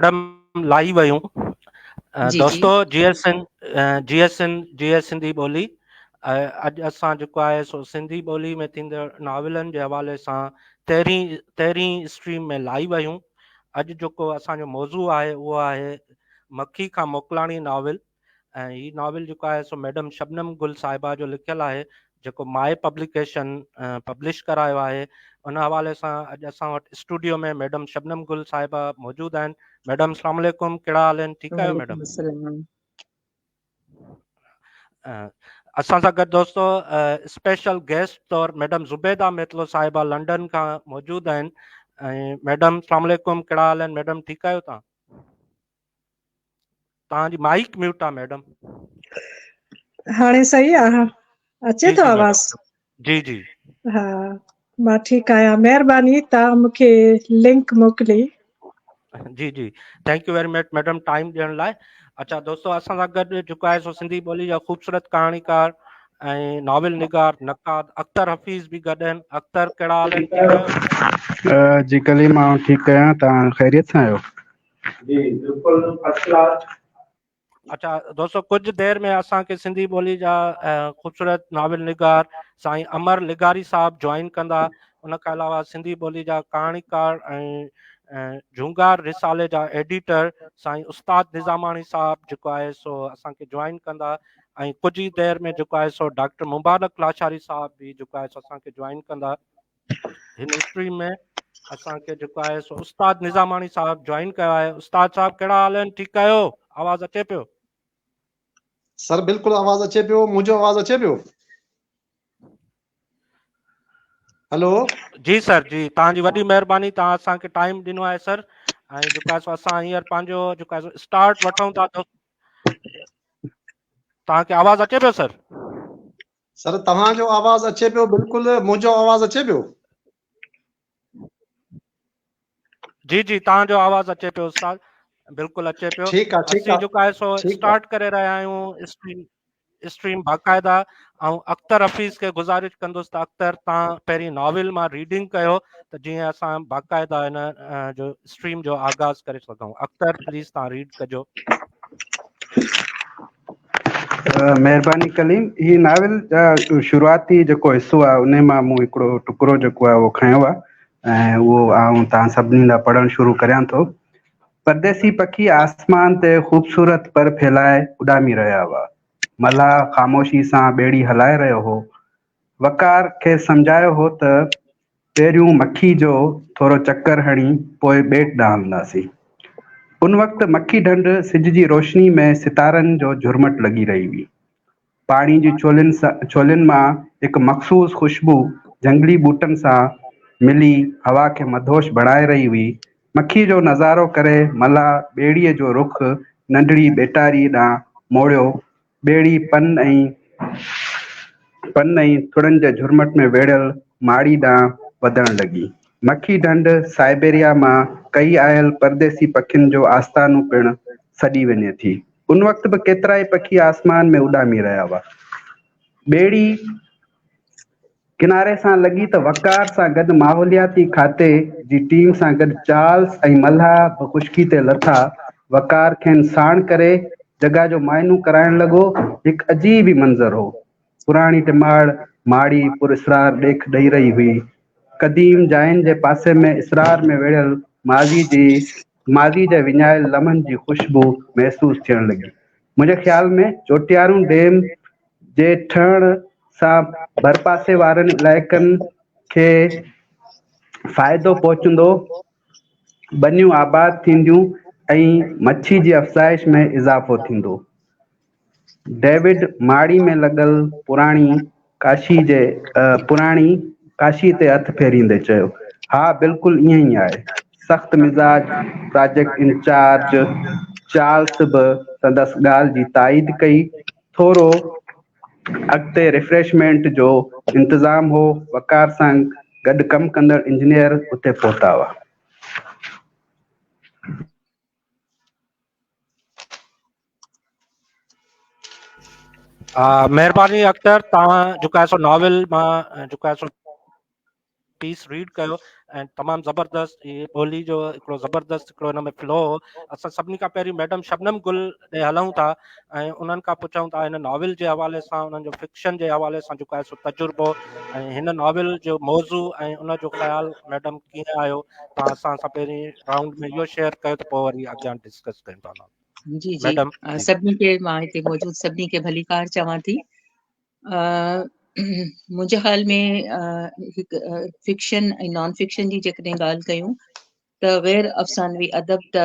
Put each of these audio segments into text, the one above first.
Madam live آهيون جي جي دوستو جي ايس سنڌ جي ايس سنڌ جي ايس سنڌي ٻولي اڄ اسان جيڪو آهي سو سنڌي ٻولي ۾ ٿيندڙ ناولن جي حوالي سان تيرهين تيرهين اسٽريم ۾ لائيو آهيون. اڄ جيڪو اسان جو موضوع آهي اهو آهي مکي کان موڪلاڻي ناول ۽ هي ناول جيڪو آهي سو ميڊم شبنم گل صاحبه جو لکيل آهي جيڪو مائي پبليڪيشن پبلش ڪرايو آهي. ان حوالي سان اڄ اسان وٽ اسٽوڊيو ۾ ميڊم شبنم گل صاحبه موجود آهن. ميڊم السلام عليڪم، ڪهڙا حال آهن؟ ٺيڪ آهيو وعليڪم ميڊم؟ السلام. اسان سان گڏ دوستو اسپيشل گيسٽ طور ميڊم زبيده ميتلو صاحبه لنڊن کان موجود آهن. ۽ ميڊم السلام عليڪم، ڪهڙا حال آهن ميڊم؟ ٺيڪ آهيو توهان؟ توهان جي مائيڪ ميوٽ آ ميڊم. هاڻي صحيح آ؟ ها اچي جي ٿو جي ميڊم آواز؟ جي جي. ها مان ٺيڪ آهيان، مهرباني توهان مونکي لنڪ موڪلي. جي جي thank you very much madam time ڏيڻ لاء. اچھا دوستو اسان سان گڏ جيڪو آهي سو سنڌي ٻولي جا خوبصورت ڪهاڻيڪار ۽ ناول نگار نقاد اختر حفيظ به گڏ آهن. اختر ڪهڙا حال آهن؟ ٺيڪ آهيو؟ جي ڪليم آئون ٺيڪ آهيان، توهان خيريت سان آهيو؟ جي بلڪل فرسٽ ڪلاس. اچھا دوستو ڪجهه دير ۾ اسان کي سنڌي ٻولي جا خوبصورت ناول نگار سائين امر لغاري صاحب جوائن ڪندا. ان کان علاوه سنڌي ٻولي جا ڪهاڻيڪار ۽ جهونگار رسالي جا ايڊيٽر سائين استاد نظاماڻي صاحب جيڪو آهي سو اسان کي جوائن ڪندا. ۽ ڪجهه ئي دير ۾ جيڪو آهي سو ڊاڪٽر مبارڪ لاشاري صاحب به جيڪو آهي سو اسان کي جوائن ڪندا. هن اسٽريم ۾ اسان کي جيڪو آهي سو استاد نظاماڻي صاحب جوائن ڪيو آهي. استاد صاحب ڪهڙا حال آهن؟ ٺيڪ آهيو؟ آواز اچي پيو؟ سر بلڪل آواز اچي پيو. منهنجو آواز اچي پيو؟ هلو. جي سر جي، توهان جي وڏي مهرباني، توهان اسان کي ٽائيم ڏنو آهي سر. ۽ جيڪو آهي سو اسان هينئر پنهنجو جيڪو آهي سو اسٽارٽ وٺون ٿا. توهان کي آواز اچي پيو سر؟ سر توهان جو آواز اچي پيو بلڪل، منهنجو آواز اچي پيو؟ جي جي توهان جو آواز اچي پيو استاد، بلڪل اچي پيو. ٺيڪ آ ٺيڪ اسين آ جيڪو آهي سو ٺيڪ آ. اسٽارٽ ڪري رهيا آهيون اسٽريم اسٽريم باقاعده. ۽ اختر حفيظ کي گذارش ڪندس ته اختر توهان پهرين ناول مان ريڊنگ ڪيو ته جيئن اسان باقاعده هن جو اسٽريم جو آغاز ڪري سگهون. اختر پليز توهان ريڊ ڪجو. مهرباني ڪليم. هي ناول جا شروعاتي جيڪو حصو آهي ان مان مون هڪڙو ٽڪرو جيڪو آهي اهو کنيو آهي ۽ اهو آئون توهان سڀني لاء پڙهڻ شروع ڪريان ٿو. پرديسي پکي آسمان تي خوبصورت پر ڦهلائي اڏامي رهيا هئا. ملاح خاموشي سان ٻيڙي هلائي رهيو هو. وقار کيس سمجهايو هو ته پهريون مکي جو ٿورو چڪر هڻي پوء ٻيٽ ڏانهن هلنداسين. ان وقت مکي ڍنڍ سج جي روشني ۾ ستارن جو جهرمٽ لڳي رهي هئي. پاڻي جي ڇولين مان هڪ مخصوص خوشبو جهنگلي ٻوٽن سان ملي هوا کي مدهوش بڻائي رهي هئي. مکي جو نظارو ڪري ملاح ٻيڙيء جو رخ ننڍڙي ٻيٽاري ڏانهن موڙيو. ٻيڙي پن ۽ پن ۽ ٿڙن جي جهرمٽ ۾ ويڙهيل ماڙي ڏانهن وڌڻ لڳي. مکي ڍنڍ سائبيريا مان ڪهي آيل پرديسي پکين جو آستانو پڻ سڏي وڃي ٿي. ان وقت به ڪيترائي پکي آسمان ۾ اڏامي رهيا هئا. ٻيڙي ڪناري سان لڳي ته وقار سان گڏ ماحولياتي کاتي جي ٽيم سان گڏ چارلس ۽ ملاح به خشڪي تي لٿا. وقار کين ساڻ ڪري جڳهه جو معائنو ڪرائڻ لڳو. هڪ عجيب ئي منظر هو. پراڻي ٽماڙ ماڙي پراسرار ڏيک ڏئي رهي هئي. قديم جاين جي پاسي ۾ اسرار ۾ ويڙهيل ماضي جي ماضي جي وڃايل لمحن جي خوشبو محسوس ٿيڻ لڳي. منهنجي خيال ۾ چوٽيارون ڊيم جي ٺهڻ سان ڀرپاسي وارن علائقن کي فائدو پهچندو، ٻنيون آباد ٿينديون ۽ مڇي جي افزائش ۾ اضافو ٿيندو. ڊيوڊ ماڙي ۾ لڳل پراڻي ڪاشي جي پراڻي ڪاشي تي هٿ ڦيريندي چيو، ها بلڪل ائين ئي آهي. سخت مزاج پراجيڪٽ انچارج چارلس به سندس ڳالهه جي تائيد ڪئي. ٿورو اڳتي ريفريشمينٽ جو انتظام هو. وقار سان گڏ ڪم ڪندڙ انجنيئر اتي پهتا هئا. مهرباني اختر، توهان جيڪو آهي سو ناول مان جيڪو آهي سو پيس ريڊ ڪيو. ۽ تمام زبردست هي ٻولي جو هڪڙو زبردست هڪڙو هن ۾ فلو هو. اسان سڀني کان پهرين ميڊم شبنم گل ڏي هلون ٿا ۽ انهن کان پڇون ٿا هن ناول جي حوالي سان انهن جو فڪشن جي حوالي سان جيڪو آهي سو تجربو ۽ هن ناول جو موضوع ۽ ان جو خيال ميڊم ڪيئن آيو. توهان اسان سان پهرين رائونڊ ۾ اهو شيئر ڪيو ته پوء وري اڳيان ڊسڪس ڪيون ٿا. جي جي ميڊم سڀني کي مان هتي موجود سڀني کي ڀليڪار چوان ٿي. منهنجي خيال ۾ هڪ فڪشن ۽ نان فڪشن جي جيڪڏهن ڳالهه ڪيون ته غير افسانوي ادب ته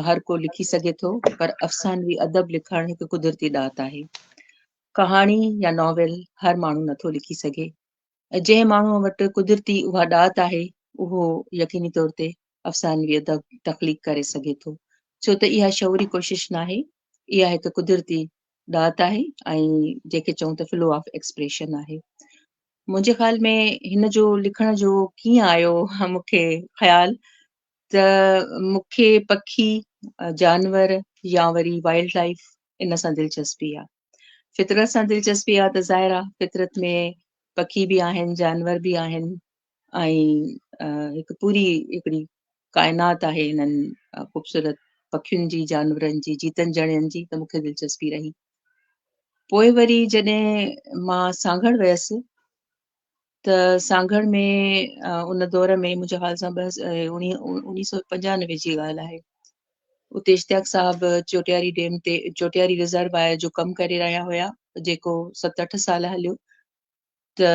هر ڪو لکي سگهي ٿو پر افسانوي ادب لکڻ هڪ قدرتي ڏات آهي. ڪهاڻي يا ناول هر ماڻهو نٿو لکي سگهي ۽ جنهن ماڻهوء وٽ قدرتي اها ڏات آهي اهو يقيني طور تي افسانوي ادب تخليق ڪري سگهي ٿو، ڇو ته اها شعوري ڪوشش ناهي، اها هڪ قدرتي ڏات آهي ۽ جنهن کي چئون ته فلو آف ايڪسپريشن آهي. منهنجي خيال ۾ هن جو لکڻ جو ڪيئن آيو مون کي خيال ته مون کي پکي، جانور يا وري وائلڊ لائف ان سان دلچسپي آهي. فطرت سان دلچسپي آهي ته ظاهر آهي فطرت ۾ پکي به آهن، جانور به آهن ۽ هڪ پوري هڪڙي ڪائنات آهي هنن خوبصورت پکين جي، جانورن جي، جيتن جڻين جي ته مون کي دلچسپي رهي. پوء وري جڏهن مان سانگهڙ ويس ته سانگهڙ ۾ ان دور ۾ منهنجي خيال سان 1995 جي ڳالهه آهي، اتي اشتياق صاحب چوٽياري ڊيم تي چوٽياري ريزروائر جو ڪم ڪري رهيا هيا جيڪو 7 8 سال هليو ته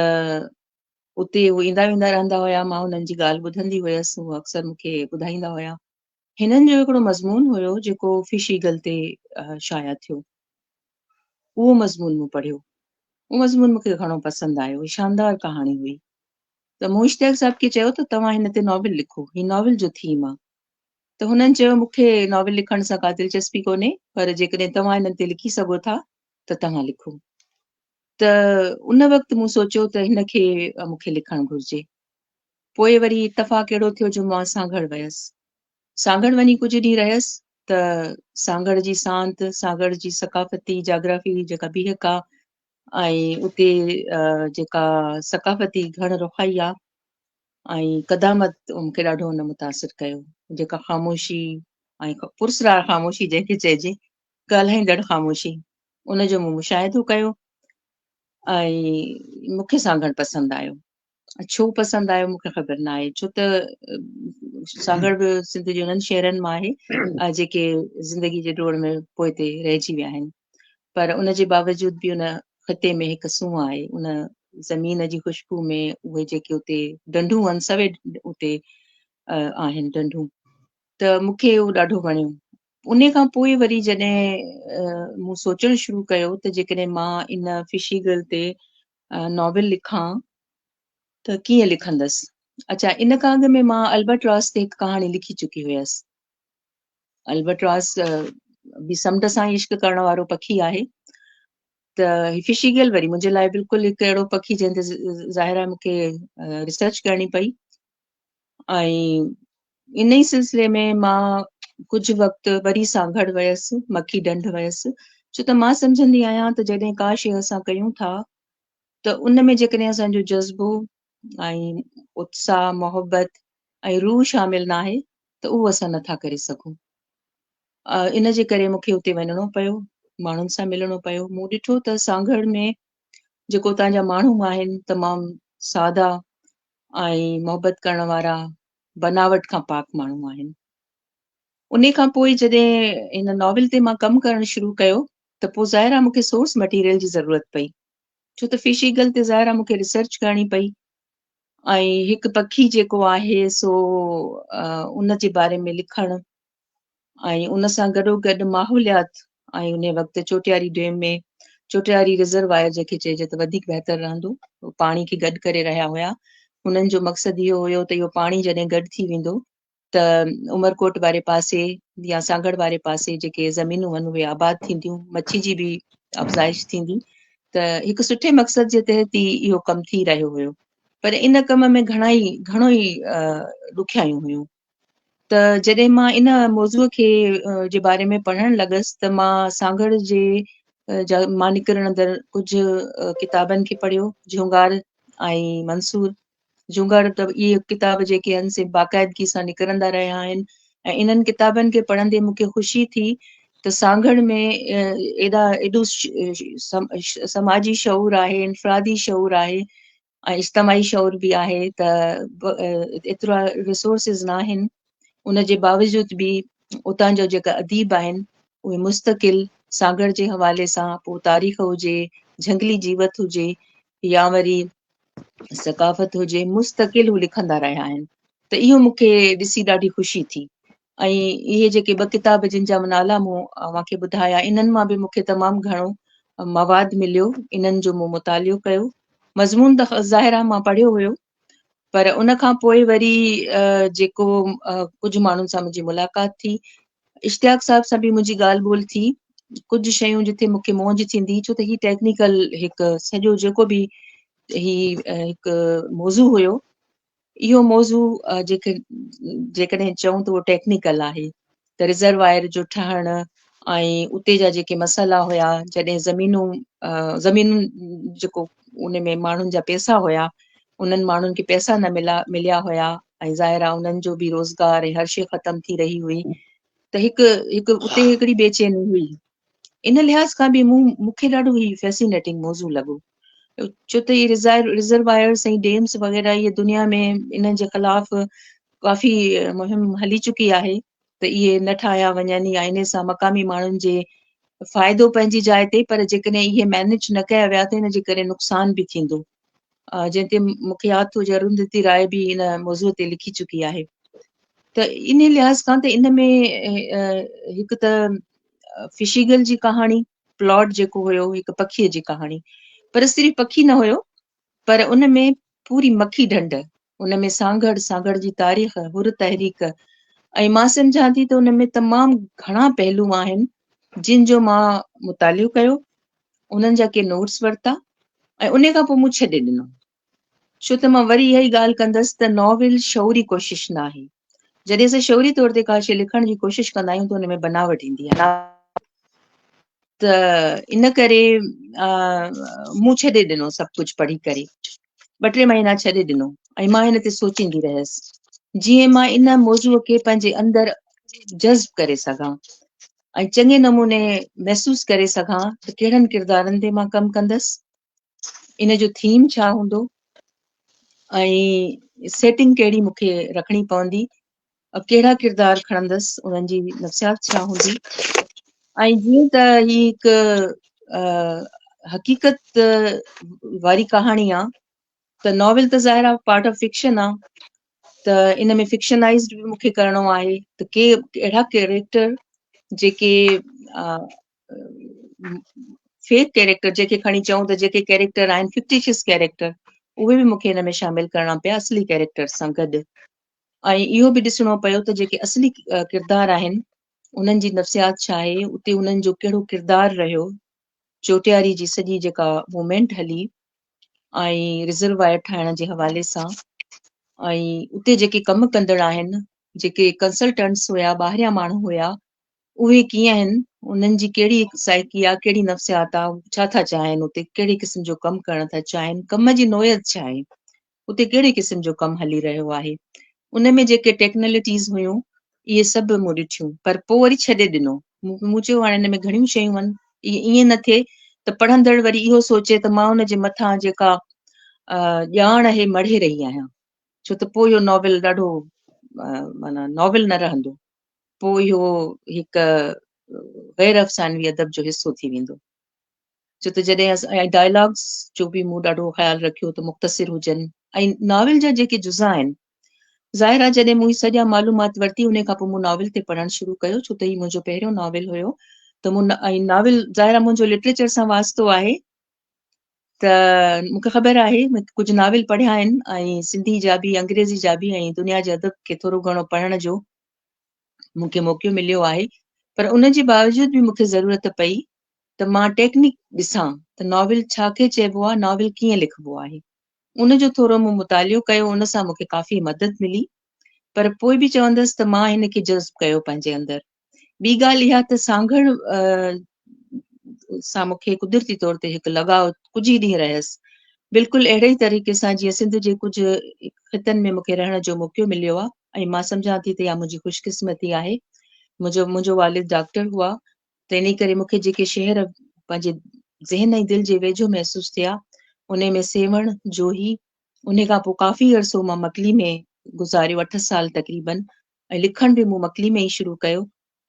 اتي هو ايندا ويندا رهندا هيا، مان هنن جي ڳالهه ٻڌندي هيس، هو اڪثر مون کي ٻڌائيندا هيا. هنن جو هڪڙو مضمون هيو جيڪو فش ايگل تي شايع ٿيو، اهو مضمون مون پڙهيو، اهو مضمون مون کي گهڻو پسند آيو، شاندار ڪهاڻي هئي. ته مون اشتياق صاحب کي چيو ته توهان هن تي ناول لکو، هي ناول جو ٿيم آ. ته هنن چيو مون کي ناول لکڻ سان ڪا دلچسپي ڪونهي، پر جيڪڏهن توهان هنن تي لکي سگهو ٿا ته توهان لکو. ته ان وقت مون سوچيو ته هن کي مون کي لکڻ گهرجي. پوء وري اتفاق اهڙو ٿيو جو مان سانگهڙ ويس. سانگهڙ وڃي ڪجهه ڏينهن رهيس ته سانگهڙ جي سانت، سانگهڙ جي ثقافتي جاگرافي جيڪا بيهڪ آ ۽ اتي جيڪا ثقافتي گهڻ رخائي آ ۽ قدامت مون کي ڏاڍو ان متاثر ڪيو. جيڪا خاموشي ۽ پراسرار خاموشي جنهن کي چئجي، ڳالهائيندڙ خاموشي، ان جو مون مشاهدو ڪيو ۽ مون کي سانگهڙ پسند آيو. ڇو پسند آيو مون کي خبر نه آهي، ڇو ته سانگهڙ به سنڌ جي انهن شهرن مان آهي جيڪي زندگي جي ڊوڙ ۾ پوئتي رهجي ويا آهن، پر ان جي باوجود به ان خطي ۾ هڪ سونهن آهي، ان زمين جي خوشبو ۾ اهي جيڪي اتي ڍنڍون آهن، سوين اتي آهن ڍنڍون، ته مون کي اهو ڏاڍو وڻيو. انهي کان پوء وري جڏهن مون سوچڻ شروع ڪيو ته جيڪڏهن مان ان فشي گرل تي ناول لکان ته ڪيئن لکندس. اڇا ان کان اڳ ۾ مان البرٽ راس تي هڪ ڪهاڻي لکي چڪي هيس. البرٽ راس به سمنڊ سان عشق ڪرڻ وارو پکي آهي ته هي فشي گرل وري منهنجي لاء بلڪل هڪ اهڙو پکي جنهن تي ظاهر آهي مون کي ريسرچ ڪرڻي پئي ۽ ان ئي سلسلي ۾ مان ڪجهه وقت وري سانگهڙ ويس، مکي ڍنڍ ويس، ڇو ته مان سمجهندي آهيان ته جڏهن ڪا شيء اسان ڪيون ٿا ته ان ۾ جيڪڏهن اسان جو جذبو ۽ اتساهه، محبت ۽ روح شامل ناهي ته اهو اسان نٿا ڪري سگهون. ان جي ڪري مون کي اتي وڃڻو پيو، ماڻهن سان ملڻو پيو. مون ڏٺو ته سانگهڙ ۾ جيڪو اتان جا ماڻهو آهن تمام سادا ۽ محبت ڪرڻ وارا بناوٽ کان پاڪ ماڻهو آهن. انهي کان پوء جڏهن هن ناول تي مان ڪم ڪرڻ شروع ڪيو ته پوء ظاهر آهي مون کي سورس مٽيريل جي ضرورت پئي، ڇو ته فش ايگل تي ظاهر آهي مون کي ريسرچ ڪرڻي پئي ۽ هڪ پکي جيڪو آهي سو ان جي باري ۾ لکڻ ۽ ان سان گڏو گڏ ماحوليات ۽ انهي وقت چوٽياري ڊيم ۾ چوٽياري ريزروائر جنهن کي چئجي ته وڌيڪ بهتر رهندو، پاڻي کي گڏ ڪري رهيا هيا. هنن جو مقصد اهو هيو ته اهو پاڻي جڏهن گڏ ٿي ويندو ته عمرڪوٽ واري پاسي يا سانگهڙ واري پاسي جيڪي زمينون آهن اهي آباد ٿينديون، مڇي جي به افزائش ٿيندي ته هڪ سٺي مقصد جي تحت ئي اهو ڪم ٿي رهيو هيو، پر ان ڪم ۾ گهڻو ئي ڏکيائيون هيون. ته جڏهن مان ان موضوع کي جي باري ۾ پڙهڻ لڳس ته مان سانگهڙ جي جا مان نڪرڻ اندر ڪجهه ڪتابن کي پڙهيو، جهونگار ۽ منصور جهونگار ته اهي ڪتاب جيڪي آهن سي باقاعدگي سان نڪرندا رهيا آهن ۽ انهن ڪتابن کي پڙهندي مون کي خوشي ٿي ته سانگهڙ ۾ ايڏا ايڏو سماجي شعور آهي، انفرادي شعور آهي ۽ اجتماعي شعور به آهي ته ايترا ريسورسز نه آهن ان جي باوجود به اتان جا جيڪا اديب آهن اهي مستقل سانگهڙ جي حوالي سان پوء تاريخ هجي، جهنگلي جيوت هجي يا وري ثقافت هجي مستقل هو لکندا رهيا آهن ته اهو مون کي ڏسي ڏاڍي خوشي ٿي ۽ اهي جيڪي ٻه ڪتاب جن جا نالا مون اوهان کي ٻڌايا انهن مان به مون کي تمام گهڻو مواد مليو انهن جو مون مطالعو ڪيو مضمون ته ظاهر آهي مان پڙهيو هيو پر ان کان پوء وري جيڪو ڪجهه ماڻهن سان منهنجي ملاقات ٿي اشتياق صاحب سان به منهنجي ڳالهه ٻولهه ٿي ڪجهه شيون جتي مون کي مونجهه ٿيندي ڇو ته هي ٽيڪنيڪل هڪ سڄو جيڪو به هي هڪ موضوع هيو اهو موضوع جيڪي جيڪڏهن چئون ته اهو ٽيڪنيڪل آهي ته رزروائر جو ٺهڻ ۽ اتي جا جيڪي مسئلا هيا جڏهن زمينون زمينون جيڪو ان ۾ ماڻهن جا پئسا هيا انهن ماڻهن کي پئسا نه ملا مليا هيا ۽ ظاهر آهي انهن جو به روزگار ۽ هر شيء ختم ٿي رهي هئي ته هڪ هڪ اتي هڪڙي بيچيني هئي ان لحاظ کان به مون مون کي ڏاڍو هي فيسينيٽنگ موضوع لڳو ڇو ته هي رزروائرس ۽ ڊيمس وغيره اهي دنيا ۾ انهن جي خلاف ڪافي مهم هلي چڪي آهي ته اهي نه ٺاهيا وڃن يا انهي سان مقامي ماڻهن جي فائدو پنهنجي جاء تي پر جيڪڏهن اهي مينيج نه ڪيا ويا ته ان جي ڪري نقصان به ٿيندو جنهن تي مون کي ياد ٿو اچي ارونڌتي راء به ان موضوع تي لکي چڪي آهي ته ان لحاظ کان ته ان ۾ هڪ ته فشيگل جي ڪهاڻي پلاٽ جيڪو هيو هڪ پکيء جي ڪهاڻي پر صرف پکي نه هيو پر ان ۾ پوري مکي ڍنڍ ان ۾ سانگهڙ سانگهڙ جي تاريخ حر تحريڪ ۽ مان سمجهان ٿي ته ان ۾ تمام گهڻا پهلو آهن جن جو مان مطالعو ڪيو انهن جا ڪي نوٽس ورتا ۽ ان کان پوء مون ڇڏي ڏنو ڇو ته مان وري اها ئي ڳالهه ڪندس ته ناول شعوري ڪوشش نه آهي جڏهن اسان شعوري طور تي ڪا شيء لکڻ جي ڪوشش ڪندا آهيون ته ان ۾ بناوٽ ايندي آهي ته ان ڪري مون ڇڏي ڏنو سڀ ڪجهه پڙهي ڪري ٻه ٽي مهينا ڇڏي ڏنو ۽ مان هن تي سوچيندي رهيس جيئن مان ان موضوع کي پنهنجي اندر جذب ڪري سگهان ۽ چڱي نموني محسوس ڪري سگهان ته ڪهڙن ڪردارن تي مان ڪم ڪندس، ان جو ٿيم ڇا هوندو ۽ سيٽنگ ڪهڙي مون کي رکڻي پوندي، ڪهڙا ڪردار کڻندس، انهن جي نفسيات ڇا هوندي ۽ جيئن ته هي هڪ حقيقت واري ڪهاڻي آ ته ناول ته ظاهر آ پارٽ آف فڪشن آ ته ان ۾ فڪشنائزڊ به مونکي ڪرڻو آهي ته ڪي اهڙا ڪيريڪٽر جيڪي فيڪ ڪيريڪٽر جيڪي کڻي چئون ته جيڪي ڪيريڪٽر آهن فڪٽيشس ڪيريڪٽر اهي به مونکي ان ۾ شامل ڪرڻا پيا اصلي ڪيريڪٽر سان گڏ ۽ اهو به ڏسڻو پيو ته جيڪي اصلي ڪردار آهن انهن جي نفسيات ڇا آهي اتي انهن جو ڪهڙو ڪردار رهيو چوٽياري جي سڄي جيڪا موومينٽ هلي ۽ رزروائر ٺاهڻ جي حوالي سان ۽ اتي جيڪي ڪم ڪندڙ آهن جيڪي ڪنسلٽنٽس هيا ٻاهريان ماڻهو هيا اهي ڪيئن آهن انهن جي ڪهڙي سائيڪي آهي ڪهڙي نفسيات آهي ڇا ٿا چاهين اتي ڪهڙي قسم جو ڪم ڪرڻ ٿا چاهين ڪم جي نوعيت ڇا آهي اتي ڪهڙي قسم جو ڪم هلي رهيو آهي ان ۾ جيڪي ٽيڪنالٽيز هيون اهي سڀ مون ڏٺيون پر پوء وري ڇڏي ڏنو مون چيو هاڻي هن ۾ گهڻيون شيون آهن ائين نه ٿئي ته پڙهندڙ وري اهو سوچي ته مان ان جي مٿان جيڪا ڄاڻ آهي مڙهي رهي آهيان ڇو ته پوء اهو ناول ڏاڍو معنيٰ ناول نه رهندو پوء اهو هڪ غير افسانوي ادب جو حصو ٿي ويندو ڇو ته جڏهن اسان ۽ ڊائلاگس جو به مون ڏاڍو خيال رکيو ته مختصر هجن ۽ ناول جا جيڪي جزا آهن ظاهر آهي جڏهن مون هي سڄا معلومات ورتي ان کان پوء مون ناول تي پڙهڻ شروع ڪيو ڇو ته هي منهنجو پهريون ناول هيو ته مون ۽ ناول ظاهر آهي منهنجو لٽريچر سان واسطو آهي ته مون کي خبر آهي ڪجهه ناول پڙهيا آهن ۽ سنڌي جا به انگريزي جا به ۽ دنيا جي ادب کي ٿورو گهڻو پڙهڻ جو مون کي موقعو مليو آهي پر ان جي باوجود به مون کي ضرورت پئي ته مان ٽيڪنڪ ڏسان ته ناول ڇا کي چئبو آهي، ناول ڪيئن لکبو آهي. ان جو ٿورو مون مطالعو ڪيو، ان سان مون کي ڪافي مدد ملي. پر پوء به چوندس ته مان هن کي جذب ڪيو پنهنجي اندر. ٻي ڳالهه اها ته سانگهڙ سان مون کي قدرتي طور تي هڪ لڳاء ڪجهه ئي ڏينهن رهيس. بلڪل اهڙي ئي طريقي سان جيئن سنڌ جي ڪجهه خطن ۾ مونکي رهڻ جو موقعو مليو آهي ۽ مان سمجهان ٿي ته اها منهنجي خوشقسمتي آهي. منهنجو منهنجو والد ڊاڪٽر هئا ته انهي ڪري مونکي جيڪي شهر پنهنجي ذهن ۽ دل جي ويجهو محسوس ٿيا انهي ۾ سيوهڻ، جوهي، انهي کان پوء ڪافي عرصو مان مڪلي ۾ گذاريو 8 سال تقريبن ۽ لکڻ به مون مڪلي ۾ ئي شروع ڪيو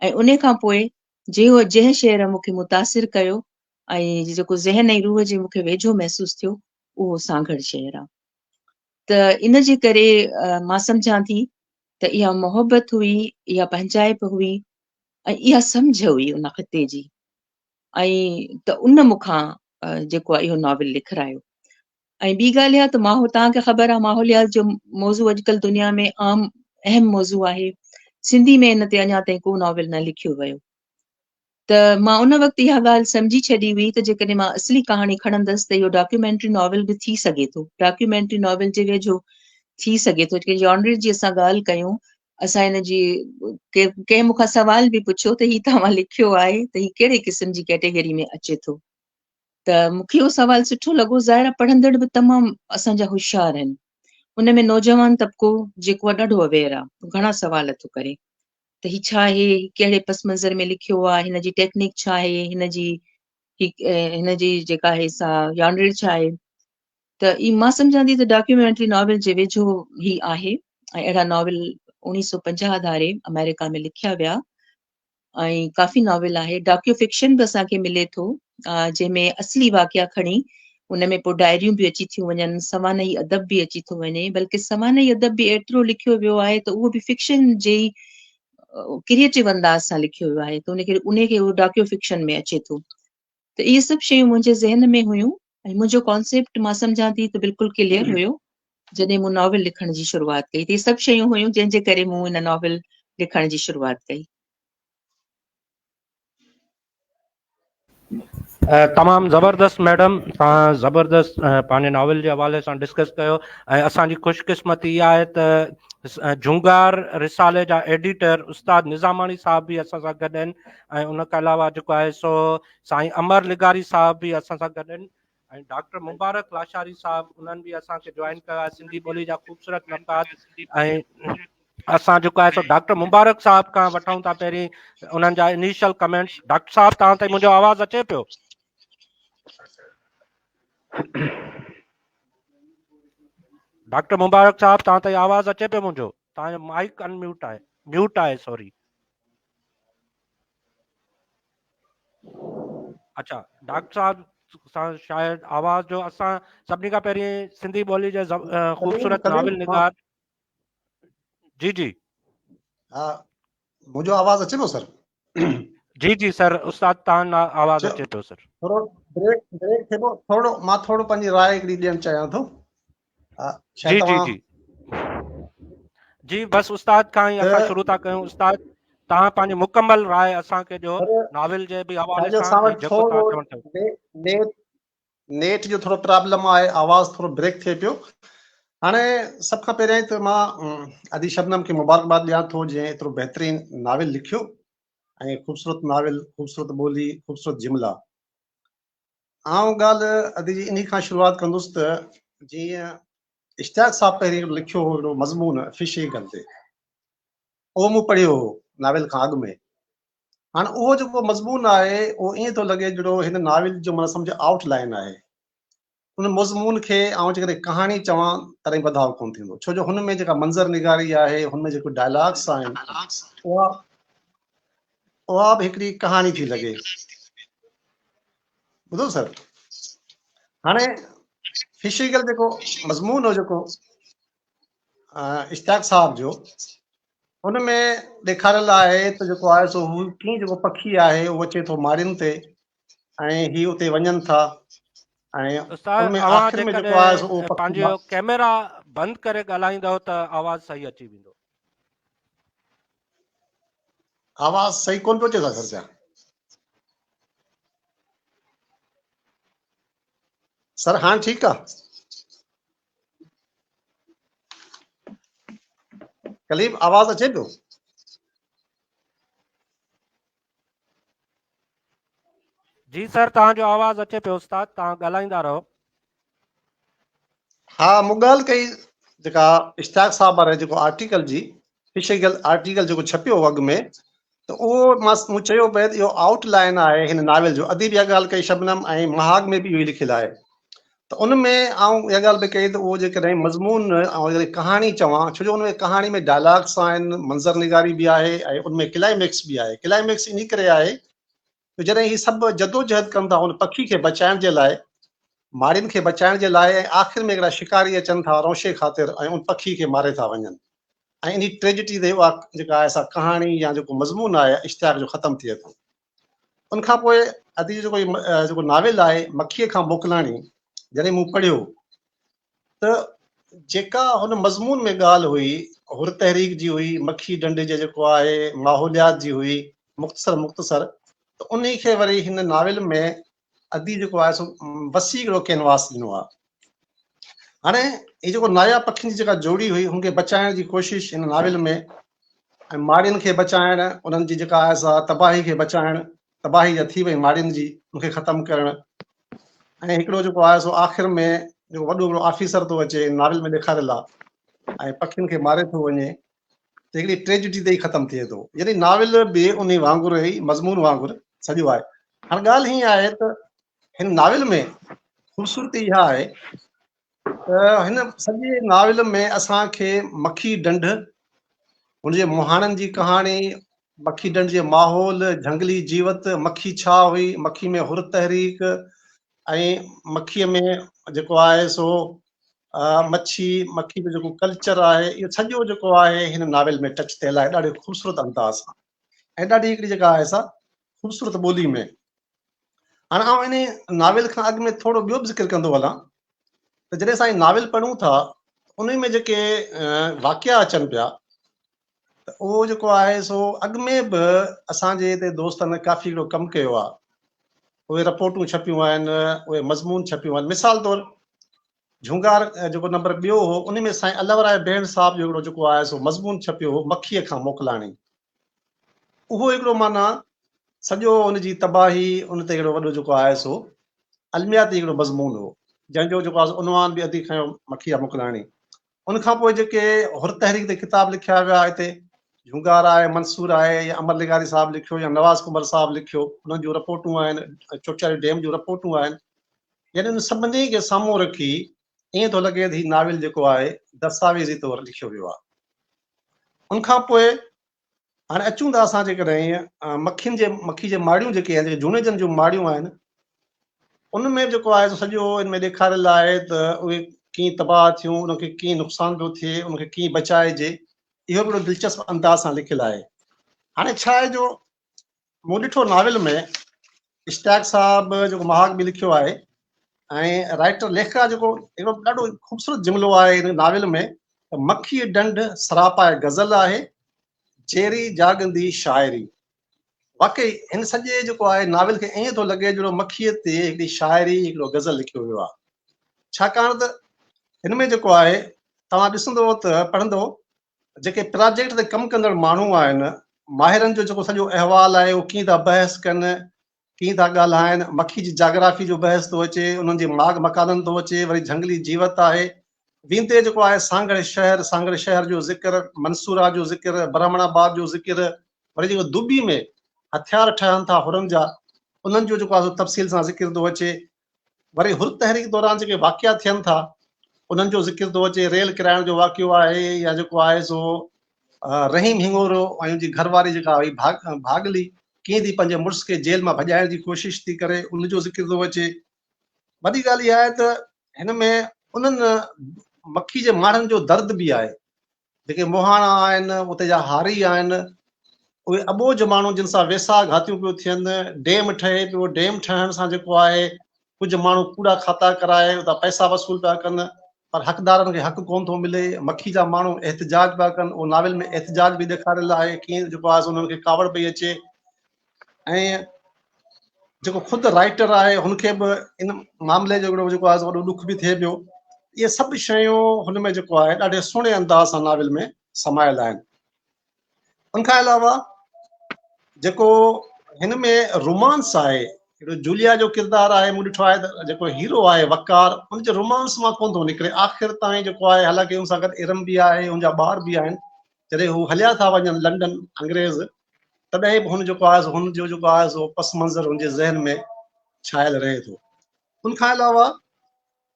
۽ انهي کان پوء جنهن شهر مونکي متاثر ڪيو ۽ جيڪو ذهن ۽ روح جي مونکي ويجهو محسوس ٿيو اهو سانگهڙ شهر آ ته ان جي ڪري مان سمجهان ٿي ته اها محبت هئي، اها پنهنجائپ هئي ۽ اها سمجهه هئي ان خطي جي ۽ ته ان مون کان جيڪو آهي اهو ناول لکرايو. ۽ ٻي ڳالهه اها ته ماحول توهان کي خبر آهي ماحوليات جو موضوع اڄڪلهه دنيا ۾ عام اهم موضوع آهي. سنڌي ۾ ان تي اڃا تائين ڪو ناول نه لکيو ويو. ته مان ان وقت اها ڳالهه سمجهي ڇڏي هئي ته جيڪڏهن مان اصلي ڪهاڻي کڻندس ته اهو ڊاڪيومينٽري ناول به ٿي سگهي ٿو، ڊاڪيومينٽري ناول جي ويجهو ٿي سگهي ٿو. جيڪڏهن جانري جي اسان ڳالهه ڪيون، اسان ان جي ڪنهن مون کان سوال به پڇيو ته هي توهان لکيو آهي ته هي ڪهڙي قسم جي ڪيٽيگري ۾ اچي ٿو، ته مون کي اهو سوال سٺو لڳو. ظاهر آهي پڙهندڙ به تمام اسان جا هوشيار آهن، ان ۾ نوجوان طبقو جيڪو آهي ڏاڍو اويئر آهي، گهڻا سوال ٿو ڪري. ته هي ڇا آهي، هي ڪهڙي پس منظر ۾ لکيو آهي، هن جي ٽيڪنيڪ ڇا آهي، هن جي هن جي جيڪا آهي سا جانر ڇا آهي. ته هي مان سمجهان ٿي ته ڊاڪيومينٽري ناول جي ويجهو هي آهي ۽ اهڙا ناول 1950 ڌاري آمريڪا ۾ لکيا ويا ۽ ڪافي ناول آهي. ڊاڪيو فڪشن به اسان کي ملي ٿو جنهن ۾ اصلي واقعا کڻي ان ۾ پوء ڊائريون به اچي ٿيون وڃن، سوانحي ادب به اچي ٿو وڃي، بلڪه سوانحي ادب به ايترو لکيو ويو آهي ته اهو به فڪشن جي ئي ڪريئيٽو انداز سان لکيو ويو آهي ته ان کي اهو ڊاڪيو فڪشن ۾ اچي ٿو. ته اهي سڀ شيون منهنجي ذهن ۾ هيون ۽ منهنجو ڪانسيپٽ مان سمجهان ٿي ته بلڪل ڪليئر هيو جڏهن مون ناول لکڻ جي شروعات ڪئي. ته اهي سڀ شيون هيون جنهن جي ڪري مون ان ناول لکڻ جي شروعات ڪئي. تمام زبردست ميڊم توهان زبردست پنهنجي ناول جي حوالي سان ڊسڪس ڪيو ۽ اسان جي خوش قسمتي اها آهي ته جهونگار رسالي جا ايڊيٽر استاد نظاماڻي صاحب به اسان سان گڏ آهن ۽ ان کان علاوه جيڪو آهي سو سائين امر لغاري صاحب به اسان سان گڏ آهن ۽ ڊاڪٽر مبارڪ لاشاري صاحب انهن به اسان کي جوائن ڪيو آهي سنڌي ٻولي جا خوبصورت نقاد ۽ اسان جيڪو آهي سو ڊاڪٽر مبارڪ صاحب کان وٺون ٿا پهرين انهن جا انيشل ڪمينٽس. ڊاڪٽر صاحب توهان تائين منهنجو آواز اچي پيو؟ ڊاڪٽر مبارڪ صاحب توهان تائين آواز اچي پيو منهنجو؟ توهان جو مائڪ ان ميوٽ آهي، ميوٽ آهي سوري. اچھا ڊاڪٽر صاحب سان شايد آواز جو اسان سڀني کان پهرين سنڌي ٻولي جي خوبصورت ناول نگار جي جي ها منهنجو آواز اچي پيو سر؟ جي جي سر استاد تان آواز اچي پيو سر. ٿورو بريڪ بريڪ ٿئي پيو ٿورو مان ٿورو پنهنجي راء هڪڙي ڏيڻ چاهيان ٿو. جي جي جي جي بس استاد کان ئي اسان شروع ٿا ڪيون استاد توهان پنهنجي مڪمل راء اسان کي ڏيو ناول جي به حوالي سان ۽ جيڪو توهان چوڻ چاهيو. نيٽ نيٽ جو ٿورو پرابلم آهي آواز ٿورو بريڪ ٿئي پيو هاڻي سڀ کان پهريائين ته مان ادي شبنم کي مبارڪباد ڏيان ٿو جنهن ايترو بهترين ناول لکيو ۽ خوبصورت ناول خوبصورت ٻولي خوبصورت جملا آئون ڳالهه ادي جي انهي کان شروعات ڪندس ته جيئن اشتياق صاحب پهرين لکيو هو هڪڙو مضمون فش ايگل تي اهو مون پڙهيو هو ناول کان اڳ ۾ هاڻ اهو جيڪو مضمون آهي اهو ائين ٿو لڳي جهڙو هن ناول جو معنيٰ سمجهه آئوٽ لائن آهي ان مضمون کي آئون جيڪڏهن ڪهاڻي چوان تڏهن وڌاء ڪونه ٿيندو ڇو جو هن ۾ جيڪا منظر نگاري آهي هن ۾ جيڪو ڊائلاگس آهن اها اها به هڪڙي ڪهاڻي ٿي لڳي ٻڌو سر هاڻي فشيگل جيڪو مضمون هو جيڪو اشتياق صاحب جو ان ۾ ڏيکاريل آهي ته جيڪو آهي سو هو ڪيئن جيڪو پکي آهي اهو اچي ٿو ماڙين تي ۽ هي اتي وڃن ٿا ۽ ان ۾ آخر ۾ جيڪو آهي سو اهو پکي پنهنجو ڪيميرا بند ڪري ڳالهائيندو ته آواز صحيح اچي ويندو. آواز صحيح ڪون پيو اچي سر جا. سر هاڻ ٺيڪ آ؟ ڪليم آواز اچي پيو؟ جي سر توهان جو آواز اچي پيو استاد توهان ڳالهائيندا رهو. ها مون ڳالهه ڪئي جيڪا اشتياق صاحب واري جيڪو آرٽيڪل جي فشيگل آرٽيڪل جيڪو ڇپيو هو اڳ ۾ ته اهو مان مون چيو پئي ته اهو آئوٽ لائن آهي هن ناول جو اديب اها ڳالهه ڪئي شبنم ۽ مهاڳ ۾ به اهو ئي لکيل آهي ته ان ۾ آئون اها ڳالهه به ڪئي ته اهو جيڪڏهن مضمون آئون جيڪڏهن ڪهاڻي چوان ڇو جو ان ۾ ڪهاڻي ۾ ڊائلاگس آهن منظر نگاري به آهي ۽ ان ۾ ڪلائميڪس به آهي ڪلائميڪس انهي ڪري آهي جو جڏهن هي سڀ جدوجهد ڪن ٿا ان پکي کي بچائڻ جي لاء، ماڙين کي بچائڻ جي لاء ۽ آخر ۾ هڪڙا شڪاري اچن ٿا رونشي خاطر ۽ ان پکي کي ماري ٿا وڃن ۽ انهي ٽريجڊي تي اها جيڪا آهي سا ڪهاڻي يا جيڪو مضمون آهي اشتياق جو ختم ٿئي ٿو. ان کان پوء ادي جو جيڪو جيڪو ناول آهي مکيء کان موڪلاڻي جڏهن مون پڙهيو ته جيڪا هن مضمون ۾ ڳالهه هئي حر تحريڪ جي هئي، مکي ڍنڍ جي جيڪو آهي ماحوليات جي هئي مختصر مختصر ته انهي کي وري هن ناول ۾ ادي جيڪو آهي سو وسيع هڪڙو ڪينواس ڏنو آهي. هاڻي هي جيڪو ناياب پکين جي جيڪا جوڙي هئي هن کي بچائڻ جي ڪوشش هن ناول ۾ ۽ ماڙين کي بچائڻ انهن جي جيڪا آهي سا تباهي کي بچائڻ تباهي جا ٿي وئي ماڙين جي ان کي ختم ڪرڻ ۽ هڪڙو جيڪو آهي سو آخر ۾ جيڪو وڏو هڪڙو آفيسر ٿو اچي ناول ۾ ڏيکاريل آهي ۽ پکين کي ماري ٿو وڃي ته هڪڙي ٽريجڊي تي ئي ختم ٿئي ٿو يعني ناول به ان وانگر ئي مضمون وانگر سڄو آهي هاڻ ڳالهه هيئن آهي ته هن ناول ۾ خوبصورتي اها آهي ته هن سڄي ناول ۾ اسان کي مکي ڍنڍ، هن جي مهاڻن جي ڪهاڻي، مکي ڍنڍ جي ماحول، جهنگلي جيوت، مکي ڇا هئي، مکي ۾ حر تحريڪ ۽ مکيء ۾ جيڪو آهي سو مڇي، مکي جو جيڪو ڪلچر آهي، اهو سڄو جيڪو آهي هن ناول ۾ ٽچ ٿيل آهي ڏاڍي خوبصورت انداز سان ۽ ڏاڍي هڪڙي جيڪا آهي سا خوبصورت ٻولي ۾. هاڻ آئون انهي ناول کان اڳ ۾ ٿورو ٻيو به ذڪر ڪندو هلان ته جڏهن اسان هي ناول پڙهون ٿا انهي ۾ جيڪي واقعا اچن پيا ته اهو جيڪو آهي سو اڳ ۾ به اسان جي هتي دوستن ڪافي هڪڙو ڪم ڪيو آهي اهي رپورٽون ڇپيون آهن اهي مضمون ڇپيون آهن مثال طور جهونگار جيڪو نمبر ٻيو هو ان ۾ سائين الله ورائي بهڻ صاحب جو هڪڙو جيڪو آهي سو مضمون ڇپيو هو مکيء کان موڪلاڻي اهو هڪڙو معنيٰ سڄو ان جي تباهي ان تي هڪڙو وڏو جيڪو آهي سو المياتي هڪڙو مضمون هو جنهن جو جيڪو آهي عنوان به ادي کنيو مکيه موڪلاڻي ان کان پوء جيڪي حر تحريڪ تي ڪتاب لکيا ويا هتي جهونگار آهي منصور آهي يا امر لغاري صاحب لکيو يا نواز ڪنڀر صاحب لکيو انهن جون رپورٽون آهن چوٽياري ڊيم جون رپورٽون آهن يعني ان سڀني کي سامهون رکي ائين ٿو لڳي ته هي ناول جيڪو آهي دستاويزي طور لکيو ويو آهي ان کان پوء هاڻي اچون ٿا اسان جيڪڏهن مکين جي مکي جي ماڙيون جيڪي آهن جيڪي جوڻيجن جون ماڙيون آهن ان ۾ جيڪو آهي سڄو ان ۾ ڏيکاريل آهي ته اهي ڪيئن تباهه ٿيون ان کي ڪيئن نقصان پيو ٿئي ان کي ڪيئن بچائجي اهو به دلچسپ انداز سان لکيل آهي هاڻي ڇا آهي جو مون ڏٺو ناول ۾ اشتياق صاحب جيڪو مهاڳ به لکيو آهي ۽ رائٽر ليکڪا جيڪو هڪڙو ڏاڍو خوبصورت جملو آهي هن ناول ۾ ته مکي ڍنڍ سراپائي غزل آهي جيري جاڳندي شاعري واقعي هن سڄي جيڪو آهي ناول کي ائين ٿو لڳي جهڙو مکيء تي هڪڙي شاعري هڪڙو غزل لکيو ويو آهي ڇاڪاڻ ته هن ۾ جيڪو آهي توهان ڏسندو ته پڙهندو جيڪي پراجيڪٽ تي ڪم ڪندڙ ماڻهو آهن، ماهرن جو جيڪو سڄو احوال آهي اهو ڪيئن ٿا بحث ڪن، ڪيئن ٿا ڳالهائن، مکي جي جاگرافي جو بحث ٿو اچي، انهن جي ماڳ مڪانن ٿو اچي، وري جهنگلي جيوت آهي، ويندي جيڪو آهي سانگهڙ شهر، سانگهڙ شهر جو ذڪر، منصوره جو ذڪر، برهمڻ آباد جو ذڪر، وري جيڪو دٻي ۾ هٿيار ٺهن ٿا حرن جا، انهن جو جيڪو آهي سو تفصيل سان ذڪر ٿو اچي. وري حر تحريڪ دوران جيڪي واقعا ٿين ٿا انهن جو ذڪر ٿو اچي ريل ڪرائڻ جو واقعو آهي يا جيڪو آهي سو رحيم هنگورو ۽ ان جي گهر واري جيڪا هئي ڀاڳلي ڪيئن ٿي پنهنجي مڙس کي جيل مان ڀڄائڻ جي ڪوشش ٿي ڪري ان جو ذڪر ٿو اچي وڏي ڳالهه اها آهي ته هن ۾ انهن مکي جي ماڻهن جو درد به آهي جيڪي مهاڻا آهن، اتي جا هاري آهن، اهي اٻوجهه ماڻهو جن سان ويساهه گهاتيون پيون ٿين، ڊيم ٺهي پيو، ڊيم ٺهڻ سان جيڪو آهي ڪجهه ماڻهو ڪوڙا کاتا ڪرائي اتان پئسا وصول پيا ڪن پر حقدارن کي حق ڪونه ٿو ملي، مکي جا ماڻهو احتجاج پيا ڪن، اهو ناول ۾ احتجاج به ڏيکاريل آهي ڪيئن جيڪو آهي سو انهن کي ڪاوڙ پئي اچي ۽ جيڪو خود رائٽر آهي هن کي به ان معاملي جو هڪڙو جيڪو آهي وڏو ڏک به ٿئي پيو اهي سڀ شيون هن ۾ جيڪو آهي ڏاڍي سهڻي انداز سان ناول ۾ سمايل آهن ان کان علاوه جيڪو هن ۾ رومانس آهي هڪڙو جوليا جو ڪردار آهي مون ڏٺو آهي ته جيڪو هيرو آهي وقار ان جي رومانس مان ڪونه ٿو نڪري آخر تائين جيڪو آهي حالانڪه ان سان گڏ ارم به آهي ان جا ٻار به آهن جڏهن هو هليا ٿا وڃن لنڊن انگريز تڏهن به هن جيڪو آهي هن جو جيڪو آهي سو پس منظر هن جي ذهن ۾ ڇايل رهي ٿو. ان کان علاوه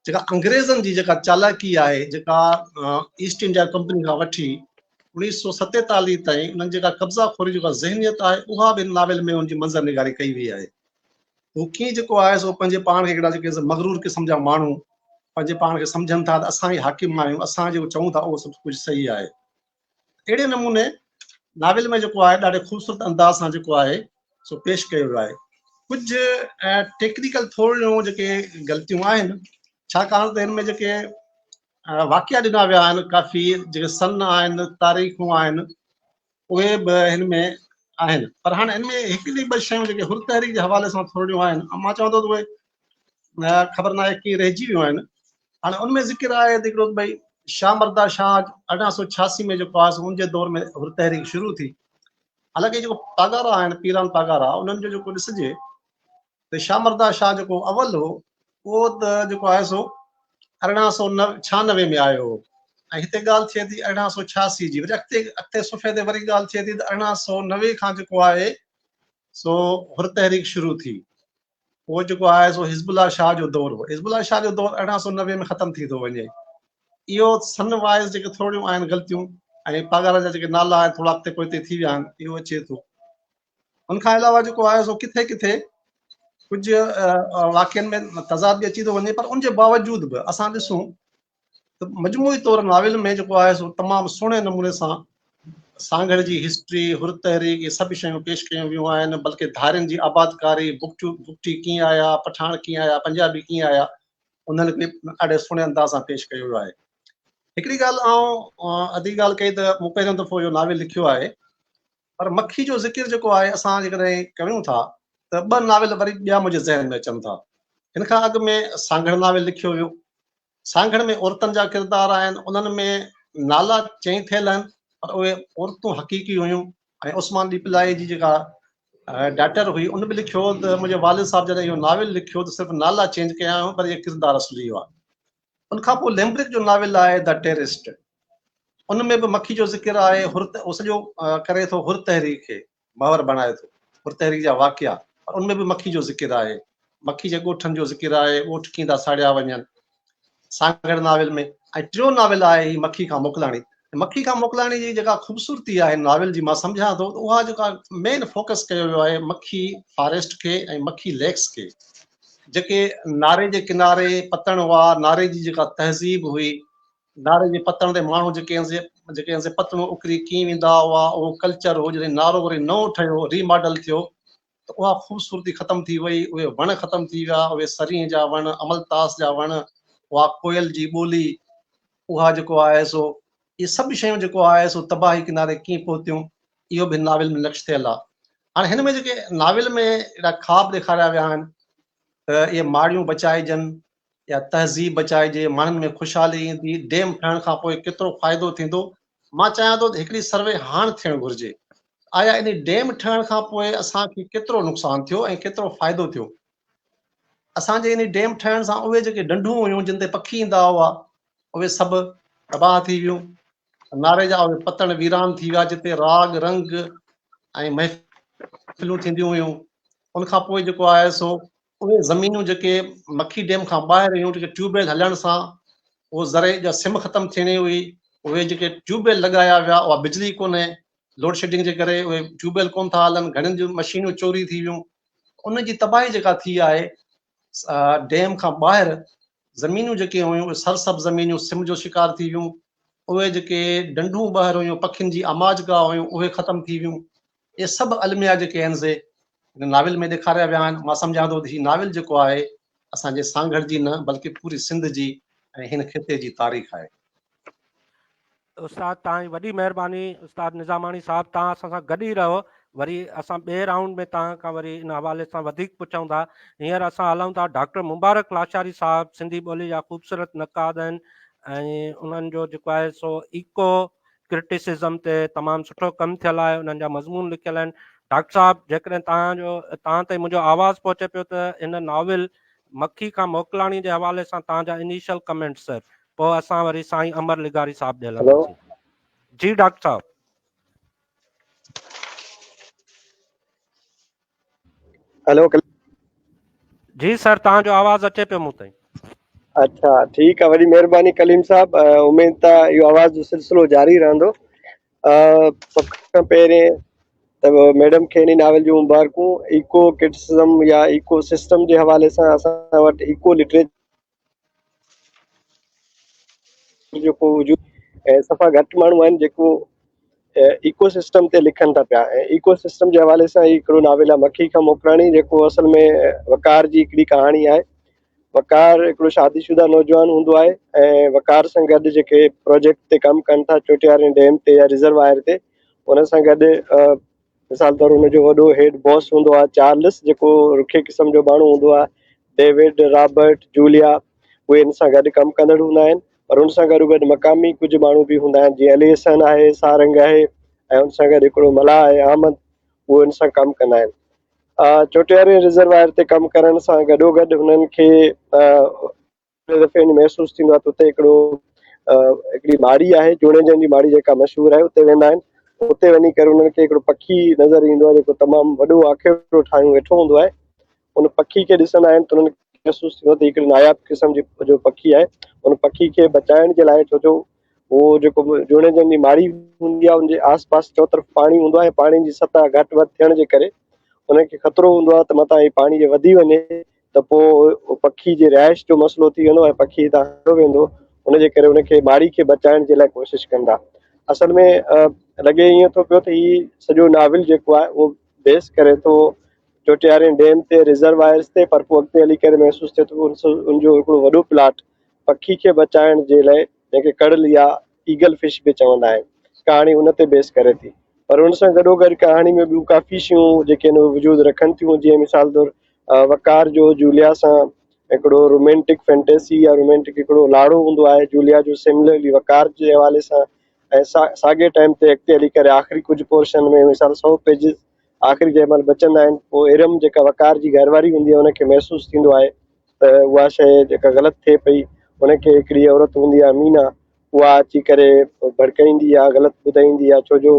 جيڪا انگريزن جي جيڪا چالاڪي آهي جيڪا ايسٽ انڊيا ڪمپني کان وٺي 1947 تائين انهن جيڪا قبضا خوري جيڪا ذهنيت آهي اها به ناول ۾ ان جي منظر نگاري ڪئي وئي آهي. هو ڪيئن جيڪو آهي سو پنهنجي پاڻ کي هڪڙا جيڪي مغرور قسم جا ماڻهو پنهنجي پاڻ کي سمجهن ٿا ته اسان ئي حاڪم آهيون، اسان جيڪو چئون ٿا اهو سڀ ڪجهه صحيح آهي. اهڙي نموني ناول ۾ جيڪو آهي ڏاڍي خوبصورت انداز سان جيڪو آهي سو پيش ڪيو ويو آهي. ڪجهه ٽيڪنيڪل ٿورڙيون جيڪي غلطيون آهن ڇاڪاڻ ته هن ۾ جيڪي واقعا ڏنا ويا آهن ڪافي جيڪي سن آهن تاريخون آهن اهي به هن ۾ آهن پر هاڻي هن ۾ هڪڙي ٻه شيون جيڪي حر تحريڪ جي حوالي سان ٿورڙيون آهن مان چوان ٿو ته اهي خبر ناهي ڪيئن رهجي ويون آهن. هاڻي ان ۾ ذڪر آهي ته هڪڙو ڀئي شاهه مردا شاهه 1886 ۾ جيڪو آهي ان جي دور ۾ حر تحريڪ شروع ٿي. حالانڪه جيڪو پاڳارا آهن پيران پاڳارا انهن جو جيڪو ڏسجي ته شاهه مردا شاهه جيڪو اول هو اهو ته جيڪو آهي سو 1896 ۾ آيو هو ۽ هتي ڳالهه ٿئي ٿي 1886 جي وري اڳتي اڳتي صفحي تي وري ڳالهه ٿئي ٿي ته 1890 کان جيڪو آهي سو حر تحريڪ شروع ٿي. اهو جيڪو آهي سو حزب الله شاهه جو دور هو. حزب الله شاهه جو دور 1890 ۾ ختم ٿي ٿو وڃي. اهو سن وائز جيڪي ٿورڙيون آهن غلطيون ۽ پاڳارا جا جيڪي نالا آهن ٿورا اڳتي پوئتي ٿي ويا آهن اهو اچي ٿو. ان کان علاوه جيڪو آهي سو ڪٿي ڪٿي ڪجهه واقعن ۾ تضاد به اچي ٿو وڃي پر ان جي باوجود به اسان ڏسون ته مجموعي طور ناول ۾ جيڪو آهي سو تمام سهڻي نموني سان سانگهڙ جي هسٽري، حر تحريڪ اهي سڀ شيون پيش ڪيون ويون آهن بلڪه ڌارين جي آبادڪاري، بگٽي ڪيئن آيا، پٺاڻ ڪيئن آيا، پنجابي ڪيئن آيا انهن کي ڏاڍي سهڻي انداز سان پيش ڪيو ويو آهي. هڪڙي ڳالهه آئون ادي ڳالهه ڪئي ته مون پهريون دفعو اهو ناول لکيو آهي پر مکي جو ذڪر جيڪو آهي اسان جيڪڏهن ڪريون ٿا ته ٻه ناول وري ٻيا منهنجي ذهن ۾ اچن ٿا. هن کان اڳ ۾ سانگهڙ ناول لکيو ويو سانگهڙ ۾ عورتن جا ڪردار آهن، انهن ۾ نالا چئين ٿيل آهن پر اهي عورتون حقيقي هيون ۽ عثمان ڏيپلائي جي جيڪا ڊاٽر هئي ان به لکيو ته منهنجي والد صاحب جڏهن اهو ناول لکيو ته صرف نالا چينج ڪيا آهيون پر اهي ڪردار اصلي هئا. ان کان پوء ليمبرڪ جو ناول آهي The Terrorist ان ۾ به مکي جو ذڪر آهي، حر اهو سڄو ڪري ٿو حر تحريڪ کي. محور بڻائي ٿو. حر تحريڪ جا واقعا پر ان ۾ به مکي جو ذڪر آهي. مکي جي ڳوٺن جو ذڪر آهي، ڳوٺ ڪيئن ٿا ساڙيا وڃن. سانگهڙ ناول ۾ ۽ ٽيون ناول آهي هي مکي کان موڪلاڻي. مکي کان موڪلاڻي جي جيڪا خوبصورتي آهي ناول جي مان سمجهان ٿو ته اها جيڪا مين فوڪس ڪيو ويو آهي مکي فاريسٽ کي ۽ مکي ليڪس کي جيڪي ناري جي ڪناري پتڻ هئا، ناري جي جيڪا تهذيب هئي، ناري جي پتڻ تي ماڻهو جيڪي آهن سي جيڪي آهن سي پتڻون اڪري ڪيئن ويندا هئا اهو ڪلچر هو جڏهن نارو وري نئون ٺهيو ري ماڊل ٿيو ته اها خوبصورتي ختم ٿي وئي اهي وڻ ختم ٿي ويا اهي سرينهن جا وڻ املتاس جا وڻ اها ڪوئل جي ٻولي اها جيڪو آهي سو اهي سڀ شيون جيڪو آهي سو تباهي ڪناري ڪيئن پهتيون اهو به ناول ۾ نقش ٿيل آهي هاڻي هن ۾ جيڪي ناول ۾ اهڙا خواب ڏيکاريا ويا آهن ته اهي ماڙيون بچائجن يا تهذيب بچائجي، ماڻهن ۾ خوشحالي ايندي، ڊيم ٺهڻ کان پوء ڪيترو فائدو ٿيندو، مان چاهيان ٿو ته هڪڙي سروي هاڻ ٿيڻ گهرجي ته آيا انهي ڊيم ٺهڻ کان پوء اسان کي ڪيترو نقصان ٿيو ۽ ڪيترو فائدو ٿيو. اسان جي انهي ڊيم ٺهڻ سان اهي جيڪي ڍنڍون هيون جن تي پکي ايندا هئا اهي سڀ تباهه ٿي ويون، ناري جا اهي پتڻ ويران ٿي ويا جتي راڳ رنگ ۽ محفلون ٿينديون هيون، ان کان پوء جيڪو آهي سو اهي زمينون جيڪي مکي ڊيم کان ٻاهر هيون جيڪي ٽيوب ويل هلڻ سان اهو زرعي جا سم ختم ٿيڻي هئي اهي جيڪي ٽيوب ويل لڳايا ويا اها بجلي ڪونهي لوڊ شيڊنگ جي ڪري اهي ٽيوب ويل ڪون ٿا هلن گهڻين جون مشينون چوري ٿي ويون ان جي تباهي جيڪا ٿي آهي ڊيم کان ٻاهر زمينون جيڪي هيون اهي سرسبز زمينون سم جو شڪار ٿي ويون اهي جيڪي ڍنڍون ٻاهر هيون پکين جي آماجگاهه هيون اهي ختم ٿي ويون اهي سڀ الميا جيڪي آهن سي هن ناول ۾ ڏيکاريا ويا آهن. مان سمجهان ٿو ته هي ناول جيڪو آهي اسان جي سانگهڙ جي نه بلڪه پوري سنڌ جي ۽ هن خطي جي تاريخ آهي. استاد توهان جي وڏي مهرباني استاد نظاماڻي صاحب توهان اسان سان گڏ ئي رهو وري اسان ٻئي رائونڊ ۾ توهان کان وري ان حوالي سان وڌيڪ پڇون ٿا هينئر اسان هلون ٿا ڊاڪٽر مبارڪ لاشاري صاحب سنڌي ٻولي جا خوبصورت نقاد آهن ۽ انهن جو جيڪو آهي سو ايڪو ڪرٽيسزم تي تمام سٺو ڪم ٿيل آهي انهن جا مضمون لکيل آهن. ڊاڪٽر صاحب جيڪڏهن توهان جو توهان تائين منهنجو آواز پهچي پيو ته هن ناول مکي کان موڪلاڻي جي حوالي سان توهان جا انيشل ڪمينٽس سر پوء اسان وري سائين امر لغاري صاحب ڏي هلنداسين. جي ڊاڪٽر صاحب. هيلو جي سر توهان جو آواز اچي پيو مون تائين. اڇا ٺيڪ آ وڏي مهرباني ڪليم صاحب اميد ته اهو آواز جو سلسلو جاري رهندو سڀ کان پهرين ته ميڊم کي انهي ناول جون مبارڪون ايڪو ڪرٽسزم يا ايڪو سسٽم جي حوالي سان اسان وٽ ايڪو لٽريچر جو ڪو وجود ۽ صفا گهٽ ماڻهو آهن جيڪو ايڪو سسٽم تي لکن ٿا پيا ۽ ايڪو سسٽم جي حوالي سان هي هڪڙو ناول آهي مکي کان موڪلاڻي جيڪو اصل ۾ وقار جي هڪڙي ڪهاڻي آهي وقار هڪڙو شادي شده نوجوان هوندو آهي ۽ وقار سان گڏ جيڪي پروجيڪٽ تي ڪم ڪن ٿا چوٽياري ڊيم تي يا ريزروائر تي ان سان گڏ مثال طور ان جو وڏو هيڊ باس هوندو آهي چارلس جيڪو رکي قسم جو ماڻهو هوندو آهي ڊيوڊ رابرٽ جوليا اهي ان سان گڏ ڪم ڪندڙ هوندا آهن پر ان سان گڏو گڏ مقامي ڪجهه ماڻهو به هوندا آهن جيئن علي حسن آهي سارنگ آهي ۽ ان سان گڏ هڪڙو ملاح آهي احمد اهو ان سان ڪم ڪندا آهن چوٽياري ريزروائر تي ڪم ڪرڻ سان گڏو گڏ هنن کي هڪڙي دفعي ائين محسوس ٿيندو آهي ته اتي هڪڙو هڪڙي ماڙي آهي جوڻيجن جي ماڙي جيڪا مشهور آهي اتي ويندا آهن اتي وڃي ڪري انهن کي هڪڙو پکي نظر ايندو آهي جيڪو تمام وڏو آکيرو ٺاهيون ويٺو هوندو آهي ان پکي کي ڏسندا آهن ته انهن کي محسوس ٿيندو آهي ته هڪڙي ناياب قسم جي جو پکي آهي ان پکي کي بچائڻ جي لاء ڇو جو اهو جيڪو جوڻيجن جي ماڙي هوندي آهي ان جي آس پاس چوطرف پاڻي هوندو آهي پاڻي جي سطح گهٽ وڌ ٿيڻ جي ڪري انهن کي خطرو هوندو آهي ته متان هي پاڻي جي وڌي وڃي ته پوء پکي جي رهائش جو مسئلو ٿي ويندو ۽ پکي هتان هليو ويندو ان جي ڪري ان کي ماڙي کي بچائڻ جي لاء ڪوشش ڪندا اصل ۾ لڳي ائين ٿو پيو ته هي سڄو ناول جيڪو آهي اهو بيس ڪري ٿو چوٽيارين ڊيم تي ريزروائرس تي پر پوء اڳتي هلي ڪري محسوس ٿئي ٿو ان جو هڪڙو وڏو پلاٽ پکي کي بچائڻ جي لاء جنهن کي ڪڙل يا ايگل فش به چوندا آهن ڪهاڻي ان تي بيس ڪري ٿي پر ان سان گڏوگڏ ڪهاڻي ۾ ٻيون ڪافي شيون جيڪي آهن اهي وجود رکن ٿيون جيئن مثال طور وقار جو جوليا سان هڪڙو رومينٽڪ فينٽيسي يا رومينٽڪ هڪڙو لاڙو هوندو آهي جوليا جو سملرلي وقار جي حوالي سان ۽ ساڳي ٽائيم تي اڳتي هلي ڪري آخري ڪجهه پورشن ۾ مثال سو پيجز آخري جنهن مهل بچندا آهن پوء ارم جيڪا وقار جي گهر واري هوندي آهي ان کي محسوس ٿيندو آهي ته اها شيء جيڪا غلط ٿئي پئي ان کي هڪڙي عورت هوندي آهي امينا اها اچي ڪري ڀڙڪائيندي آ غلط ٻڌائيندي آ ڇو جو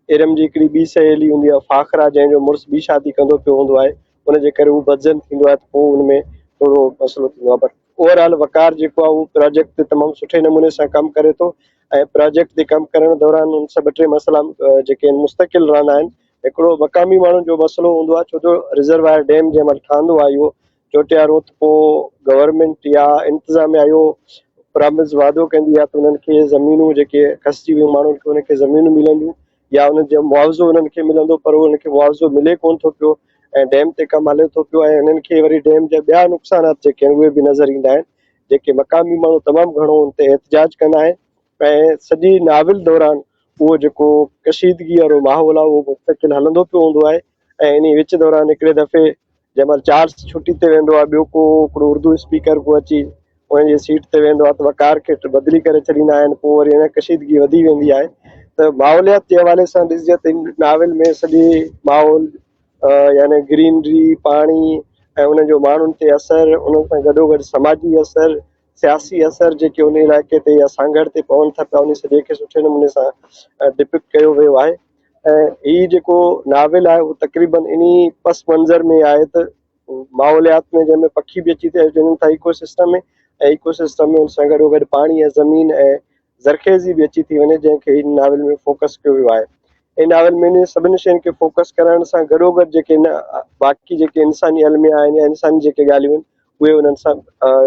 ارم جي هڪڙي ٻي سهيلي هوندي آ فاخره جنهن جو مڙس ٻي شادي ڪندو پيو هوندو آهي ان جي ڪري هو بدظن ٿيندو آهي ته پوء ان ۾ ٿورو مسئلو ٿيندو آ بٽ اوور آل وقار جيڪو آ اهو پراجيڪٽ تي تمام سٺي نموني سان ڪم ڪري ٿو ۽ پراجيڪٽ تي ڪم ڪرڻ دوران ان سان ٻه ٽي مسئلا جيڪي آهن مستقل رهندا آهن هڪڙو مقامي ماڻهن جو مسئلو هوندو آهي ڇو جو ريزروائر ڊيم جنهن مهل ٺهندو آهي اهو چوٽيارو ته پوء گورنمينٽ يا انتظاميا اهو پرامس وعدو ڪندي آهي ته انهن کي زمينون جيڪي کسجي ويون ماڻهن کي انهن کي زمينون ملنديون يا انهن جو معاوضو انهن کي ملندو پر انهن کي معاوضو ملي ڪونه ٿو پيو ۽ ڊيم تي ڪم هلي ٿو پيو ۽ انهن کي وري ڊيم جا ٻيا نقصانات جيڪي آهن اهي به نظر ايندا آهن جيڪي مقامي ماڻهو تمام گهڻو ان تي احتجاج ڪندا آهن ۽ سڄي ناول دوران اهو جيڪو ڪشيدگي وارو ماحول آهي اهو مستقل هلندو پيو هوندو آهي ۽ انهي وچ دوران هڪڙي دفعي جنهن مهل چارلس ڇٽي تي ويندو آهي ٻيو ڪو هڪڙو اردو اسپيڪر ڪو اچي ان جي سيٽ تي ويندو آهي ته وقار کي بدلي ڪري ڇڏيندا آهن پوء وري اڃا ڪشيدگي وڌي ويندي آهي ته ماحوليات جي حوالي سان ڏسجي ته ان ناول ۾ سڄي ماحول يعني گرينري پاڻي ۽ ان جو ماڻهن تي اثر ان سان گڏو گڏ سماجي اثر سياسي اثر جيڪي ان علائقي تي يا سانگهڙ تي پون ٿا پيا ان سڄي کي سٺي نموني سان ڊپڪٽ ڪيو ويو آهي ۽ هي جيڪو ناول آهي اهو تقريبن انهي پس منظر ۾ آهي ته ماحوليات ۾ جنهن ۾ پکي به اچي ٿا وڃن ٿا ايڪو سسٽم ۾ ۽ ايڪو سسٽم ۾ ان سان گڏو گڏ پاڻي ۽ زمين ۽ زرخيزي به اچي ٿي وڃي جنهن کي هن ناول ۾ فوڪس ڪيو ويو آهي ان ناول ۾ انهن سڀني شين کي فوڪس ڪرڻ سان گڏو گڏ جيڪي باقي جيڪي انساني الميا آهن يا انساني جيڪي ڳالهيون آهن اهي انهن سان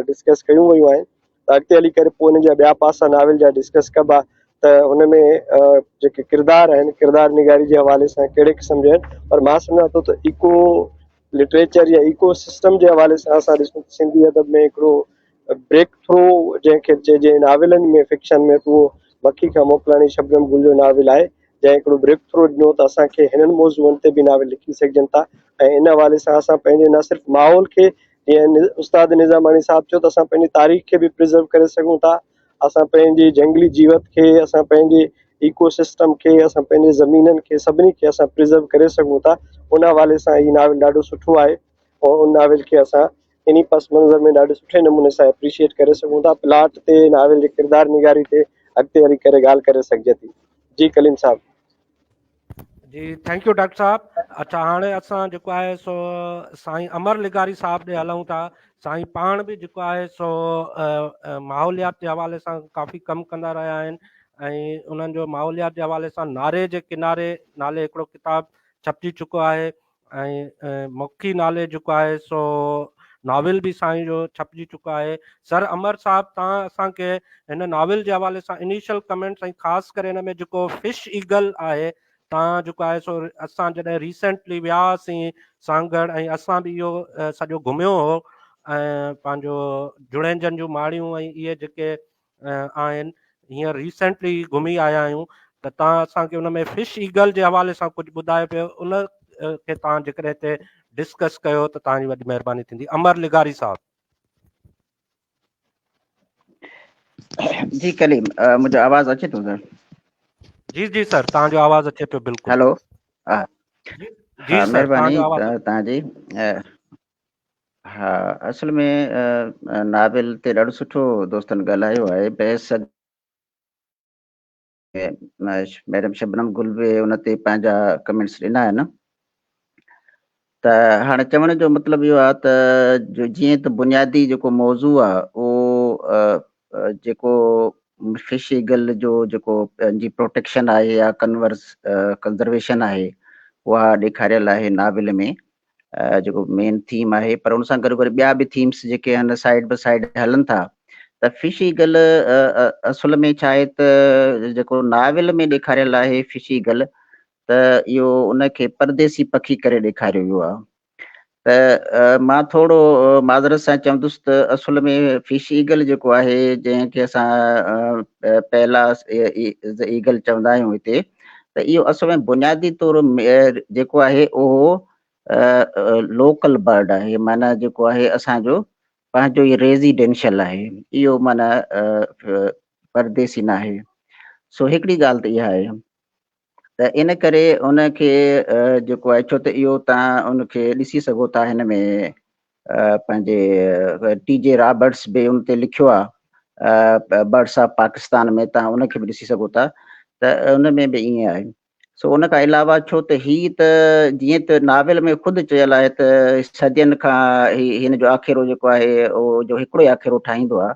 ڊسڪس ڪيون ويون آهن ته اڳتي هلي ڪري پوء ان جا ٻيا پاسا ناول جا ڊسڪس ڪبا ته هن ۾ جيڪي ڪردار آهن ڪردار نگاري جي حوالي سان ڪهڙي قسم جا آهن پر مان سمجهان ٿو ته ايڪو لٽريچر يا ايڪو سسٽم جي حوالي سان اسان ڏسون ته سنڌي ادب ۾ هڪڙو بريڪ ٿرو جنهن کي چئجي ناولن ۾ فڪشن ۾ ته اهو مکي کان موڪلاڻي شبنم گل جو ناول آهي جنهن هڪڙو بريڪ ٿرو ڏنو ته اسان کي هنن موضوعن تي به ناول لکي سگهجن ٿا ۽ ان حوالي سان اسان پنهنجي نه صرف ماحول کي جيئن استاد نظاماڻي صاحب چيو ته اسان پنهنجي تاريخ کي به پرزرو ڪري سگهون ٿا اسان پنهنجي جهنگلي جيوت کي اسان پنهنجي ايڪو سسٽم کي اسان پنهنجي زمينن کي سڀني کي اسان پريزرو ڪري سگهون ٿا ان حوالي سان هي ناول ڏاڍو سٺو آهي ۽ ان ناول کي اسان انهي پس منظر ۾ ڏاڍي سٺي نموني سان اپريشيئيٽ ڪري سگهون ٿا پلاٽ تي ناول جي ڪردار نگاري تي اڳتي هلي ڪري ڳالهه ڪري سگهجي ٿي جي ڪليم صاحب. جي thank you doctor صاحب اچھا هاڻي اسان جيڪو آهي سو سائين امر لغاري صاحب ڏي هلون ٿا سائين پاڻ به جيڪو آهي سو ماحوليات جي حوالي سان ڪافي ڪم ڪندا رهيا آهن ۽ انهن جو ماحوليات جي حوالي سان ناري جي ڪناري نالي هڪڙو ڪتاب ڇپجي چڪو آهي ۽ مکي نالي جيڪو آهي سو ناول به سائين جو ڇپجي چڪو آهي سر امر صاحب تان اسان کي هن ناول جي حوالي سان انيشل ڪمينٽس ۽ خاص ڪري هن ۾ جيڪو فش ايگل آهي تان جيڪو آهي سو اسان جڏهن ريسينٽلي ويا هئاسين سانگهڙ ۽ اسان به اهو سڄو گهميو هو ۽ پنهنجو جوڻيجن جون ماڙيون ۽ اهي جيڪي آهن هينئر ريسينٽلي گهمي آيا آهيون ته تان اسان کي ان ۾ فش ايگل جي حوالي سان ڪجهه ٻڌايو پيو ان کي تان جيڪڏهن هتي ڊسڪس ڪيو ته تان جي وڏي مهرباني ٿيندي امر لغاري صاحب. جي ڪليم منهنجو آواز اچي ٿو سر؟ جي جي سر تان جو آواز اچي پيو بلڪل. هلو ها جي سر مهرباني تان جي. ها اصل ۾ ناول تي ڏاڍو سٺو دوستن ڳالهايو آهي بحث ميڊم شبنم گل به ان تي پنهنجا ڪمينٽس ڏنا آهن ته هاڻي چوڻ جو مطلب اهو آهي ته جيئن ته بنيادي جيڪو موضوع آهي اهو جيڪو فش ايگل جو جيڪو جي پروٽيڪشن آهي يا ڪنورس ڪنزرويشن آهي اها ڏيکاريل آهي ناول ۾ جيڪو مين ٿيم آهي پر ان سان گڏو گڏ ٻيا به ٿيمس جيڪي آهن سائيڊ بي سائيڊ هلن ٿا ته فش ايگل اصل ۾ ڇا آهي ته جيڪو ناول ۾ ڏيکاريل آهي فش ايگل ته اهو ان کي پرديسي پکي ڪري ڏيکاريو ويو آهي ته مان ٿورو معذرت سان چوندس ته اصل ۾ فش ايگل جيڪو آهي جنهن کي اسان پهلا ايگل چوندا آهيون هتي ته اهو اصل ۾ بنيادي طور جيڪو آهي اهو لوڪل برڊ آهي معنيٰ جيڪو آهي اسانجو پنهنجو ئي ريزيڊينشل آهي اهو معنيٰ پرديسي نه آهي سو هڪڙي ڳالهه ته اها آهي ته ان ڪري ان کي جيڪو آهي ڇو ته اهو تان ان کي ڏسي سگهو ٿا هن ۾ پنهنجي ٽي جي رابرٽس به ان تي لکيو آهي برڊس آف پاڪستان ۾ تان ان کي به ڏسي سگهو ٿا ته ان ۾ به ائين آهي سو ان کان علاوه ڇو ته هي ته جيئن ته ناول ۾ خود چيل آهي ته صدين کان هي هن جو آکيرو جيڪو آهي اهو جو هڪڙو ئي آکيرو ٺاهيندو آهي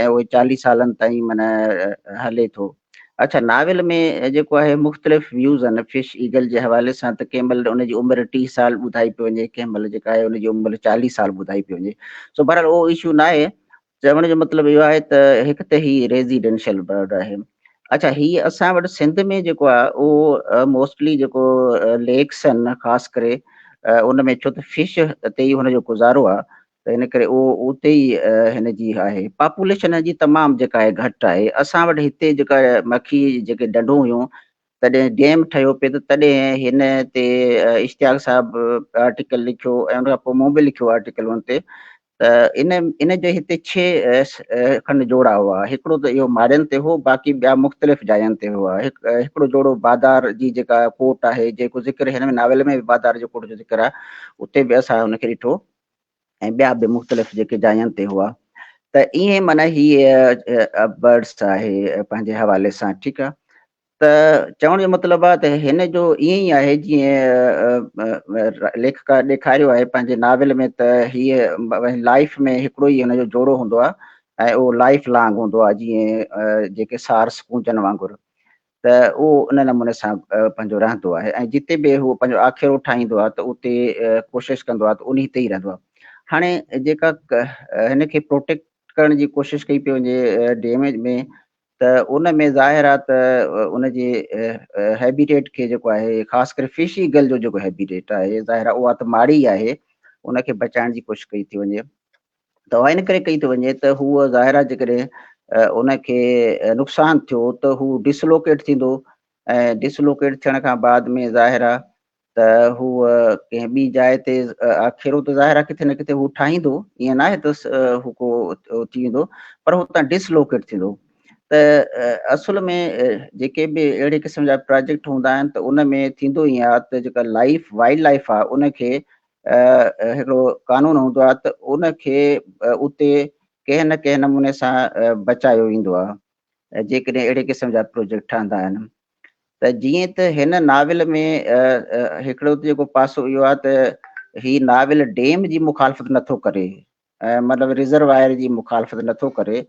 ۽ اهي چاليهه سالن تائين معنيٰ هلي ٿو. اڇا ناول ۾ جيڪو آهي مختلف ويوز آهن فش ايگل جي حوالي سان ته ڪنهن مهل ان جي عمر 30 سال ٻڌائي پيو وڃي ڪنهن مهل جيڪا آهي ان جي عمر 40 سال ٻڌائي پيو وڃي سو بهرحال اهو اشو نه آهي چوڻ جو مطلب اهو آهي ته هڪ ته هي ريزيڊنشل برڊ آهي اڇا هي اسان وٽ سنڌ ۾ جيڪو آهي اهو موسٽلي جيڪو ليڪس آهن خاص ڪري ان ۾ ڇو ته فش تي ئي هن جو گذارو آهي ته ان ڪري اهو اتي ئي هن جي آهي پاپوليشن هن جي تمام جيڪا آهي گهٽ آهي اسان وٽ هتي جيڪا مکي جيڪي ڍنڍون هيون تڏهن ڊيم ٺهيو پئي ته تڏهن هن تي اشتياق صاحب آرٽيڪل لکيو ۽ ان کان پوء مون به لکيو آرٽيڪل ان تي ته ان ان جي هتي ڇهه کن جوڙا هئا هڪڙو ته اهو ماڙين تي هو باقي ٻيا مختلف جاين تي هئا هڪڙو جوڙو بادار جي جيڪا ڪوٽ آهي جيڪو ذڪر هن ۾ ناول ۾ به بادار جي ڪوٽ جو ذڪر آهي اتي به اسان هن کي ڏٺو ۽ ٻيا به مختلف جيڪي جاين تي هئا ته ائين معنيٰ هي برڊس آهي پنهنجي حوالي سان ٺيڪ آهي ته چوڻ جو مطلب آهي ته هن جو ائين ئي آهي جيئن ليکڪا ڏيکاريو آهي پنهنجي ناول ۾ ته هيء لائف ۾ هڪڙو ئي هن جو جوڙو هوندو آهي ۽ اهو لائف لانگ هوندو آهي جيئن جيڪي سارس ڪونجن وانگر ته اهو ان نموني سان پنهنجو رهندو آهي ۽ جتي به هو پنهنجو آکيرو ٺاهيندو آهي ته اتي ڪوشش ڪندو آهي ته انهي تي ئي رهندو آهي هاڻي جيڪا هن کي پروٽيڪٽ ڪرڻ جي ڪوشش ڪئي پئي وڃي ڊيم ۾ ته ان ۾ ظاهر آهي ته ان جي هيبيٽيٽ کي جيڪو آهي خاص ڪري فش ايگل جو جيڪو هيبيٽيٽ آهي ظاهر آهي اها ته ماڙي آهي ان کي بچائڻ جي ڪوشش ڪئي ٿي وڃي ته اها ان ڪري ڪئي ٿي وڃي ته هو ظاهر آهي جيڪڏهن ان کي نقصان ٿيو ته هو ڊسلوڪيٽ ٿيندو ۽ ڊسلوڪيٽ ٿيڻ کان بعد ۾ ظاهر آهي ته هو ڪنهن ٻي جاء تي آکيرو ته ظاهر آهي ڪٿي نه ڪٿي هو ٺاهيندو ائين ناهي ته هو ڪو ٿي ويندو پر هو اتان ڊسلوڪيٽ ٿيندو. ته اصل ۾ جيڪي به اهڙي قسم جا پراجيڪٽ هوندا آهن ته ان ۾ ٿيندو ائين آهي ته جيڪا لائف وائلڊ لائف آهي ان کي هڪڙو قانون هوندو آهي ته ان کي اتي ڪنهن نه ڪنهن نموني سان بچايو ويندو آهي جيڪڏهن اهڙي قسم جا پروجيڪٽ ٺهندا آهن ته جيئن ته هن ناول ۾ هڪڙو ته جيڪو پاسو اهو آهي ته هي ناول ڊيم جي مخالفت نٿو ڪري مطلب ريزروائر جي مخالفت نٿو ڪري،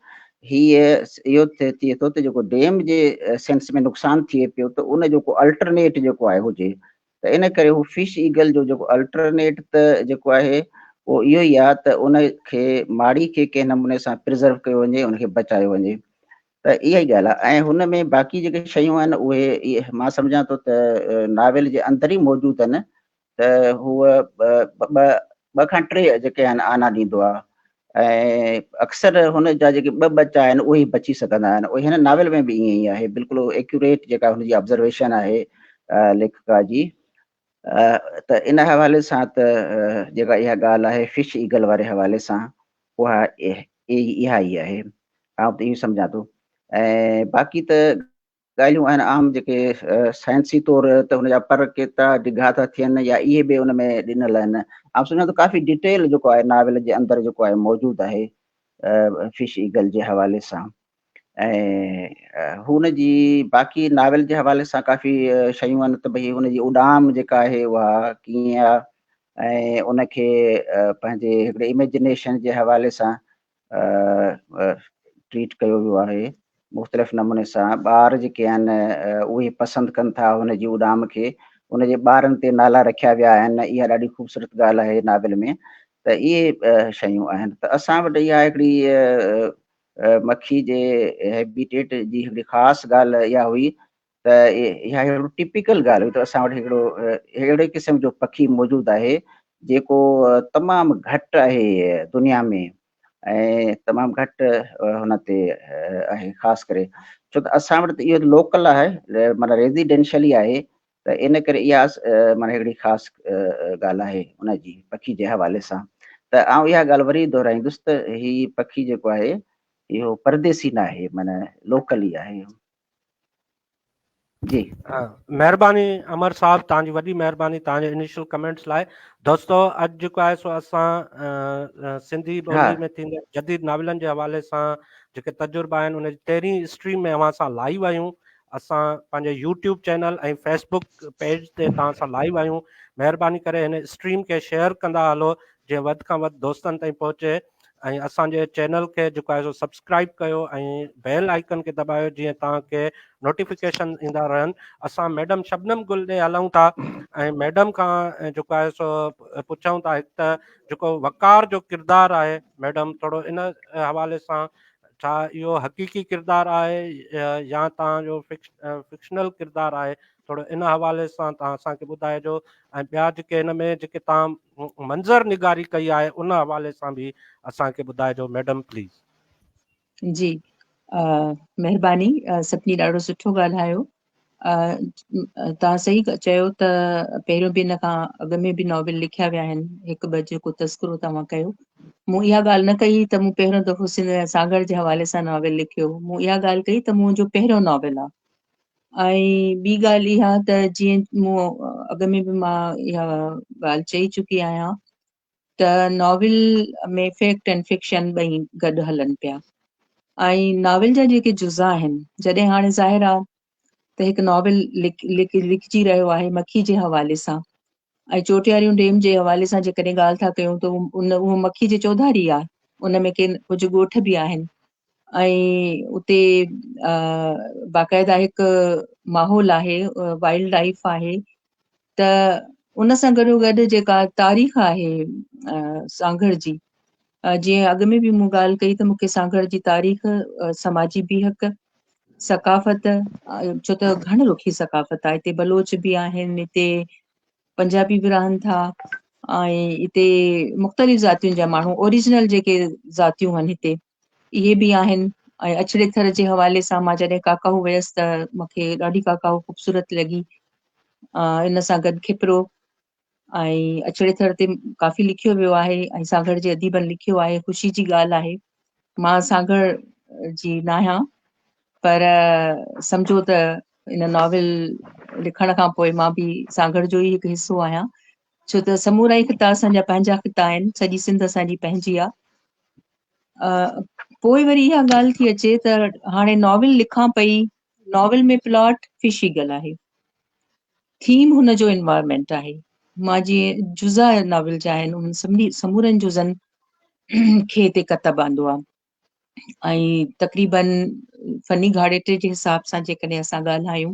هي اهو ٿئي ٿو ته جيڪو ڊيم جي سينس ۾ نقصان ٿئي پيو ته ان جو ڪو الٽرنيٽ جيڪو آهي هجي ته ان ڪري هو فش ايگل جو جيڪو الٽرنيٽ ته جيڪو آهي اهو اهو ئي آهي ته ان کي ماڙي کي ڪنهن نموني سان پرزرو ڪيو وڃي ان کي بچايو وڃي ته اها ئي ڳالهه آهي ۽ هن ۾ باقي جيڪي شيون آهن اهي مان سمجهان ٿو ته ناول جي اندر ئي موجود آهن ته هو ٻه کان ٽي جيڪي آهن آنا ڏيندو آهي ۽ اڪثر هن جا جيڪي ٻه ٻچا آهن اهي بچي سگهندا آهن اهي هن ناول ۾ به ائين ئي آهي بلڪل ايڪيوريٽ جيڪا هن جي آبزرويشن آهي ليکڪا جي ته ان حوالي سان ته جيڪا اها ڳالهه آهي فش ايگل واري حوالي سان اها اها ئي آهي آئون ته اهو سمجهان ٿو ۽ باقي ته ڳالهيون آهن عام جيڪي سائنسي طور ته هن جا پر ڪيترا ڊگها ٿا ٿين يا اهي به ان ۾ ڏنل آهن آئون سمجهان ٿو ڪافي ڊيٽيل جيڪو آهي ناول جي اندر جيڪو آهي موجود آهي فش ايگل جي حوالي سان ۽ هن جي باقي ناول جي حوالي سان ڪافي شيون آهن ته ڀئي هن جي اڏام جيڪا آهي اها ڪيئن آهي ۽ ان کي پنهنجي هڪڙي اميجنيشن جي حوالي سان ٽريٽ ڪيو ويو آهي مختلف نموني سان ٻار جيڪي آهن اهي پسند ڪن ٿا هن جي اڏام کي ان جي ٻارن تي نالا رکيا ويا آهن اها ڏاڍي خوبصورت ڳالهه آهي ناول ۾ ته اهي شيون آهن ته اسان وٽ اها هڪڙي مکي جي هيبيٽيٽ جي هڪڙي خاص ڳالهه اها هئي ته اها هڪڙو ٽپيڪل ڳالهه هئي ته اسان وٽ هڪڙو اهڙي قسم جو پکي موجود آهي جيڪو تمام گهٽ آهي دنيا ۾ ۽ تمام گهٽ هن تي آهي خاص ڪري ڇو ته اسان وٽ ته اهو لوڪل آهي معنيٰ ريزيڊينشل ئي آهي ته ان ڪري اها معنيٰ هڪڙي خاص ڳالهه آهي ان جي پکي جي حوالي سان ته آئون اها ڳالهه وري دهرائيندس ته هي پکي جيڪو آهي اهو پرديسي نه آهي معنيٰ لوڪل ئي آهي. جي. مهرباني امر صاحب توهان جي وڏي مهرباني توهان جي انيشل ڪمينٽس لاء دوستو اڄ جيڪو آهي سو اسان سنڌي ٻولي ۾ ٿيندڙ جديد ناولن جي حوالي سان جيڪي تجربا آهن ان جي تيرهين اسٽريم ۾ اوهان سان لائيو آهيون اسان پنهنجي يوٽيوب چينل ۽ فيسبوڪ پيج تي توهان سان لائيو آهيون مهرباني ڪري هن اسٽريم کي شيئر ڪندا هلو جيئن وڌ کان وڌ دوستن تائين پهچي ۽ اسان جي چينل کي جيڪو آهي سو سبسڪرائب ڪيو ۽ بيل آئيڪن کي دٻايو جيئن توهان کي نوٽيفڪيشن ايندا رهن اسان ميڊم شبنم گل ڏي هلون ٿا ۽ ميڊم کان جيڪو آهي سو پڇون ٿا هڪ ته جيڪو وقار جو ڪردار آهي ميڊم ٿورو ان حوالي سان ڇا اهو حقيقي ڪردار آهي يا توهان جو فڪشنل ڪردار آهي ٿورو ان حوالي سان توهان اسان کي ٻڌائجو ۽ ٻيا جيڪي هن ۾ جيڪي توهان منظر نگاري ڪئي آهي ان حوالي سان به اسان کي ٻڌائجو ميڊم پليز. جي مهرباني سڀني ڏاڍو سٺو ڳالهايو توهان صحيح چيو ته پهريون به ان کان اڳ ۾ به ناول لکيا ويا آهن هڪ ٻه جيڪو تذڪرو توهان ڪيو مون اها ڳالهه نه ڪئي ته مون پهريون دفعو سنڌ سانگهڙ جي حوالي سان ناول لکيو مون اها ڳالهه ڪئي ته منهنجو پهريون ناول آهي ۽ ٻي ڳالهه اها ته جيئن مون اڳ ۾ به مان اها ڳالهه چئي چڪي آهيان ته ناول ۾ فيڪٽ ۽ فڪشن ٻئي گڏ هلن پيا ۽ ناول جا جيڪي جزا آهن جڏهن هاڻي ظاهر آهي ته هڪ ناول لکجي رهيو آهي مکي جي حوالي سان ۽ چوٽياريون ڊيم جي حوالي سان جيڪڏهن ڳالهه ٿا ڪيون ته ان اهو مکي جي چوڌاري آهي ان ۾ ڪي ڪجهه ڳوٺ به آهن ۽ اتي باقاعده هڪ ماحول آهي وائلڊ لائف آهي ته ان سان گڏو گڏ جيڪا تاريخ آهي سانگهڙ جي جيئن اڳ ۾ به مون ڳالهه ڪئي ته مونکي سانگهڙ جي تاريخ سماجي بيهڪ ثقافت ڇو ته گهڻ رخي ثقافت آهي هتي بلوچ به آهن هتي پنجابي به رهن ٿا ۽ هتي مختلف ذاتين جا ماڻهو اوريجنل جيڪي ذاتيون آهن هتي اهي به آهن ۽ اڇڙي ٿر جي حوالي سان مان جڏهن ڪاڪاهو ويس ته مونکي ڏاڍي ڪاڪاهو خوبصورت لڳي ان سان گڏ کپرو ۽ اڇڙي ٿر تي ڪافي لکيو ويو آهي ۽ سانگهڙ جي اديبن لکيو آهي خوشي جي ڳالهه آهي مان سانگهڙ جي ناهيان پر سمجهو ته ان ناول لکڻ کان پوء مان به سانگهڙ جو ئي هڪ حصو آهيان ڇو ته سمورا ئي خطا اسان جا پنهنجا خطا آهن، سڄي سنڌ اسان جي پنهنجي آهي. پوء وري اها ڳالهه ٿي اچي ته هاڻي ناول لکان پئي، ناول ۾ پلاٽ فش ايگل آهي، ٿيم هن جو انوائرمينٽ آهي. مان جيئن جزا ناول جا آهن انهن سڀني سمورن جزن کي هتي ڪتب آندو آهي ۽ تقريبن فني گهاڙيٽي جي حساب سان جيڪڏهن اسان ڳالهايون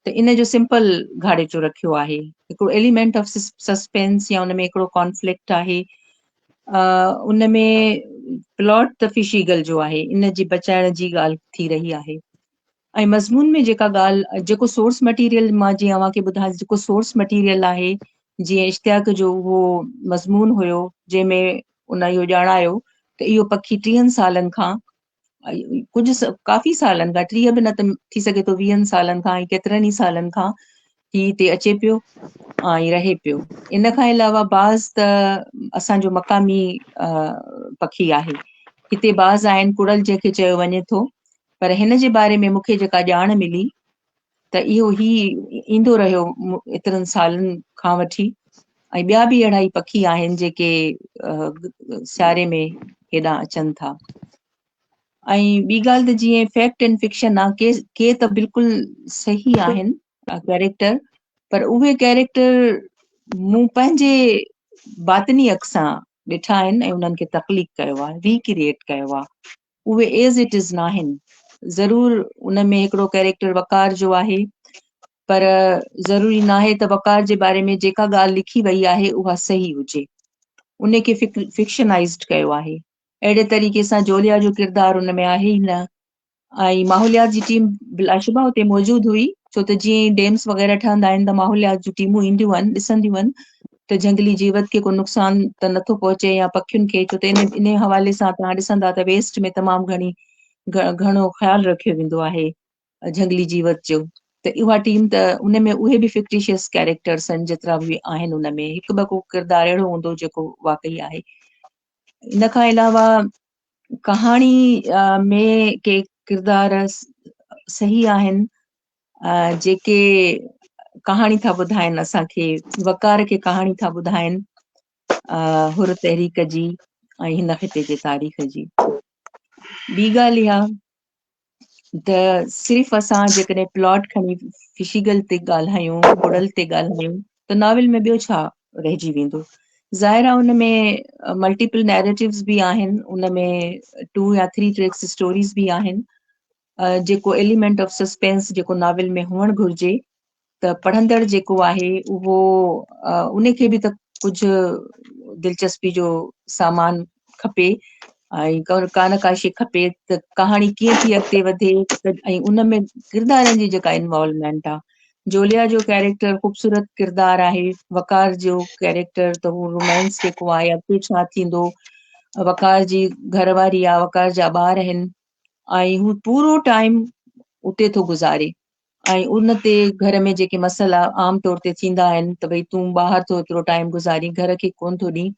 ته ان جو سمپل گهاڙيٽو رکيو آهي. هڪڙو ايليمينٽ آف سسپينس يا ان ۾ هڪڙو ڪانفلڪٽ آهي. ان ۾ پلاٽ ته فش ايگل جو آهي، ان جي بچائڻ جي ڳالهه ٿي رهي آهي. ۽ مضمون ۾ جيڪا ڳالهه جيڪو سورس مٽيريل مان جيئن اوهان کي ٻڌايان جيڪو سورس مٽيريل آهي جيئن اشتياق جو اهو مضمون هيو جنهن ۾ ان اهو ڄاڻايو ته اهو پکي ٽيهن سالن کان ڪجهه ڪافي سالن کان 30 به نه ته ٿي سگهي ٿو ويهن سالن کان ۽ ڪيترن ئي سالن کان هي هتي اچي پيو ۽ رهي پيو. ان کان علاوه باز ته اسان جو مقامي پکي آهي. هتي باز آهن ڪڙل جنهن کي چيو وڃي ٿو پر هن جي باري ۾ مون کي جيڪا ڄاڻ ملي ته اهو هي ايندو رهيو ايترن سالن کان وٺي ۽ ٻيا به اهڙا ئي پکي آهن جيڪي سياري ۾ هيڏانهن اچن ٿا ۽ ٻي ڳالهه ته جيئن فيڪٽ اينڊ فڪشن آ ڪي ڪي ته بلڪل صحيح آهن ڪيريڪٽر پر اهي ڪيريڪٽر مون پنهنجي باطني اک سان ڏٺا آهن ۽ انهن کي تخليق ڪيو آهي ريڪريئيٽ ڪيو آهي اهي ايز it از ناهن. ضرور ان ۾ هڪڙو ڪيريڪٽر وقار جو آهي پر ضروري ناهي ته وقار جي باري ۾ جيڪا ڳالهه لکي وئي آهي اها صحيح هجي. ان کي فڪشنائزڊ ڪيو آهي. اهڙي طريقي سان جوليا جو ڪردار ان ۾ آهي ئي نه ۽ ماحوليات جي ٽيم بلاشبه اتي موجود هئي ڇو ته جيئن ئي ڊيمس وغيره ٺهندا آهن ته ماحوليات جون ٽيمون اينديون آهن ڏسنديون آهن ته جهنگلي جيوت کي ڪو نقصان ته نٿو پهچي يا پکين کي ڇو ته ان ان حوالي سان توهان ڏسندا ته ويسٽ ۾ تمام گهڻي گهڻو خيال رکيو ويندو آهي جهنگلي جيوت جو ته اها ٽيم ته ان ۾ اهي به فڪٽيشس ڪيريڪٽرس آهن جيترا به آهن ان ۾ هڪ ٻه ڪو ڪردار اهڙو هوندو جيڪو واقعي آهي ان کان علاوه ڪهاڻي ۾ ڪي ڪردار صحيح آهن جيڪي ڪهاڻي ٿا ٻڌائن اسان کي وقار کي ڪهاڻي ٿا ٻڌائن حر تحريڪ جي ۽ هن خطي جي تاريخ جي ٻي ڳالهه اها ته صرف اسان جيڪڏهن پلاٽ کڻي فشيگل تي ڳالهايون ڪڙل تي ڳالهايون ته ناول ۾ ٻيو ڇا رهجي ويندو ظاهر آهي ان ۾ ملٽيپل نيريٽوز به آهن ان ۾ ٽو يا ٿري ٽريڪس اسٽوريز به آهن جيڪو ايليمينٽ آف سسپينس جيڪو ناول ۾ هئڻ گهرجي ته پڙهندڙ جيڪو آهي اهو ان کي به ته ڪجهه دلچسپي جو سامان کپي ۽ ڪا نه ڪا شي کپي ته ڪهاڻي ڪيئن ٿي اڳتي وڌي ۽ ان ۾ ڪردارن جي جيڪا انوالومينٽ آهي جوليا جو ڪيريڪٽر خوبصورت ڪردار آهي وقار جو ڪيريڪٽر ته هو رومانس جيڪو آهي اڳتي ڇا ٿيندو وقار جي گهر واري آهي وقار جا ٻار آهن ۽ هو پورو ٽائيم اتي ٿو گذاري ۽ ان تي گهر ۾ جيڪي مسئلا عام طور تي ٿيندا آهن ته ڀئي تون ٻاهر ٿو ايترو ٽائيم گذارين گهر کي ڪون ٿو ڏين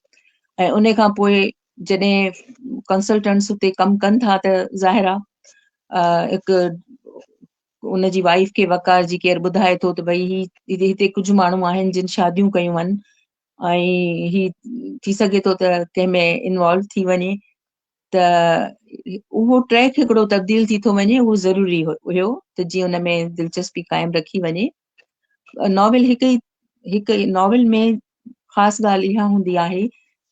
۽ ان کان پوء جڏهن ڪنسلٽنٽس اتي ڪم ڪن ٿا ته ظاهر آهي هڪ ان جي وائيف کي وقار جي ڪير ٻڌائي ٿو ته ڀئي هي هتي ڪجهه ماڻهو آهن جن شاديون ڪيون آهن ۽ هي ٿي سگهي ٿو ته ڪنهن ۾ انوالو ٿي وڃي ته اهو ٽريڪ هڪڙو تبديل ٿي ٿو وڃي اهو ضروري هيو ته جيئن ان ۾ دلچسپي قائم رکي وڃي ناول هڪ ئي هڪ ناول ۾ خاص ڳالهه اها هوندي آهي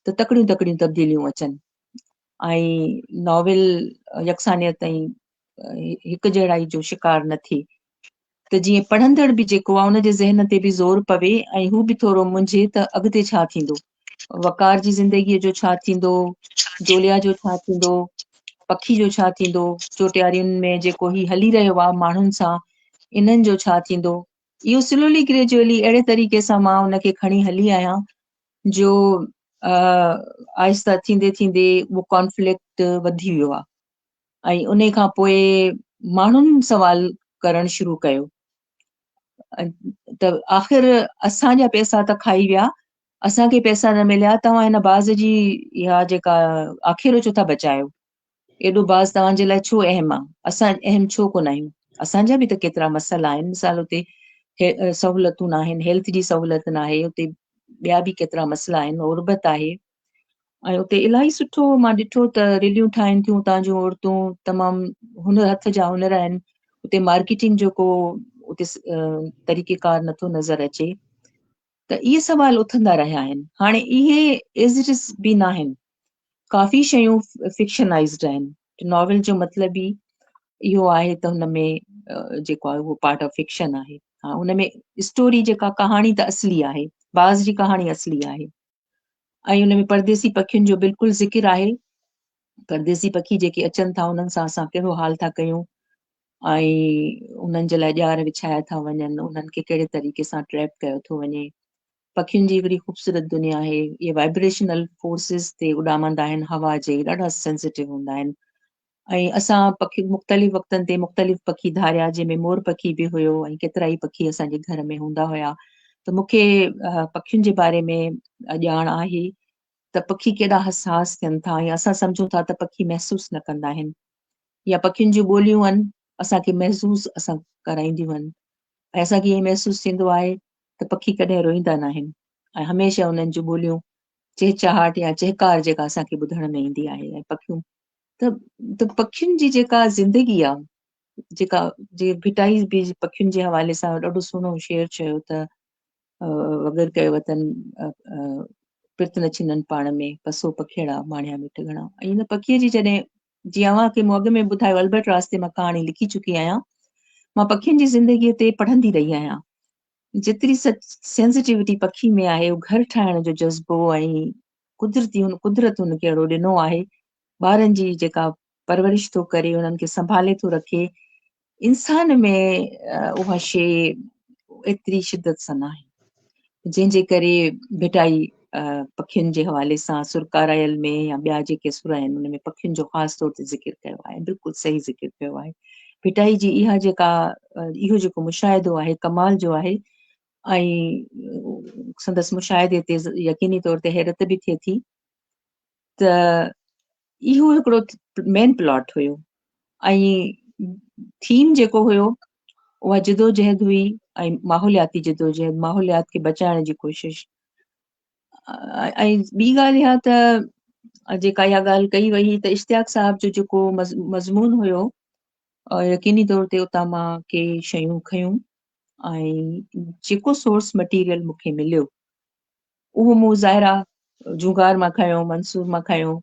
ته تڪڙيون تڪڙيون تبديليون اچن ۽ ناول يڪسانيت ۽ هڪ جهڙائي جو شڪار نه ٿئي ته جيئن پڙهندڙ به جيڪو آهي ان جي ذهن تي به زور پوي ۽ هو به ٿورو منجهي ته اڳتي ڇا ٿيندو، وقار جي زندگيء جو ڇا ٿيندو، جوليا جو ڇا ٿيندو، پکي جو ڇا ٿيندو، چوٽيارين ۾ جيڪو هي هلي رهيو آهي ماڻهن سان انهن جو ڇا ٿيندو. اهو سلولي گريجوئلي اهڙي طريقي سان مان ان کي کڻي هلي آهيان جو آهستي ٿيندي ٿيندي اهو ڪانفلڪٽ وڌي ويو آهي. ۽ انهي کان پوء ماڻهن سوال ڪرڻ شروع ڪيو ته آخر اسان جا پئسا ته کائي ويا اسان کي پئسا نه مليا توهان هن باز جي اها جيڪا آکيرو ڇو ٿا بچايو ايڏو باز توهان جي لاء ڇو اهم آ؟ اسان اهم ڇو ڪونه آهيون؟ اسان جا به ته ڪيترا مسئلا آهن، مثال اتي سهولتون ناهن، هيلٿ جي سهولت ناهي، اتي ٻيا به ڪيترا مسئلا آهن، غربت آهي ۽ اتي الاهي سٺو مان ڏٺو ته ريليون ٺاهين ٿيون اتان جون عورتون، تمام هنر هٿ جا هنر آهن، اتي مارڪيٽنگ جو ڪو اتي طريقه ڪار نٿو نظر اچي. ته اهي سوال اٿندا رهيا آهن. هاڻي اهي ايز it از به ناهن، ڪافي شيون فڪشنائزڊ آهن. ناول جو مطلب ئي اهو آهي ته هن ۾ جيڪو آهي اهو پارٽ آف فڪشن آهي. ها ان ۾ اسٽوري جيڪا ڪهاڻي ته اصلي آهي، باز جي ڪهاڻي اصلي آهي ۽ ان ۾ پرديسي پکين جو بلڪل ذڪر آهي. پرديسي پکي جيڪي اچن ٿا انهن سان اسان ڪهڙو حال ٿا ڪيون ۽ انهن جي لاء ڄار وڇايا ٿا وڃن، انهن کي ڪهڙي طريقي سان ٽريپ ڪيو ٿو وڃي. پکين جي هڪڙي خوبصورت دنيا آهي، اهي وائبريشنل فورسز تي اڏامندا آهن، هوا جي ڏاڍا سينسيٽو هوندا آهن ۽ اسان پکي مختلف وقتن تي مختلف پکي ڌاريا جنهن ۾ مور پکي به هيو ۽ ڪيترا ئي پکي اسان جي گهر ۾ هوندا هيا ته مون کي پکين جي باري ۾ ڄاڻ آهي ته پکي ڪيڏا حساس ٿين ٿا ۽ اسان سمجهون ٿا ته پکي محسوس نه ڪندا آهن يا پکين جون ٻوليون آهن اسان کي محسوس اسان ڪرائينديون آهن ۽ اسان کي ائين محسوس ٿيندو آهي ته پکي ڪڏهن روئيندا ناهن ۽ هميشه انهن جون ٻوليون چهچهاٽ يا چهڪار جيڪا اسان کي ٻڌڻ ۾ ايندي آهي ۽ پکيون ته ته پکين جي جيڪا زندگي آهي جيڪا جي ڀٽائي به پکين جي حوالي سان ڏاڍو سهڻو شعر چيو ته وڳر ڪيو وطن پرت نه ڇنن پاڻ ۾ پسو پکيئڙا ماڻيا مٺ گهڻا ۽ ان پکيء جي جڏهن جيئن اوهان کي مون اڳ ۾ ٻڌايو البرٽ راس تي مان ڪهاڻي لکي چڪي آهيان مان پکين جي زندگيء تي پڙهندي رهي آهيان جيتري سينسٽيوٽي پکي ۾ آهي اهو گهر ٺاهڻ جو جذبو ۽ قدرتي هن قدرت هن کي اهڙو ڏنو آهي ٻارن جي جيڪا پرورش ٿو ڪري انهن کي سنڀالي ٿو رکي انسان ۾ اها شيء ايتري شدت سان ناهي جنهن جي ڪري ڀٽائي پکين جي حوالي سان سر ڪارايل ۾ يا ٻيا جيڪي سر آهن ان ۾ پکين جو خاص طور تي ذڪر ڪيو آهي بلڪل صحيح ذڪر ڪيو آهي ڀٽائي جي اها جيڪا اهو جيڪو مشاهدو آهي ڪمال جو آهي ۽ سندس مشاهدي تي يقيني طور تي حيرت به ٿئي ٿي ته اهو هڪڙو مين پلاٽ هيو ۽ ٿيم جيڪو هيو اها جدوجهد هئي ۽ ماحولياتي جدوجهد ماحوليات کي بچائڻ جي ڪوشش ۽ ٻي ڳالهه اها ته جيڪا اها ڳالهه ڪئي وئي ته اشتياق صاحب جو جيڪو مضمون هيو يقيني طور تي اتان مان ڪي شيون کنيون ۽ جيڪو سورس مٽيريل مون کي مليو اهو مون ظاهر آ جونگار مان کنيو، منصور مان کنيو،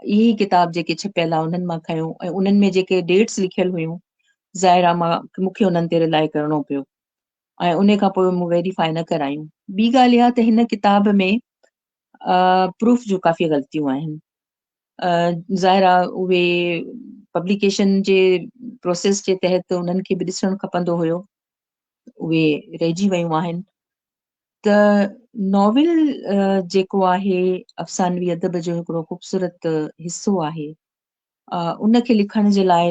اهي ئي ڪتاب جيڪي ڇپيل آ انهن مان کنيو ۽ انهن ۾ جيڪي ڊيٽس لکيل هيون ظاهر آ مان مون کي انهن تي رلائي ڪرڻو پيو ۽ ان کان پوء مون ويريفائي نه ڪرايون. ٻي ڳالهه اها ته هن ڪتاب ۾ پروف جون ڪافي غلطيون آهن. ظاهر آ اهي پبليڪيشن جي پروسيس جي تحت انهن کي به ڏسڻ کپندو هيو اهي رهجي ويون آهن. ته ناول جيڪو آهي افسانوي ادب جو هڪڙو خوبصورت حصو آهي ان کي لکڻ جي لاء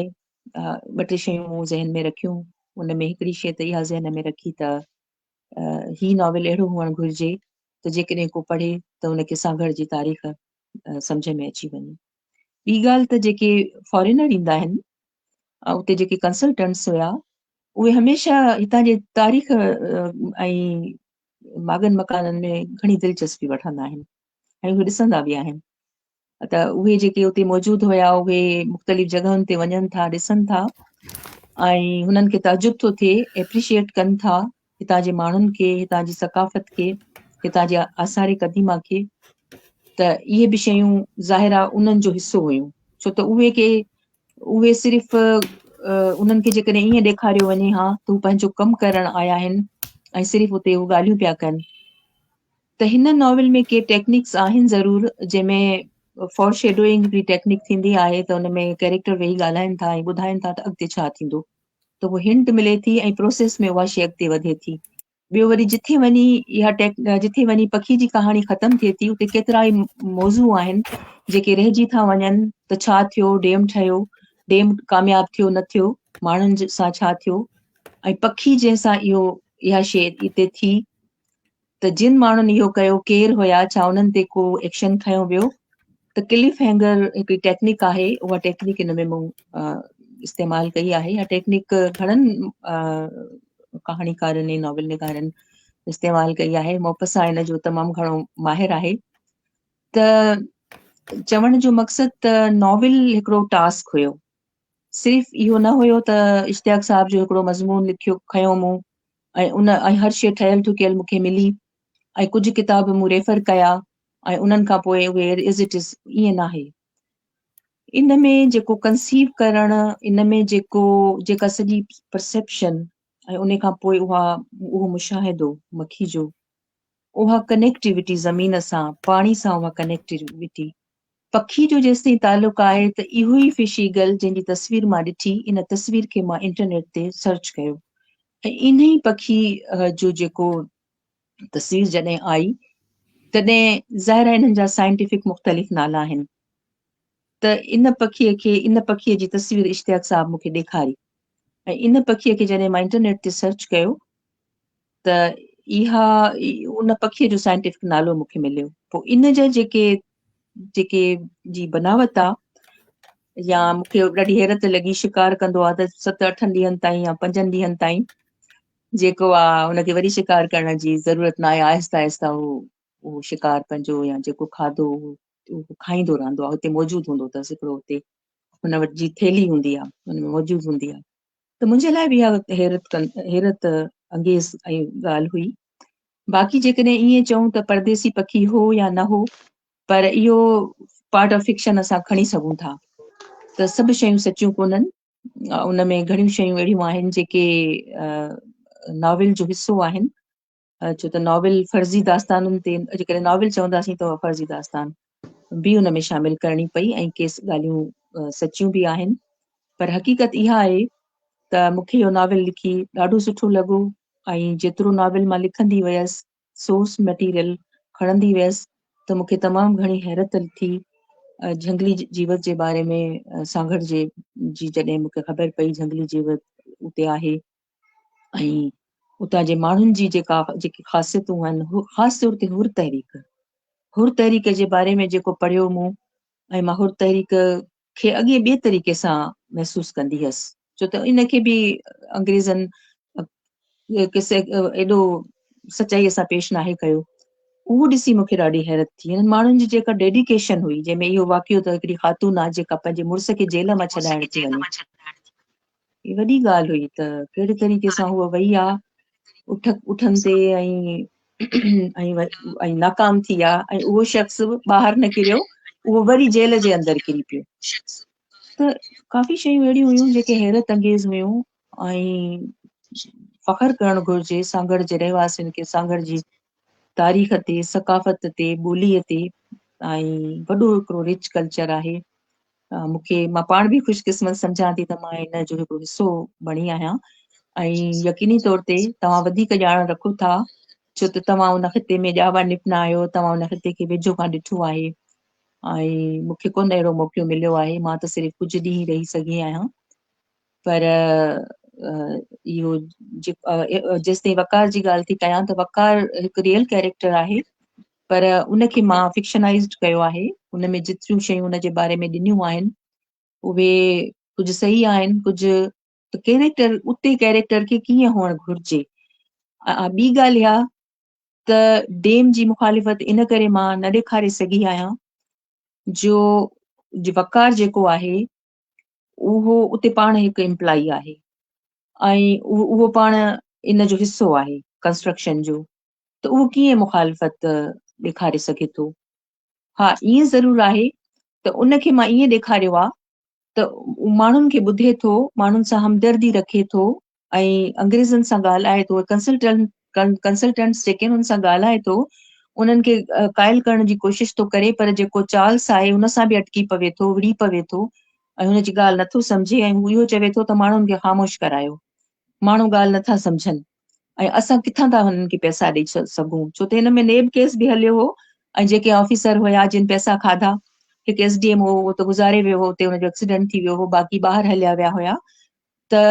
ٻه ٽي شيون مون ذهن ۾ رکيون ان ۾ هڪڙي شيء ته اها ذهن ۾ رکي ته هي ناول اهڙو هئڻ گهرجي ته جيڪڏهن ڪو پڙهي ته ان کي سانگهڙ جي تاريخ سمجهه ۾ اچي وڃي ٻي ڳالهه ته جيڪي فارينر ايندا آهن اتي جيڪي ڪنسلٽنٽس هيا اهي هميشه هتان جي تاريخ ۽ ماڳن مڪانن ۾ گهڻي دلچسپي وٺندا آهن ۽ اهي ڏسندا به آهن ته اهي جيڪي اتي موجود هيا اهي مختلف جڳهن تي وڃن ٿا ڏسن ٿا ۽ هنن کي تعجب ٿو ٿئي اپريشيئيٽ ڪن ٿا هتان جي ماڻهن کي هتان جي ثقافت کي هتان جي آثار قديمه کي ته اهي به شيون ظاهر آهي انهن جو حصو هيون ڇو ته اهي ڪي اهي صرف انهن کي جيڪڏهن ائين ڏيکاريو وڃي ها ته هو پنهنجو ڪم ڪرڻ آيا آهن ۽ صرف اتي هو ڳالهيون پيا ڪن ته هن ناول ۾ ڪي ٽيڪنڪس آهن ضرور جنهن ۾ فور شيڊوئنگ هڪڙي ٽيڪنڪ ٿيندي آهي ته ان ۾ ڪيريڪٽر ويهي ڳالهائن ٿا ۽ ٻڌائن ٿا ته اڳتي ڇا ٿيندو ته هو هنٽ ملي ٿي ۽ پروسيس ۾ اها شيء اڳتي وڌي ٿي ٻيو وري جٿي وڃي اها ٽيڪ جٿي وڃي پکي جي ڪهاڻي ختم ٿئي ٿي اتي ڪيترا ئي موضوع آهن جيڪي رهجي ٿا وڃن ته ڇا ٿيو ڊيم ٺهيو ڊيم ڪامياب ٿيو نه ٿيو ماڻهن سان ڇا ٿيو ۽ پکي جنهن سان اهو اها شيء اتي ٿي ته جن ماڻهن اهو ڪيو ڪير هيا ڇا انهن تي ڪو ايڪشن کنيو ويو ته ڪلف هينگر هڪڙي ٽيڪنڪ آهي اها ٽيڪنڪ ان ۾ مون استعمال ڪئي آهي اها ٽيڪنڪ گهڻن ڪهاڻيڪارن ۽ ناول نگارن استعمال ڪئي آهي موپسا ان جو تمام گهڻو ماهر آهي ته چوڻ جو مقصد ته ناول هڪڙو ٽاسڪ هيو صرف اهو نه هيو ته اشتياق صاحب جو هڪڙو مضمون لکيو کنيو مون ۽ ان ۽ هر شيء ٺهيل ٺڪيل مون کي ملي ۽ ڪجهه ڪتاب مون ريفر ڪيا ۽ انهن کان پوء اهي ايز it is ائين ناهي. ان ۾ جيڪو ڪنسيو ڪرڻ، ان ۾ جيڪو جيڪا سڄي پرسيپشن ۽ ان کان پوء اها اهو مشاهدو مکي جو، اها ڪنيڪٽيوٽي زمين سان، پاڻي سان اها ڪنيڪٽيوٽي، پکي جو جيستائين تعلق آهي ته اهو ئي فش ايگل جنهن جي تصوير مان ڏٺي ان تصوير کي مان انٽرنيٽ تي سرچ ڪيو ۽ انهي پکي جو جيڪو تصوير جڏهن آئي تڏهن ظاهر آهي انهن جا سائنٽيفڪ مختلف نالا آهن ته ان پکي کي ان پکي جي تصوير اشتياق صاحب مون کي ڏيکاري ۽ ان پکي کي جڏهن مان انٽرنيٽ تي سرچ ڪيو ته اها ان پکي جو سائنٽيفڪ نالو مون کي مليو پوء ان جا جيڪي جيڪي جي بناوت آ يا مون کي ڏاڍي حيرت لڳي شڪار ڪندو آ ته ست اٺن ڏينهن تائين يا پنجن ڏينهن تائين جيڪو آ ان کي وري شڪار ڪرڻ جي ضرورت ناهي آهستي آهستي هو اهو شڪار پنهنجو يا جيڪو کاڌو اهو کائيندو رهندو آ هتي موجود هوندو اٿس هڪڙو هتي هن وٽ جي ٿيلهي هوندي آ ان ۾ موجود هوندي آ ته منهنجي لاء به اها حيرت حيرت انگيز ۽ ڳالهه هئي باقي جيڪڏهن ائين چئون ته پرديسي پکي هو يا نه هو پر اهو پارٽ آف فڪشن اسان کڻي سگهون ٿا ته سڀ شيون سچيون ڪونهن ان ۾ گهڻيون شيون اهڙيون آهن جيڪي ناول جو حصو آهن ڇو ته ناول فرضي داستانن تي جيڪڏهن ناول چونداسين ته فرضي داستان به ان ۾ شامل ڪرڻي پئي ۽ ڪي ڳالهيون سچيون به آهن پر حقيقت اها آهي ته مون کي اهو ناول لکي ڏاڍو سٺو لڳو ۽ جيترو ناول مان لکندي ويس، سورس مٽيريل کڻندي ويس ته مون کي تمام گهڻي حيرت ٿي جهنگلي جيوت جي باري ۾ سانگهڙ جي جي جڏهن مون کي خبر پئي جهنگلي جيوت اتي آهي ۽ اتان جي ماڻهن جي جيڪا جيڪي خاصيتون آهن خاص طور تي حر تحريڪ حر تحريڪ جي باري ۾ جيڪو پڙهيو مون ۽ مان حر تحريڪ کي اڳي ٻئي طريقي سان محسوس ڪندي هيس ڇو ته ان کي به انگريزن ايڏو سچائيء سان پيش ناهي ڪيو اهو ڏسي مون کي ڏاڍي حيرت ٿي انهن ماڻهن جي جيڪا ڊيڊيڪيشن هئي جنهن ۾ اهو واقعو ته هڪڙي خاتون آهي جيڪا پنهنجي مڙس کي جيل مان ڇڏائڻ ٿي وڃي هي وڏي ڳالهه هئي ته ڪهڙي طريقي سان هوء وئي آ اٺ اٺن تي ۽ ۽ ناڪام ٿي آ ۽ اهو شخص به ٻاهر نه ڪريو اهو وري جيل جي اندر ڪري پيو ته ڪافي شيون اهڙيون هيون جيڪي حيرت انگيز هيون ۽ فخر ڪرڻ گهرجي سانگهڙ جي رهواسين کي سانگهڙ جي تاريخ تي ثقافت تي ٻوليء تي ۽ وڏو هڪڙو رچ ڪلچر آهي مون کي مان پاڻ به خوش قسمت سمجهان ٿي ته مان ان جو هڪڙو حصو بڻي آهيان ۽ يقيني طور تي توهان وڌيڪ ڄاڻ رکو ٿا ڇو ته توهان ان خطي ۾ ڄاوا نپنا آهيو توهان ان خطي کي ويجهو کان ڏٺو آهي ۽ مون کي ڪونه اهڙو موقعو مليو آهي مان ته صرف ڪجهه ڏينهن رهي سگهي آهيان پر اهو جيستائين وقار جي ڳالهه ٿي ڪيان ته وقار هڪ ريئل ڪيريڪٽر آهي پر ان کي مان فڪشنائزڊ ڪيو آهي ان ۾ جيتريون شيون ان جي باري ۾ ڏنيون آهن اهي ڪجهه صحيح آهن ڪجهه ته ڪيريڪٽر اتي ڪيريڪٽر کي ڪيئن هئڻ گهرجي ٻي ڳالهه اها ته ڊيم جي مخالفت ان ڪري مان نه ڏيکاري سگهي آهيان جو وقار جيڪو آهي اهو اتي پاڻ هڪ امپلائي آهي ۽ اهو پاڻ ان جو حصو آهي ڪنسٽرڪشن جو ته اهو ڪيئن مخالفت ڏيکاري سگهي ٿو؟ ها ائين ضرور آهي ته ان کي مان ائين ڏيکاريو آ ته ماڻهن کي ٻڌي ٿو، ماڻهن سان همدردي رکي ٿو ۽ انگريزن سان ڳالهائي ٿو، ڪنسلٽنٽ ڪنسلٽنٽس جيڪي آهن انهن سان ڳالهائي ٿو، انهن کي قائل ڪرڻ جي ڪوشش ٿو ڪري پر جيڪو چارلس آهي ان سان به اٽڪي پوي ٿو، وڙهي پوي ٿو ۽ هن جي ڳالهه نٿو سمجهي ۽ هو اهو چوي ٿو ته ماڻهن کي خاموش ڪرايو، ماڻهو ڳالهه نٿا سمجهن. ۽ اسان ڪٿان ٿا هنن کي پئسا ڏئي سگهون ڇو ته هن ۾ نيب ڪيس به هليو هو ۽ جيڪي آفيسر هيا جن پئسا کاڌا هڪ ايس ڊي ايم هو اهو ته گذاري ويو هو اتي هن جو ايڪسيڊنٽ ٿي ويو هو باقي ٻاهر هليا ويا هيا ته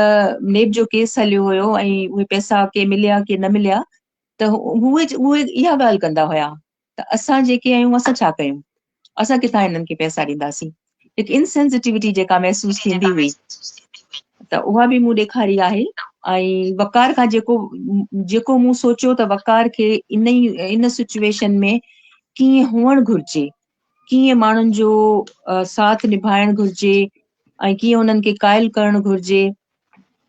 نيب جو ڪيس هليو هيو ۽ اهي پئسا ڪي مليا ڪي نه مليا ته هو اهي اها ڳالهه ڪندا هيا ته اسان جيڪي آهيون اسان ڇا ڪيون اسان ڪٿان هنن کي پئسا ڏينداسين. هڪ انسينسٽيوٽي جيڪا محسوس ٿيندي هئي ته اها به مون ڏيکاري آهي ۽ وقار کان جيڪو جيڪو مون سوچيو ته وقار کي ان ئي ان سچويشن ۾ ڪيئن هئڻ گهرجي، ڪيئن ماڻهن جو ساٿ نڀائڻ گهرجي ۽ ڪيئن انهن کي قائل ڪرڻ گهرجي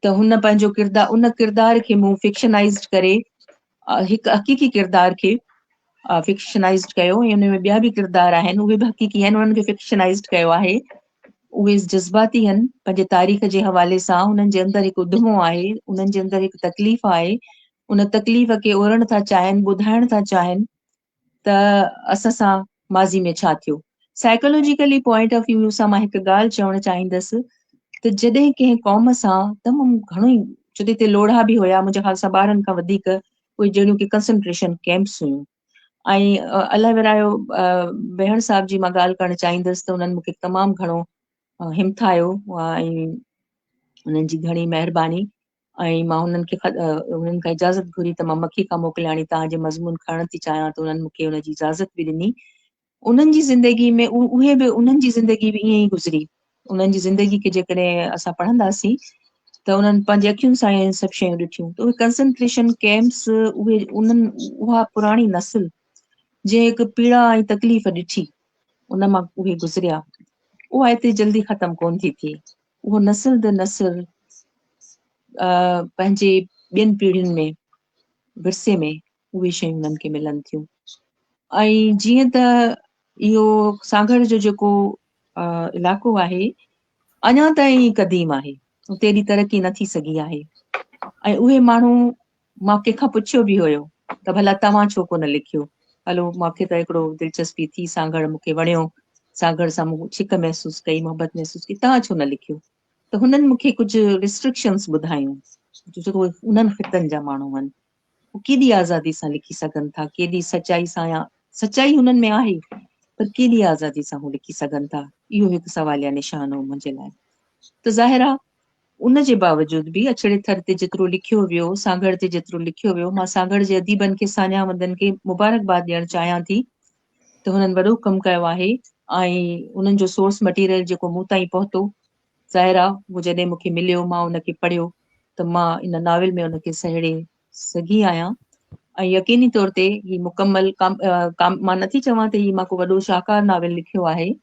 ته هن پنهنجو ڪردار ان ڪردار کي مون فڪشنائزڊ ڪري هڪ حقيقي ڪردار کي فڪشنائزڊ ڪيو ۽ ان ۾ ٻيا به ڪردار آهن اهي به حقيقي آهن انهن کي فڪشنائزڊ ڪيو آهي اهي جذباتي آهن پنهنجي تاريخ جي حوالي سان انهن جي اندر هڪ اڌمو آهي انهن جي اندر هڪ تڪليف آهي ان تڪليف کي اورڻ ٿا چاهين ٻڌائڻ ٿا چاهين ته اسان سان ماضي ۾ ڇا ٿيو. سائيڪالاجيڪلي پوائنٽ آف ويو سان مان هڪ ڳالهه چوڻ چاهيندس ته جڏهن ڪنهن قوم سان تمام گهڻو ئي ڇو ته هتي لوڙها به هيا منهنجي خيال سان ٻارن کان وڌيڪ اهي جهڙيون ڪي ڪنسنٽريشن ڪيمپس هيون ۽ الله ورايو بهڻ صاحب جي مان ڳالهه ڪرڻ چاهيندس ته انهن مون کي تمام گهڻو همٿايو ۽ انهن جي گهڻي مهرباني ۽ مان انهن کي انهن کان اجازت گهري ته مان مکي کان موڪلاڻي توهان جي مضمون کڻڻ ٿي چاهيان ته انهن مون کي ان جي اجازت به ڏني. انهن جي زندگي ۾ اهي به انهن جي زندگي به ائين ئي گذري. انهن جي زندگي کي جيڪڏهن اسان پڙهنداسين ته انهن پنهنجي اکين سان اهي سڀ شيون ڏٺيون ته اهي ڪنسنٽريشن ڪيمپس اهي انهن اها پراڻي نسل جنهن هڪ پيڙا ۽ تڪليف ڏٺي ان مان اهي گذريا اها ايتري جلدي ختم ڪونه ٿي ٿئي. اهو نسل در نسل پنهنجي ٻين پيڙهين ۾ ورثي ۾ اهي شيون انهن کي ملن ٿيون ۽ جيئن ته اهو سانگهڙ جو جيڪو علائقو آهي اڃا تائين قديم آهي اتي ايڏي ترقي نه ٿي سگهي آهي ۽ اهي ماڻهو مان ڪنهن کان پڇيو به هيو ته ڀلا توهان ڇو ڪونه لکيو؟ هلو مان کي ته هڪڙو دلچسپي ٿي سانگهڙ مون کي وڻيو، سانگهڙ سان مون ڇڪ محسوس ڪئي، محبت محسوس ڪئي، توهان ڇو نه لکيو؟ ته هنن مون کي ڪجهه ريسٽرڪشنز ٻڌايون، ڇو ته اهي انهن خطن جا ماڻهو آهن، هو ڪيڏي آزادي سان لکي سگهن ٿا، ڪيڏي سچائي سان يا سچائي هنن ۾ آهي پر ڪيڏي آزادي سان هو لکي سگهن ٿا، اهو هڪ سواليه نشان هو منهنجي لاء. ته ظاهر آهي ان جي باوجود به اڇڙي ٿر تي جيترو لکيو ويو، سانگهڙ تي جيترو لکيو ويو، مان سانگهڙ جي اديبن کي، ساڃاهه وندن کي مبارڪباد ڏيڻ چاهيان ٿي ته هنن وڏو ڪم ڪيو آهي ۽ انهن جو سورس مٽيريل جيڪو مون تائين پهتو، ظاهر آ اهو جڏهن مون کي مليو، مان ان کي پڙهيو ته مان ان ناول ۾ ان کي سهيڙي سگهي آهيان ۽ يقيني طور تي هي مڪمل مان نٿي چوان ته هي مان ڪو وڏو شاهڪار ناول لکيو آهي،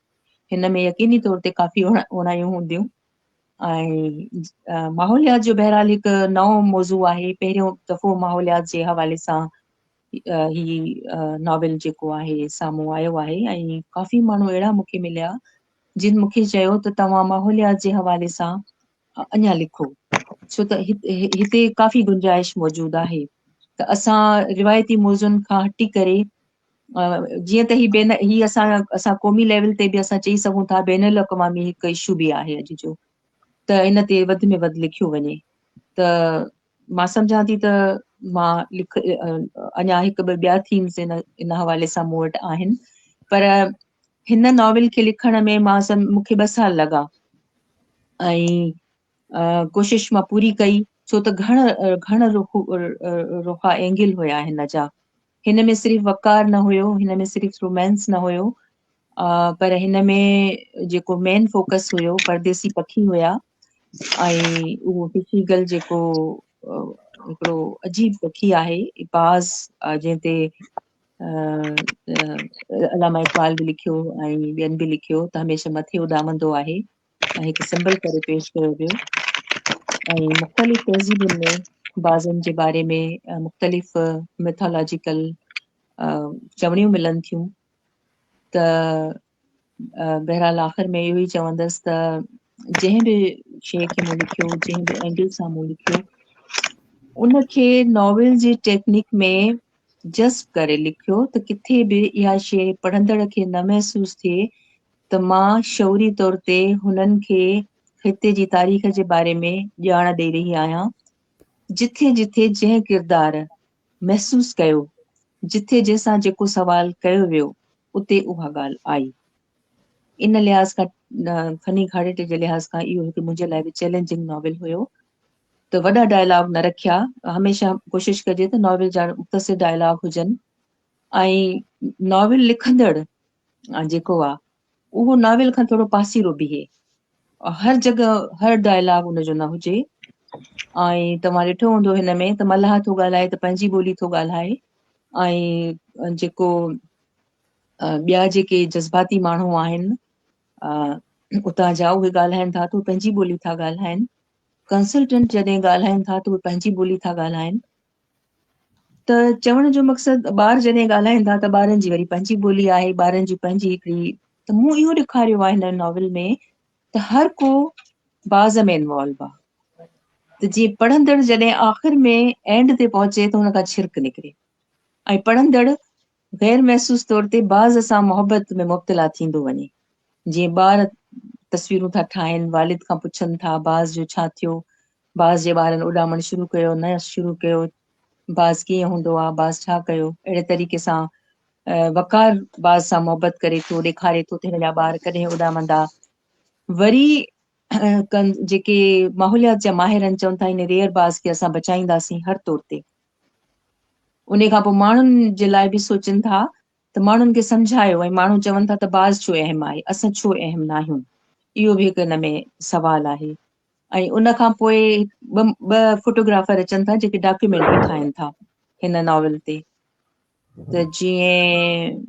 هن ۾ يقيني طور تي ڪافي اوڻايون هونديون. ۽ ماحوليات جو بهرحال هڪ نئون موضوع آهي پهريون دفعو ماحوليات جي حوالي سان هي ناول جيڪو آهي سامهون آيو آهي ۽ ڪافي ماڻهو اهڙا مون کي مليا جن مون کي چيو ته توهان ماحوليات جي حوالي سان اڃا لکو ڇو ته هتي ڪافي گنجائش موجود آهي ته اسان روايتي موضوعن کان هٽي ڪري جيئن ته هي بين هي اسان اسان قومي ليول تي به اسان چئي سگهون ٿا بين الاقوامي هڪ اشو به آهي اڄ جو ته ان تي وڌ ۾ وڌ لکيو وڃي ته مان سمجهان ٿي ته مان لک اڃا هڪ ٻه ٻيا ٿيمز ان ان حوالي سان مون وٽ آهن پر هن ناول کي لکڻ ۾ مان مون کي ٻه سال لڳا ۽ ڪوشش مان پوري ڪئي ڇو ته گهڻ گهڻ رخا اينگل هيا هن جا هن ۾ صرف وقار نه هيو هن ۾ صرف رومانس نه هيو پر هن ۾ جيڪو مين فوڪس هيو پرديسي پکي هيا ۽ اهو فشيگل جيڪو هڪڙو عجيب پکي آهي باز جنهن تي علامه اقبال به لکيو ۽ ٻين به لکيو ته هميشه مٿي اڏامندو آهي ۽ هڪ سمبل ڪري پيش ڪيو ويو ۽ مختلف تهذيبن ۾ بازن جي باري ۾ مختلف ميٿالاجيڪل چوڻيون ملن ٿيون ته بهرحال آخر ۾ اهو ئي چوندس ته جنهن به شيء کي مون لکيو جنهن به اينگل سان مون لکيو ان کي ناول جي ٽيڪنيڪ ۾ جذب ڪري لکيو ته ڪٿي به اها شيء پڙهندڙ کي نه محسوس ٿئي ته مان شعوري طور تي هنن کي خطي جي تاريخ جي باري ۾ ڄاڻ ڏئي رهي آهيان. جٿي جٿي جنهن ڪردار محسوس ڪيو، جٿي جنهن سان جيڪو سوال ڪيو ويو، اتي اها ڳالهه آئي. ان لحاظ کان فني گهاڙيٽي جي لحاظ کان اهو هڪ منهنجي لاء به چئلينجنگ ناول هيو ته وڏا ڊائلاگ نه رکيا، هميشه ڪوشش ڪجي ته ناول جا مختصر ڊائلاگ هجن ۽ ناول لکندڙ جيڪو آ اهو ناول کان ٿورو پاسيرو بيهي، هر جڳهه هر ڊائلاگ ان جو نه هجي. ۽ توهان ڏٺو هوندو هن ۾ ته ملاح ٿو ڳالهائي ته پنهنجي ٻولي ٿو ڳالهائي ۽ جيڪو ٻيا جيڪي جذباتي ماڻهو آهن اتان جا اهي ڳالهائن ٿا ته پنهنجي ٻولي ٿا ڳالهائن، ڪنسلٽنٽ جڏهن ڳالهائن ٿا ته اهي پنهنجي ٻولي ٿا ڳالهائن. ته چوڻ جو مقصد ٻار جڏهن ڳالهائن ٿا ته ٻارن جي وري پنهنجي ٻولي آهي، ٻارن جي پنهنجي هڪڙي. ته مون اهو ڏيکاريو آهي هن ناول ۾ ته هر ڪو باز ۾ انوالو آهي، ته جيئن پڙهندڙ جڏهن آخر ۾ اينڊ تي پهچي ته هن کان ڇرڪ نڪري ۽ پڙهندڙ غير محسوس طور تي باز سان محبت ۾ مبتلا ٿيندو وڃي. جيئن ٻار تصويرون ٿا ٺاهن، والد کان پڇن ٿا باز جو ڇا ٿيو، باز جي ٻارن اڏامڻ شروع ڪيو نه شروع ڪيو، باز ڪيئن هوندو آ، باز ڇا ڪيو. اهڙي طريقي سان وقار باز سان محبت ڪري ٿو، ڏيکاري ٿو ته هن جا ٻار ڪڏهن اڏامندا. وري جيڪي ماحوليات جا ماهر آهن چون ٿا هن ريئر باز کي اسان بچائينداسين هر طور تي. ان کان پوء ماڻهن جي لاء به سوچن ٿا ته ماڻهن کي سمجهايو ۽ ماڻهو چون ٿا ته باز ڇو اهم آهي، اسان ڇو اهم ناهيون؟ اهو به هڪ ان ۾ سوال آهي. ۽ ان کان پوء ٻه فوٽوگرافر اچن ٿا جيڪي ڊاڪيومينٽري ٺاهن ٿا هن ناول تي، ته جيئن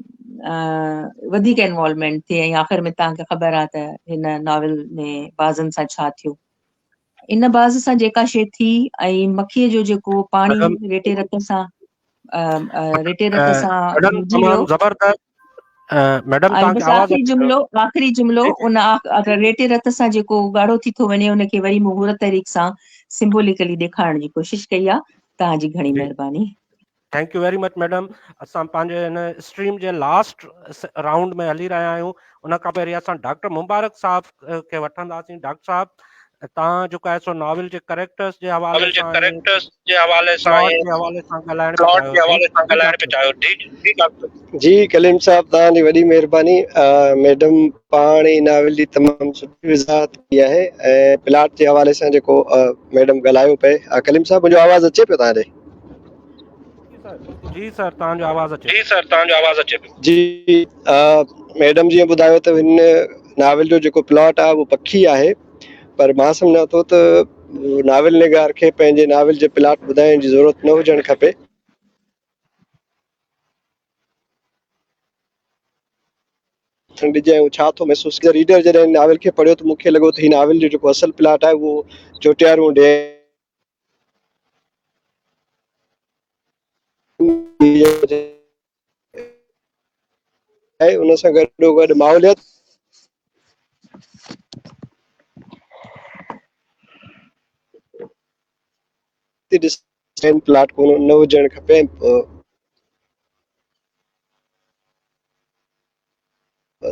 وڌيڪ انوالومينٽ ٿئي ۽ آخر ۾ توهان کي خبر آهي ته هن ناول ۾ بازن سان ڇا ٿيو. ان باز سان جيڪا شيء ٿي ۽ مکيء جو جيڪو پاڻي ريٽي رت سان ريٽي رت سان ڀرجي ويو. زبردست ميڊم، توهان کي آواز آخري جملو، آخري جملو، ان ريٽي رت سان جيڪو ڳاڙهو ٿي ٿو وڃي ان کي وري مون هور طريق سان سمبوليڪلي ڏيکارڻ جي ڪوشش ڪئي آهي. توهان جي گهڻي مهرباني. Thank you very much madam. اسان پنهنجي هن اسٽريم جي لاسٽ رائونڊ ۾ هلي رهيا آهيون. ان کان پهرين اسان ڊاڪٽر مبارڪ صاحب کي وٺنداسين. ڊاڪٽر صاحب، توهان جيڪو آهي سو ناول جي ڪريڪٽرس جي حوالي سان ڪريڪٽرس جي حوالي سان جي حوالي سان ڳالهائڻ پيا چاهيو جي حوالي سان ڳالهائڻ پيا چاهيو. جي جي ڊاڪٽر. جي ڪليم صاحب، توهان جي وڏي مهرباني. ميڊم پاڻ ئي ناول جي تمام سٺي وضاحت ڪئي آهي ۽ پلاٽ جي حوالي سان جيڪو ميڊم ڳالهايو پئي. ڪليم صاحب، منهنجو آواز اچي پيو توهان ڏي؟ جي سر، توهان جو آواز اچي جي سر، توهان جو آواز اچي پيو. جي ميڊم جيئن ٻڌايو ته هن ناول جو جيڪو پلاٽ آهي اهو پکي آهي، پر مان سمجهان ٿو ته ناول نگار کي پنهنجي ناول جي پلاٽ ٻڌائڻ جي ضرورت نه هجڻ کپي. ڏجي ۽ ڇا ٿو محسوس ڪري. ريڊر جڏهن ناول کي پڙهيو ته مون کي لڳو ته هي ناول جو جيڪو اصل پلاٽ آهي اهو چوٽيارون ڊيم ان سان گڏو گڏ ماحوليات پلاٽ ڪونه نه هجڻ کپي.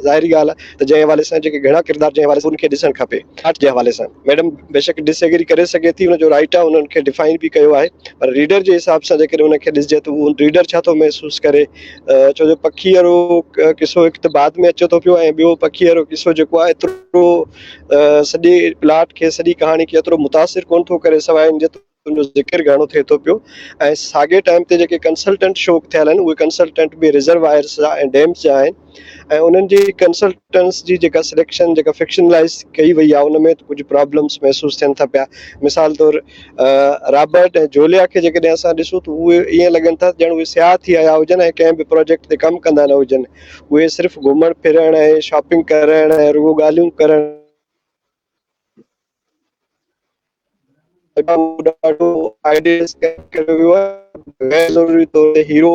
ظاهري ڳالهه آهي ته جنهن حوالي سان جيڪي گهڻا ڪردار جنهن حوالي سان ان کي ڏسڻ کپي. آرٽ جي حوالي سان ميڊم بيشڪ ڊس ايگري ڪري سگهي ٿي، ان جو رائيٽ آهي، انهن کي ڊفائن به ڪيو آهي، پر ريڊر جي حساب سان جيڪڏهن ان کي ڏسجي ته اهو ريڊر ڇا ٿو محسوس ڪري، ڇو جو پکي وارو قصو هڪ ته بعد ۾ اچي ٿو پيو ۽ ٻيو پکي وارو قصو جيڪو آهي ايترو سڄي پلاٽ کي سڄي ڪهاڻي کي ايترو متاثر ڪونه ٿو ڪري سواء ان جي ته ان جو ذڪر گهڻو ٿئي ٿو پيو ۽ ساڳئي ٽائيم تي جيڪي ڪنسلٽنٽ شوق ٿيل آهن اهي ڪنسلٽنٽ به ريزروائرس جا ۽ ڊيمز جا آهن ۽ انهن جي ڪنسلٽنٽس جي جيڪا سليڪشن جيڪا فڪشنلائز ڪئي وئي آهي ان ۾ ڪجهه پرابلمس محسوس ٿين ٿا پيا. مثال طور رابرٽ ۽ جوليا کي جيڪڏهن اسان ڏسون ته اهي ائين لڳن ٿا ڄڻ اهي سياح ٿي آيا هجن ۽ ڪنهن به پروجيڪٽ تي ڪم ڪندا نه هجن. اهي صرف گهمڻ ڦرڻ ۽ شاپنگ ڪرڻ ۽ رڳو ڳالهيون ڪرڻ ڏاڍو آئيڊيلز ڪيو ويو آهي، غير ضروري طور تي هيرو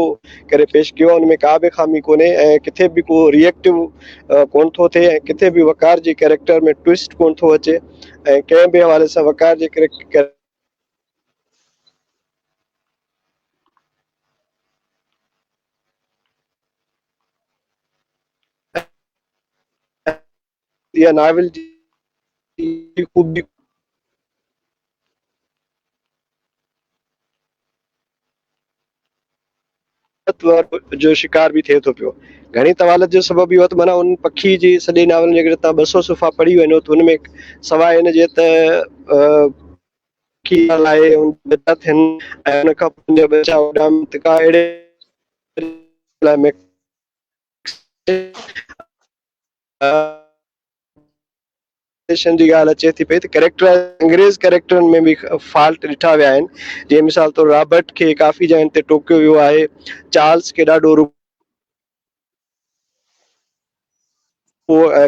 ڪري پيش ڪيو آهي، ان ۾ ڪا به خامي ڪونهي ۽ ڪٿي به ڪو ريئيڪٽو ڪون ٿو ٿئي ۽ ڪٿي به وقار جي ڪيريڪٽر ۾ ٽوئسٽ ڪون ٿو اچي ۽ ڪنهن به حوالي سان وقار جي ڪيريڪٽر اها ناول جي خوبي جو شڪار به ٿئي ٿو پيو. گهڻي طوالت جو سبب اهو ته معنيٰ ان پکي جي سڄي ناول ۾ جيڪڏهن توهان 200 صفحا پڙهي وڃو ته ان ۾ سواء ان جي ته پکي لاء ان ٻچا ٿين ۽ ان کان پوء ان جا ٻچا اڏامن ته ڪا اهڙي لاء ڪريڪٽرائيزيشن جي ڳالهه اچي ٿي پئي ته ڪريڪٽر انگريز ڪريڪٽرن ۾ به فالٽ ڏٺا ويا آهن، جيئن مثال طور رابرٽ کي ڪافي جاين تي ٽوڪيو ويو آهي، چارلس کي ڏاڍو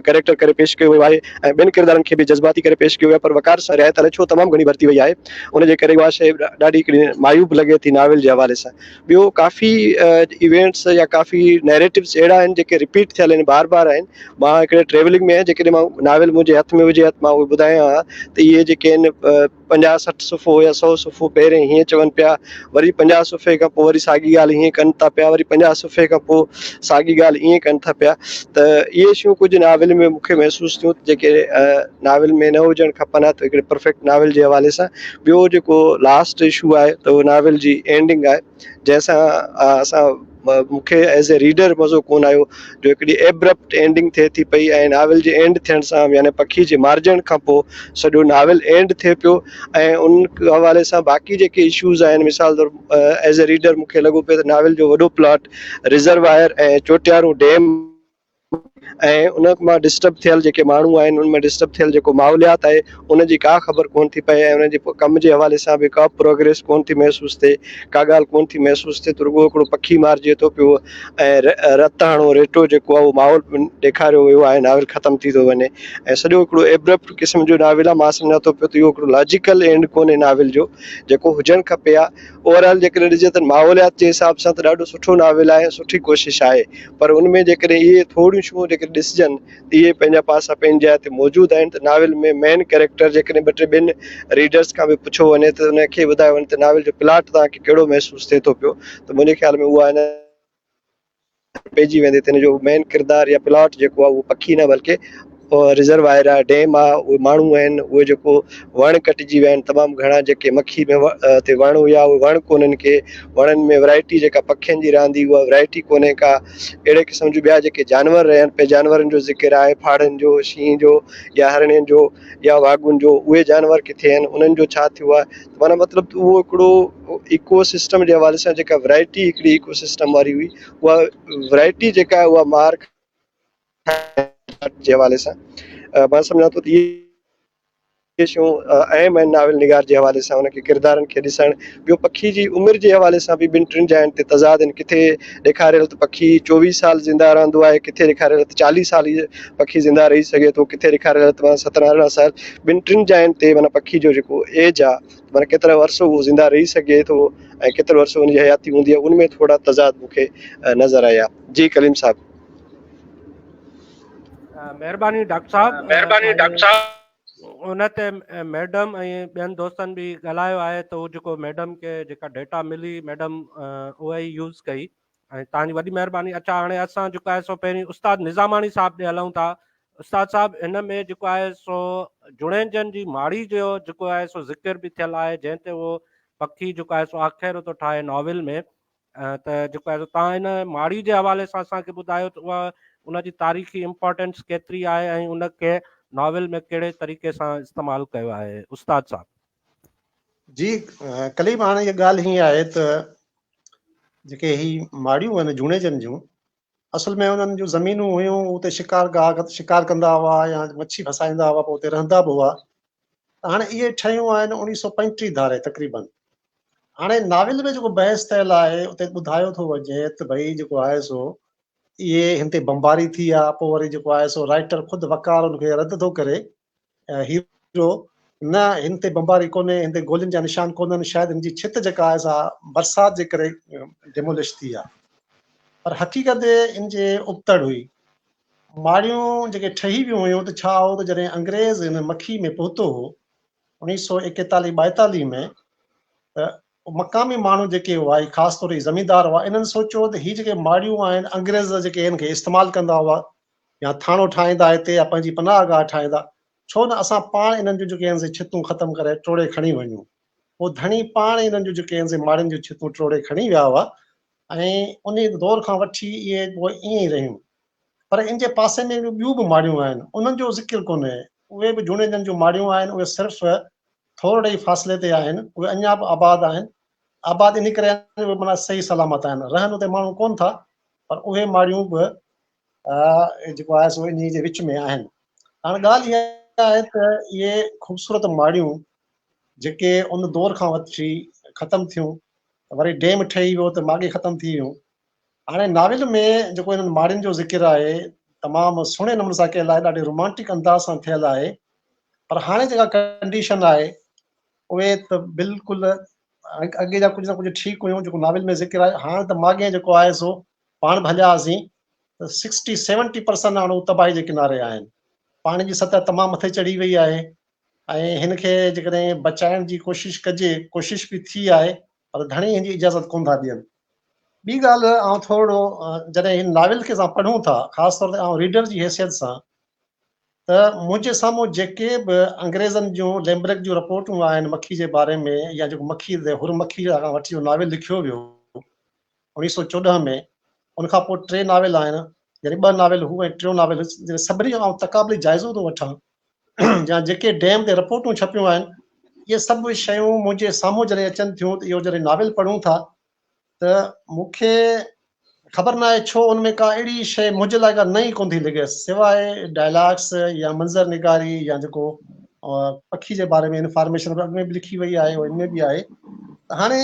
ڪريڪٽر ڪري پيش ڪيو ويو آهي ۽ ٻين ڪردارن کي به جذباتي ڪري پيش ڪيو ويو آهي پر وقار سان رعايت الائي ڇو تمام گهڻي ورتي وئي آهي ان جي ڪري اها شيء ڏاڍي هڪڙي معيوب لڳي ٿي ناول جي حوالي سان. ٻيو ڪافي ايونٽس يا ڪافي نيريٽوز اهڙا آهن جيڪي رپيٽ ٿيل آهن بار بار آهن. مان هڪڙي ٽريولنگ ۾ آهيان جيڪڏهن مان ناول منهنجي هٿ ۾ هجي ها ته مان اهي ٻڌايان ها ته اهي جيڪي آهن 50 60 صفحو يا سئو صفحو پهرين هيئن چون پيا، وري 50 صفحي کان پوء وري ساڳي ڳالهه هيئن ڪن ٿا پيا، وري 50 صفحي کان پوء ساڳي ڳالهه ائين ڪن ٿا پيا ته اهي شيون ڪجهه ناول ۾ مون کي محسوس ٿيون ته جيڪي ناول ۾ نه هجڻ کپن ها ته هڪڙي پرفيڪٽ ناول جي حوالي سان. ٻيو جيڪو لاسٽ اشو آهي ته اهو ناول جي اينڊنگ آهي جنهن سان اسان مون کي ايز اي ريڊر مزو ڪونه آيو جو هڪڙي ايبرپٽ اينڊنگ ٿئي ٿي پئي ۽ ناول جي اينڊ ٿيڻ سان يعني پکي جي مارجڻ کان پوء سڄو ناول اينڊ ٿئي پيو ۽ ان حوالي سان باقي جيڪي اشوز آهن مثال طور ايز اي ريڊر مون کي لڳو پيو ته ناول جو وڏو پلاٽ ريزروائر ۽ چوٽيارو ڊيم ۽ ان مان ڊسٽرب ٿيل جيڪي ماڻهو آهن ان مان ڊسٽرب ٿيل جيڪو ماحوليات آهي ان جي ڪا خبر ڪون ٿي پئي ۽ ان جي ڪم جي حوالي سان به ڪا پروگريس ڪون ٿي محسوس ٿئي ڪا ڳالهه ڪون ٿي محسوس ٿئي ته رڳو هڪڙو پکي مارجي ٿو پيو ۽ رت هڻو ريٽو جيڪو آهي اهو ماحول ڏيکاريو ويو آهي ناول ختم ٿي ٿو وڃي ۽ سڄو هڪڙو ايبرپٽ قسم جو ناول آهي مان سمجهان ٿو پيو ته اهو هڪڙو لاجيڪل اينڊ ڪونهي ناول جو جيڪو هجڻ کپي ها اوور آل جيڪڏهن ڏسجي ته ماحوليات جي حساب سان ته ڏاڍو سٺو ناول آهي ۽ سٺي ڪوشش آهي پر ان ۾ جيڪڏهن اهي ٿوريون شيون جيڪڏهن ڏسجن ته اهي پنهنجا پاسا پنهنجي جاء تي موجود آهن ته ناول ۾ مين ڪريڪٽر جيڪڏهن ٻه ٽي ٻين ريڊرس کان به پڇيو وڃي ته ان کي ٻڌايو وڃي ته ناول جو پلاٽ توهان کي ڪهڙو محسوس ٿئي ٿو پيو ته منهنجي خيال ۾ اها ان پئجي ويندي ته هن جو مين ڪردار يا پلاٽ جيڪو آهي اهو پکي نه بلڪه ريزروائر آهي ڊيم آهي اهي ماڻهو آهن اهي جيڪو وڻ ڪٽجي ويا آهن تمام گهڻا جيڪي مکي ۾ تي وڻ هيا اهي وڻ ڪونهن ڪي وڻن ۾ ورائٽي جيڪا پکين جي رهندي اها ورائٽي ڪونهي ڪا اهڙي قسم جون ٻيا جيڪي جانور رهن پيا جانورن جو ذڪر آهي ڦاڙهن جو شينهن جو يا هرڻين جو يا واڳون جو اهي جانور ڪٿي آهن انهن جو ڇا ٿيو آهي معنيٰ مطلب ته اهو هڪڙو ايڪو سسٽم جي حوالي سان جيڪا ورائٽي هڪڙي ايڪو سسٽم واري هئي اها ورائٽي جيڪا آهي اها مار جي حوالي سان مان سمجهان ٿو ته اهي شيون اهم آهن ناول نگار جي حوالي سان ان کي ڪردارن کي ڏسڻ ٻيو پکي جي عمر جي حوالي سان به ٻن ٽن جاين تي تضاد آهن ڪٿي ڏيکاريل ته پکي 24 سال زنده رهندو آهي ڪٿي ڏيکاريل ته 40 سال ئي پکي زنده رهي سگهي ٿو ڪٿي ڏيکاريل ته 17 18 سال ٻن ٽن جاين تي معنيٰ پکي جو جيڪو ايج آهي معنيٰ ڪيترو عرصو هو زنده رهي سگهي ٿو ۽ ڪيترو عرصو ان جي حياتي هوندي آهي ان ۾ ٿورا تضاد مون کي نظر آيا جي ڪليم صاحب. مهرباني ڊاڪٽر صاحب. مهرباني ڊاڪٽر صاحب. ان تي ميڊم ۽ ٻين دوستن به ڳالهايو آهي ته هو جيڪو ميڊم کي جيڪا ڊيٽا ملي ميڊم اها ئي يوز ڪئي ۽ توهان جي وڏي مهرباني. اڇا هاڻي اسان جيڪو آهي سو پهرين استاد نظاماڻي صاحب ڏي هلون ٿا. استاد صاحب هن ۾ جيڪو آهي سو جوڻيجن جي ماڙي جو جيڪو آهي سو ذڪر به ٿيل آهي جنهن تي اهو پکي جيڪو آهي سو آکيرو ٿو ٺاهي ناول ۾ ته جيڪو آهي سو توهان ان ماڙي جي حوالي سان اسان کي ٻڌايو ته اها ان جي تاريخي امپارٽنس ڪيتري آهي ۽ ان کي ناول ۾ ڪهڙي طريقي سان استعمال ڪيو آهي استاد صاحب. جي ڪليم هاڻي اها ڳالهه هيئن آهي ته جيڪي هي ماڙيون آهن جوڻيجن جون اصل ۾ انهن جون زمينون هيون اتي شڪار گاهه شڪار ڪندا هئا يا مڇي ڦسائيندا هئا پوء اتي رهندا به هئا ته هاڻي اهي ٺهيون آهن 1935 ڌاري تقريبن هاڻي ناول ۾ جيڪو بحث ٿيل آهي اتي ٻڌايو ٿو وڃي ته ڀئي جيڪو آهي سو اهي هن تي بمباري ٿي آ پوء وري جيڪو آهي سو رائٽر خود وقار ان کي رد ٿو ڪري هيرو، نه هن تي بمباري ڪونهي، هن تي گولين جا نشان ڪونهن، شايد هن جي ڇت جيڪا آهي سا برسات جي ڪري ڊيمولش ٿي آهي. پر حقيقت ان جي ابتڙ هئي. ماڙيون جيڪي ٺهي ويون هيون ته ڇا هو ته جڏهن انگريز هن مکي ۾ پهتو هو 1941 42 ۾ ته مقامي ماڻهو جيڪي هئا هي خاص طور هي زميندار هئا انهن سوچيو ته هي جيڪي ماڙيون آهن انگريز جيڪي هن کي استعمال ڪندا هئا يا ٿاڻو ٺاهيندا هتي يا پنهنجي پناهه گاهه ٺاهيندا، ڇو نه اسان پاڻ انهن جون جيڪي آهن سي ڇتون ختم ڪري ٽوڙي کڻي وڃون. پوء ڌڻي پاڻ انهن جون جيڪي آهن سي ماڙين جون ڇتون ٽوڙي کڻي ويا هئا ۽ انهي دور کان وٺي اهي پوء ائين ئي رهيون. پر ان جي پاسي ۾ ٻيون به ماڙيون آهن، انهن جو ذڪر ڪونهي. اهي به جوڻيجن جون ماڙيون آهن، اهي صرف ٿورڙي ئي فاصلي تي آهن، اهي اڃا به آباد آهن. آباد انهي ڪري آهن جو اهي معنيٰ صحيح سلامت آهن. رهن اتي ماڻهو ڪونه ٿا، پر اهي ماڙيون به جيڪو آهي سو انهي جي وچ ۾ آهن. هاڻ ڳالهه اها آهي ته اهي خوبصورت ماڙيون جيڪي ان دور کان وٺي ختم ٿيون، وري ڊيم ٺهي ويو ته ماڳهين ختم ٿي ويون. هاڻي ناول ۾ جيڪو انهن ماڙين جو ذڪر آهي تمام سهڻي نموني سان ڪيل آهي، ڏاڍي رومانٽڪ انداز سان ٿيل آهي، پر هاڻي جيڪا ڪنڊيشن آهي اهي ته بلڪل اڳي جا ڪجهه نه ڪجهه ٺيڪ هيون جيڪو ناول ۾ ذڪر آهي، هاڻي ته ماڳهين جيڪو آهي سو پاڻ به هليا هئاسين ته سڪسٽي سيونٽي پرسنٽ هاڻي هو تباهي جي ڪناري آهن. پاڻي جي سطح تمام مٿي چڙهي وئي آهي ۽ هن کي جيڪڏهن بچائڻ جي ڪوشش ڪجي، ڪوشش به ٿي آهي پر ڌڻي هن جي اجازت ڪونه ٿا ڏين. ٻي ڳالهه آئون ٿورڙو جڏهن هن ناول کي اسان پڙهون ٿا خاص طور تي آئون ريڊر جي حيثيت سان ته منهنجي سامهون جيڪي به انگريزن جون ليمبرڪ جون رپورٽون آهن مکي جي باري ۾ يا جيڪو مکي تي حر مکي کان وٺي جو ناول لکيو ويو 1914 ۾ ان کان پوء ٽي ناول آهن يعني ٻه ناول هو ۽ ٽيون ناول جن سڀني جو آئون تقابلي جائزو ٿو وٺان يا جيڪي ڊيم تي رپورٽون ڇپيون آهن اهي سڀ شيون منهنجي سامهون جڏهن اچن ٿيون ته اهو جڏهن ناول پڙهون ٿا ته مون کي خبر ناهي ڇو ان ۾ ڪا اهڙي شيء منهنجي لاء ڪا نئين ڪونه ٿي لڳي سواء ڊائلاگس يا منظر نگاري يا جيڪو پکي جي باري ۾ انفارميشن اڳ ۾ به لکي وئي آهي ان ۾ به آهي ته هاڻي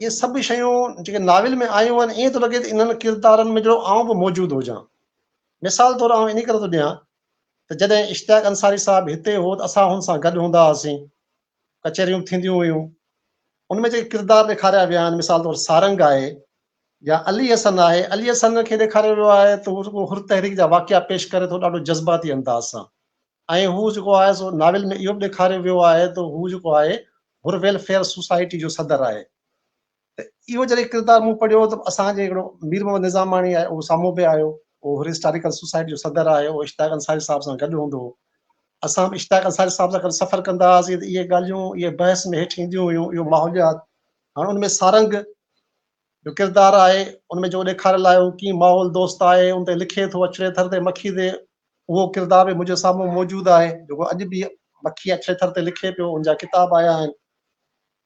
اهي سڀ شيون جيڪي ناول ۾ آيون آهن ائين ٿو لڳي ته انهن ڪردارن ۾ جهڙو آئون به موجود هجان. مثال طور آئون انهي ڪري ٿو ڏيان ته جڏهن اشتياق انصاري صاحب هتي هو ته اسان هن سان گڏ هوندا هئاسين، ڪچهريون به ٿينديون هيون. ان ۾ جيڪي ڪردار ڏيکاريا ويا آهن مثال طور سارنگ آهي يا علي حسن آهي، علي حسن کي ڏيکاريو ويو آهي ته هو جيڪو حر تحريڪ جا واقعا پيش ڪري ٿو ڏاڍو جذباتي انداز سان. ۽ هو جيڪو آهي سو ناول ۾ اهو به ڏيکاريو ويو آهي ته هو جيڪو آهي حر ويلفيئر سوسائٽي جو صدر آهي ته اهو جڏهن ڪردار مون پڙهيو ته اسان جي هڪڙو مير محمد نظاماڻي آهي اهو سامهون به آيو اهو حر هسٽاريڪل سوسائٽي جو صدر آهي اهو اشتياق انصاري صاحب سان گڏ هوندو هو اسان به اشتياق انصاري صاحب سان گڏ سفر ڪندا هئاسين ته اهي ڳالهيون اهي بحث ۾ هيٺ اينديون هيون اهو ماحوليات هاڻ ان ۾ سارنگ جو ڪردار آهي ان ۾ جيڪو ڏيکاريل آهي اهو ڪيئن ماحول دوست آهي ان تي لکي ٿو اڇڙي ٿر تي مکي تي اهو ڪردار به منهنجي سامهون موجود آهي جيڪو اڄ به مکي اڇڙي ٿر تي لکي پيو ان جا ڪتاب آيا آهن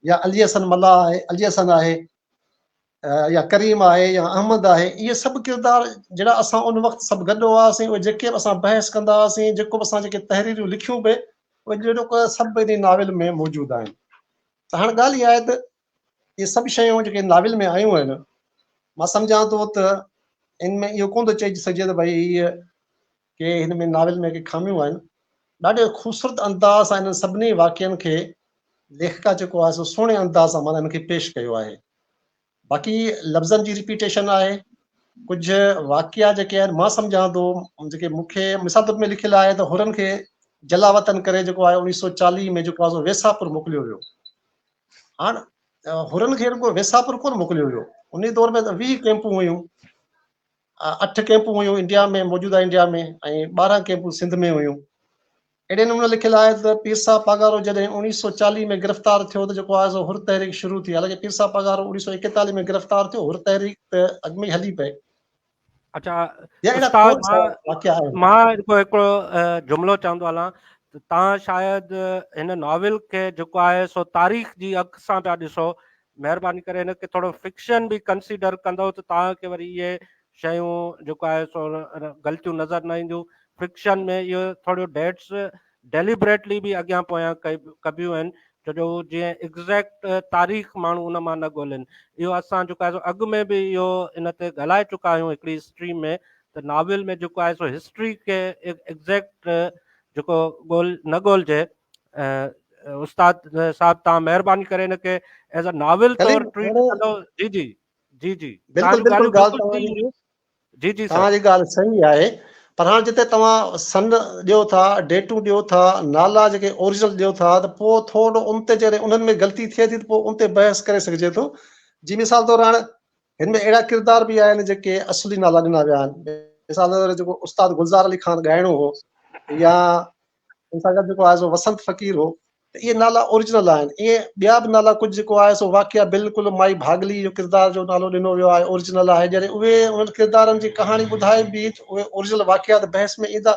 يا علي حسن ملاح آهي علي حسن آهي يا ڪريم آهي يا احمد آهي اهي سڀ ڪردار جهڙا اسان ان وقت سڀ گڏ هئاسين اهي جيڪي به اسان بحث ڪندا هئاسين جيڪو به اسان جيڪي تحريرون لکيون به اهي جهڙوڪ سڀ ان ناول ۾ موجود آهن ته هاڻ ڳالهه اها آهي ته اهي سڀ شيون جيڪي ناول ۾ آيون آهن مان سمجهان ٿو ته ان ۾ اهو ڪونه ٿو چئي سگهجي ته ڀئي هيء ڪي هن ۾ ناول ۾ ڪي خاميون آهن. ڏاڍي خوبصورت انداز سان انهن سڀني واقعن کي ليکڪا جيڪو آهي سو سهڻي انداز سان معنيٰ انهن کي پيش ڪيو آهي. باقي لفظن جي رپيٽيشن آهي ڪجهه واقعا جيڪي آهن مان سمجهان ٿو جيڪي مون کي مثال طور ۾ لکيل آهي ته حرن کي جلاوطن ڪري جيڪو آهي 1940 ۾ جيڪو آهي سو ويساپور موڪليو ويو. هاڻ حرن کي رڳو ويساپور ڪونه موڪليو ويو ان دور ۾ ته 20 ڪيمپون هيون اٺ ڪيمپون هيون انڊيا ۾ موجوده انڊيا ۾ ۽ 12 ڪيمپون سنڌ ۾ هيون اهڙي نموني لکيل آهي ته پير صاحب پاڳارو جڏهن 1940 ۾ گرفتار ٿيو ته جيڪو آهي سو حر تحريڪ شروع ٿي حالانڪه پير صاحب پاڳارو 1941 ۾ گرفتار ٿيو حر تحريڪ ته اڳ ۾ ئي هلي پئي اچها استاد مان مان هڪڙو هڪڙو جملو چوندو هلان ته تان شايد هن ناول کي جيڪو آهي سو تاريخ جي اک سان پيا ڏسو مهرباني ڪري هن کي ٿورو فڪشن به ڪنسيڊر ڪندو ته توهان کي وري اهي شيون جيڪو آهي سو غلطيون نظر نه اينديون فڪشن ۾ اهو ٿورو ڊيٽس ڊيليبريٽلي به اڳيان پويان ڪبيون آهن ڇو جو جيئن ايگزيڪٽ تاريخ ماڻهو ان مان نه ڳولين اهو اسان جيڪو آهي سو اڳ ۾ به اهو ان تي ڳالهائي چڪا آهيون هڪڙي اسٽريم ۾ ته ناول ۾ جيڪو آهي سو هسٽري کي ايگزيڪٽ جيڪو ڳول نه ڳولجي استاد صاحب تان مهرباني ڪري ان کي ايز ا ناول طور ٽريٽ ڪندو جي جي جي جي بلڪل بلڪل ڳالهه توهان جي جي جي سر. توهان جي ڳالهه صحيح آهي پر هاڻ جتي توهان سن ڏيو ٿا، ڊيٽون ڏيو ٿا، نالا جيڪي اوريجنل ڏيو ٿا ته پوء ٿورو ان تي جيڪڏهن انهن ۾ غلطي ٿئي ٿي ته پوء ان تي بحث ڪري سگهجي ٿو. جي مثال طور هاڻ هن ۾ اهڙا ڪردار به آهن جيڪي اصلي نالا ڏنا ويا آهن. مثال طور جيڪو استاد گلزار علي خان ڳائڻو هو يا ان سان گڏ جيڪو آهي سو وسنت فقير هو ته اهي نالا اوريجنل آهن ائين ٻيا به نالا ڪجهه جيڪو آهي سو واقعا بلڪل مائي ڀاڳلي جو ڪردار جو نالو ڏنو ويو آهي اوريجنل آهي جڏهن اهي انهن ڪردارن جي ڪهاڻي ٻڌائي به ته اهي اوريجنل واقعا ته بحث ۾ ايندا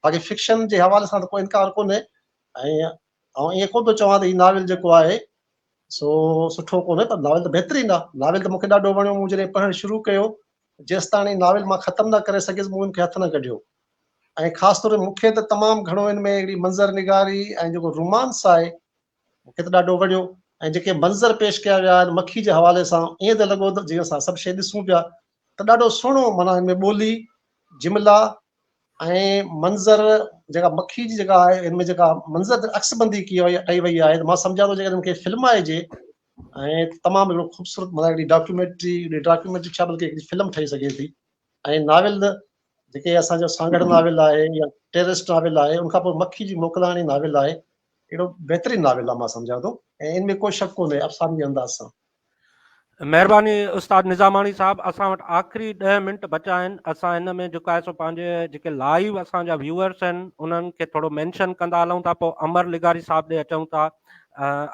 باقي فڪشن جي حوالي سان ته ڪو انڪار ڪونهي ۽ آئون ائين ڪونه ٿو چوان ته هي ناول جيڪو آهي سو سٺو ڪونهي پر ناول ته بهترين آهي ناول ته مونکي ڏاڍو وڻيو مون جڏهن پڙهڻ شروع ڪيو جيستاڻي ناول مان ختم نه ڪري سگهيس مون ان کي هٿ نه ڪڍيو. ۽ خاص طور مون کي ته تمام گهڻو ان ۾ هڪڙي منظر نگاري ۽ جيڪو رومانس آهي مون کي ته ڏاڍو وڻيو ۽ جيڪي منظر پيش ڪيا ويا آهن مکي جي حوالي سان ائين ته لڳو ته جيئن اسان سڀ شيء ڏسون پيا ته ڏاڍو سهڻو معنيٰ ان ۾ ٻولي جملا ۽ منظر جيڪا مکي جي جيڪا آهي ان ۾ جيڪا منظر عڪس بندي ڪئي وئي ڪئي وئي آهي ته مان سمجهان ٿو جيڪڏهن ان کي فلمائجي ۽ تمام هڪڙو خوبصورت معنيٰ هڪڙي ڊاڪيومينٽري هڪڙي ڊاڪيومينٽري ڇا بلڪه هڪڙي فلم ٺهي سگهي ٿي ۽ ناول جيڪي اسان جو سانگهڙ ناول آهي يا ٽيرسٽ ناول آهي ان کان پوء مکي جي موڪلاڻي ناول آهي اهڙو بهترين ناول آهي مان سمجهان ٿو ۽ ان ۾ ڪو شڪ ڪونهي افسانوي انداز سان. مهرباني استاد نظاماڻي صاحب اسان وٽ آخري ڏهه منٽ بچا آهن اسان هن ۾ جيڪو آهي سو پنهنجي جيڪي لائيو اسان جا ويوئرس آهن انهن کي ٿورو مينشن ڪندا هلون ٿا پوء امر لغاري صاحب ڏي اچون ٿا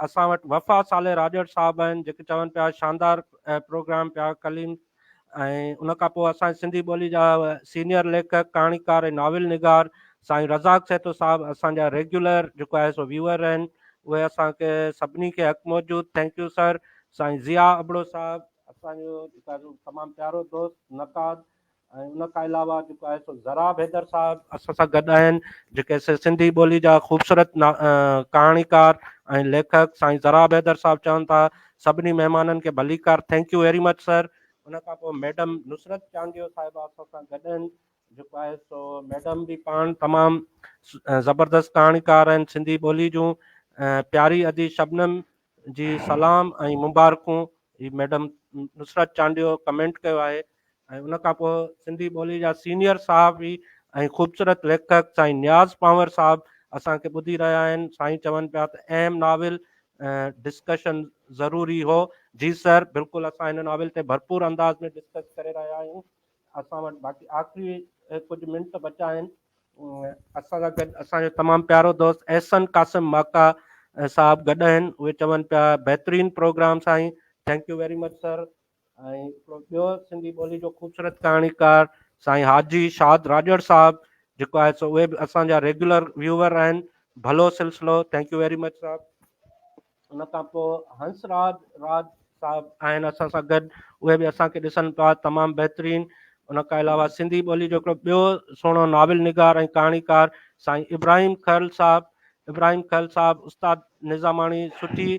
اسان وٽ وفا صالح راڄڙ صاحب آهن جيڪي چون پيا شاندار پروگرام پيا ڪليم ۽ ان کان پوء اسان جي سنڌي ٻولي جا سينيئر ليکڪ، ڪهاڻيڪار ۽ ناول نگار سائين رزاق سهتو صاحب اسان جا ريگيولر جيڪو آهي سو ويوئر آهن اهي اسان کي سڀني کي حق موجود thank you سر سائين ضياء ابڙو صاحب اسان جو جيڪو آهي سو تمام پيارو دوست نقاد ۽ ان کان علاوه جيڪو آهي سو ضراب حيدر صاحب اسان سان گڏ آهن جيڪي سنڌي ٻولي جا خوبصورت ڪهاڻيڪار ۽ ليکڪ سائين ضراب حيدر صاحب چون ٿا سڀني مهمانن کي ڀليڪار thank you very much sir ان کان پوء ميڊم نصرت چانڊيو صاحبه اسان سان گڏ آهن جيڪو آهي سو ميڊم به پاڻ تمام زبردست ڪهاڻيڪار آهن سنڌي ٻولي جون پياري ادي شبنم جي سلام ۽ مبارڪون هي ميڊم نصرت چانڊيو ڪمينٽ ڪيو آهي ۽ ان کان پوء سنڌي ٻولي جا سينيئر صحافي ۽ خوبصورت ليکڪ سائين نياز پانور صاحب اسان کي ٻڌي رهيا آهن سائين چون پيا ته اهم ناول ڊسڪشن ضروري هو جي سر بلڪل اسان هن ناول تي ڀرپور انداز ۾ ڊسڪس ڪري رهيا آهيون اسان وٽ باقي آخري ڪجهه منٽ بچا آهن اسان سان گڏ اسان جو تمام پيارو دوست احسن قاسم ماڪا صاحب گڏ آهن اهي چون پيا بهترين پروگرام سائين thank you very much sir ۽ هڪڙو ٻيو سنڌي ٻولي جو خوبصورت ڪهاڻيڪار سائين حاجي شاد راڄڙ صاحب جيڪو آهي سو اهي به اسان جا ريگيولر ويوئر آهن ڀلو سلسلو thank you very much صاحب ان کان پوء هنس راج راج صاحب آهن اسان سان گڏ اهي به اسان کي ڏسن پيا تمام بهترين ان کان علاوه سنڌي ٻولي جو هڪڙو ٻيو سهڻو ناول نگار ۽ ڪهاڻيڪار سائين ابراهيم کرل صاحب ابراهيم کرل صاحب استاد نظاماڻي سٺي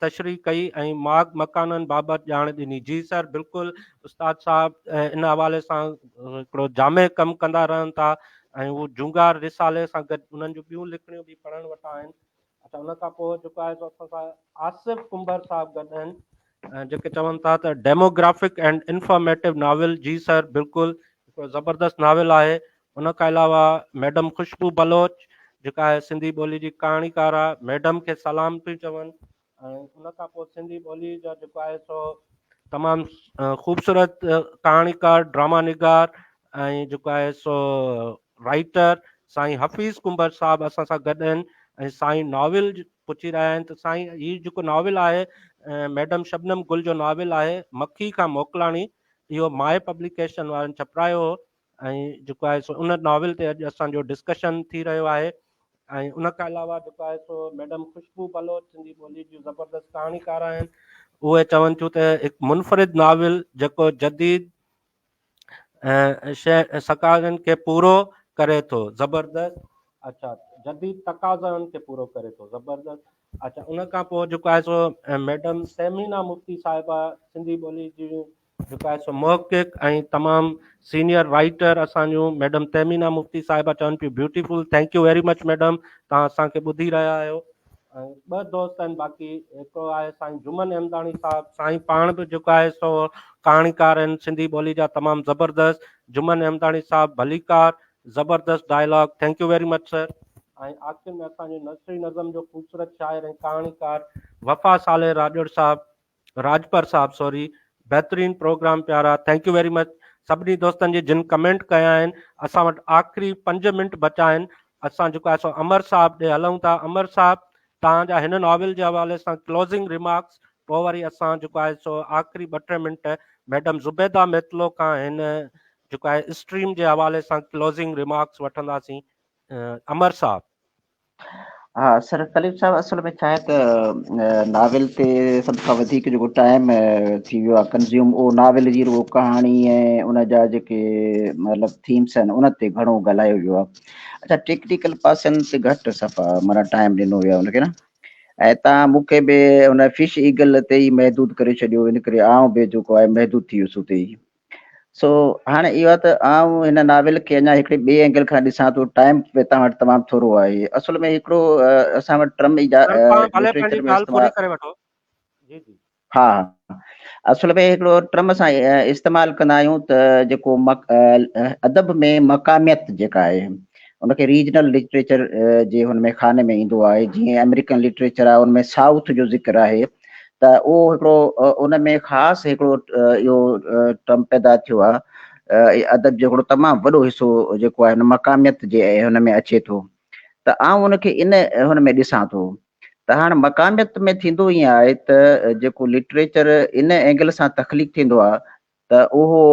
تشريح ڪئي ۽ ماڳ مڪانن بابت ڄاڻ ڏني. جي سر بلڪل استاد صاحب ان حوالي سان هڪڙو جامع ڪم ڪندا رهن ٿا ۽ هو جهونگار رسالي سان گڏ انهن جون ٻيون لکڻيون به پڙهڻ وٽان آهن. اڇا ان کان پوء جيڪو آهي سو اسان سان آصف ڪنڀر صاحب گڏ آهن جيڪي چون ٿا ته ڊيموگرافڪ اينڊ انفارميٽو ناول جي سر بلڪل هڪڙو زبردست ناول آهي ان کان علاوه ميڊم خوشبو بلوچ جيڪا آهي سنڌي ٻولي جي ڪهاڻيڪاره ميڊم کي سلام ٿيون چون ۽ ان کان پوء سنڌي ٻولي جا جيڪو آهي سو تمام خوبصورت ڪهاڻيڪار ڊراما نگار ۽ جيڪو آهي سو رائيٽر سائين حفيظ ڪنڀر صاحب اسان سان گڏ آهن ۽ سائين ناول پڇي رهيا آهن ته سائين هي جيڪو ناول آهي ميڊم شبنم گل جو ناول آهي مکي کان موڪلاڻي اهو مائي پبليڪيشن وارن ڇپرايو هو ۽ جيڪو آهي سو ان ناول تي اڄ اسان جو ڊسڪشن ٿي رهيو آهي ۽ ان کان علاوه جيڪو آهي سو ميڊم خوشبو بلوچ سنڌي ٻولي جون زبردست ڪهاڻيڪار آهن اهي چون ٿيون ته هڪ منفرد ناول جيڪو جديد ثقافتن کي پورو ڪري ٿو زبردست اچھا جديد تقاضائن کي پورو ڪري ٿو زبردست اچھا ان کان پوء جيڪو آهي سو ميڊم سيمينا مفتي صاحبه سنڌي ٻولي جون جيڪو آهي سو محقق ۽ تمام سينيئر رائيٽر اسان جون ميڊم تهمينا مفتي صاحبه چون پيون beautiful thank you very much madam توهان اسان کي ٻڌي رهيا آهيو ۽ ٻه دوست آهن باقي هڪڙو آهي سائين جمن احمداڻي صاحب سائين پاڻ به جيڪو آهي سو ڪهاڻيڪار آهن سنڌي ٻولي جا تمام زبردست جمن احمداڻي صاحب ڀليڪار زبردست dialogue thank you very much sir ۽ آخر ۾ اسان جو نثري نظم جو خوبصورت شاعر ۽ ڪهاڻيڪار وفا صالح راڄڙ صاحب راڄپر صاحب سوري بهترين پروگرام پيارا thank you very much سڀني دوستن جي جن ڪمينٽ ڪيا آهن اسان وٽ آخري 5 منٽ بچا آهن اسان جيڪو آهي سو امر صاحب ڏي هلون ٿا امر صاحب توهان جا هن ناول جي حوالي سان ڪلوزنگ ريمارڪس پوء وري اسان جيڪو آهي سو آخري 2 3 منٽ ميڊم زبيده ميتلو کان هن جيڪو آهي اسٽريم جي حوالي سان ڪلوزنگ ريمارڪس وٺنداسين امر صاحب. ها سر خليف صاحب اصل ۾ ڇا آهي ته ناول تي سڀ کان وڌيڪ جيڪو ٽائيم ٿي ويو آهي ڪنزيوم اهو ناول جي رڳو ڪهاڻي ۽ ان جا جيڪي مطلب ٿيمس آهن ان تي گهڻو ڳالهايو ويو آهي اچھا ٽيڪنيڪل پاسن تي گهٽ صفا معنيٰ ٽائيم ڏنو ويو آهي ان کي نه ۽ تان مون کي به ان فش ايگل تي ئي محدود ڪري ڇڏيو ان ڪري آئون به جيڪو آهي محدود ٿي ويس اتي ئي سو هاڻي اهو آهي ته آئون هن ناول کي اڃا هڪڙي ٻئي اينگل کان ڏسان ٿو ٽائيم به توهان وٽ تمام ٿورو آهي اصل ۾ هڪڙو اسان وٽ ٽرم لٽريچر ۾ استعمال ڪري وٺو جي جي ها اصل ۾ هڪڙو ٽرم اسان استعمال ڪندا آهيون ته جيڪو ادب ۾ مقاميت جيڪا آهي ان کي ريجنل لٽريچر جي هن ۾ خاني ۾ ايندو آهي جيئن آمريڪن لٽريچر آهي ان ۾ سائوٿ جو ذڪر آهي ته اهو هڪڙو ان ۾ خاص هڪڙو اهو ٽرم پيدا ٿيو آهي ادب جو هڪڙو تمام وڏو حصو جيڪو آهي مقاميت جي هن ۾ اچي ٿو ته آئون ان کي ان هن ۾ ڏسان ٿو ته هاڻ مقاميت ۾ ٿيندو ائين آهي ته جيڪو لٽريچر ان اينگل سان تخليق ٿيندو آهي ته اهو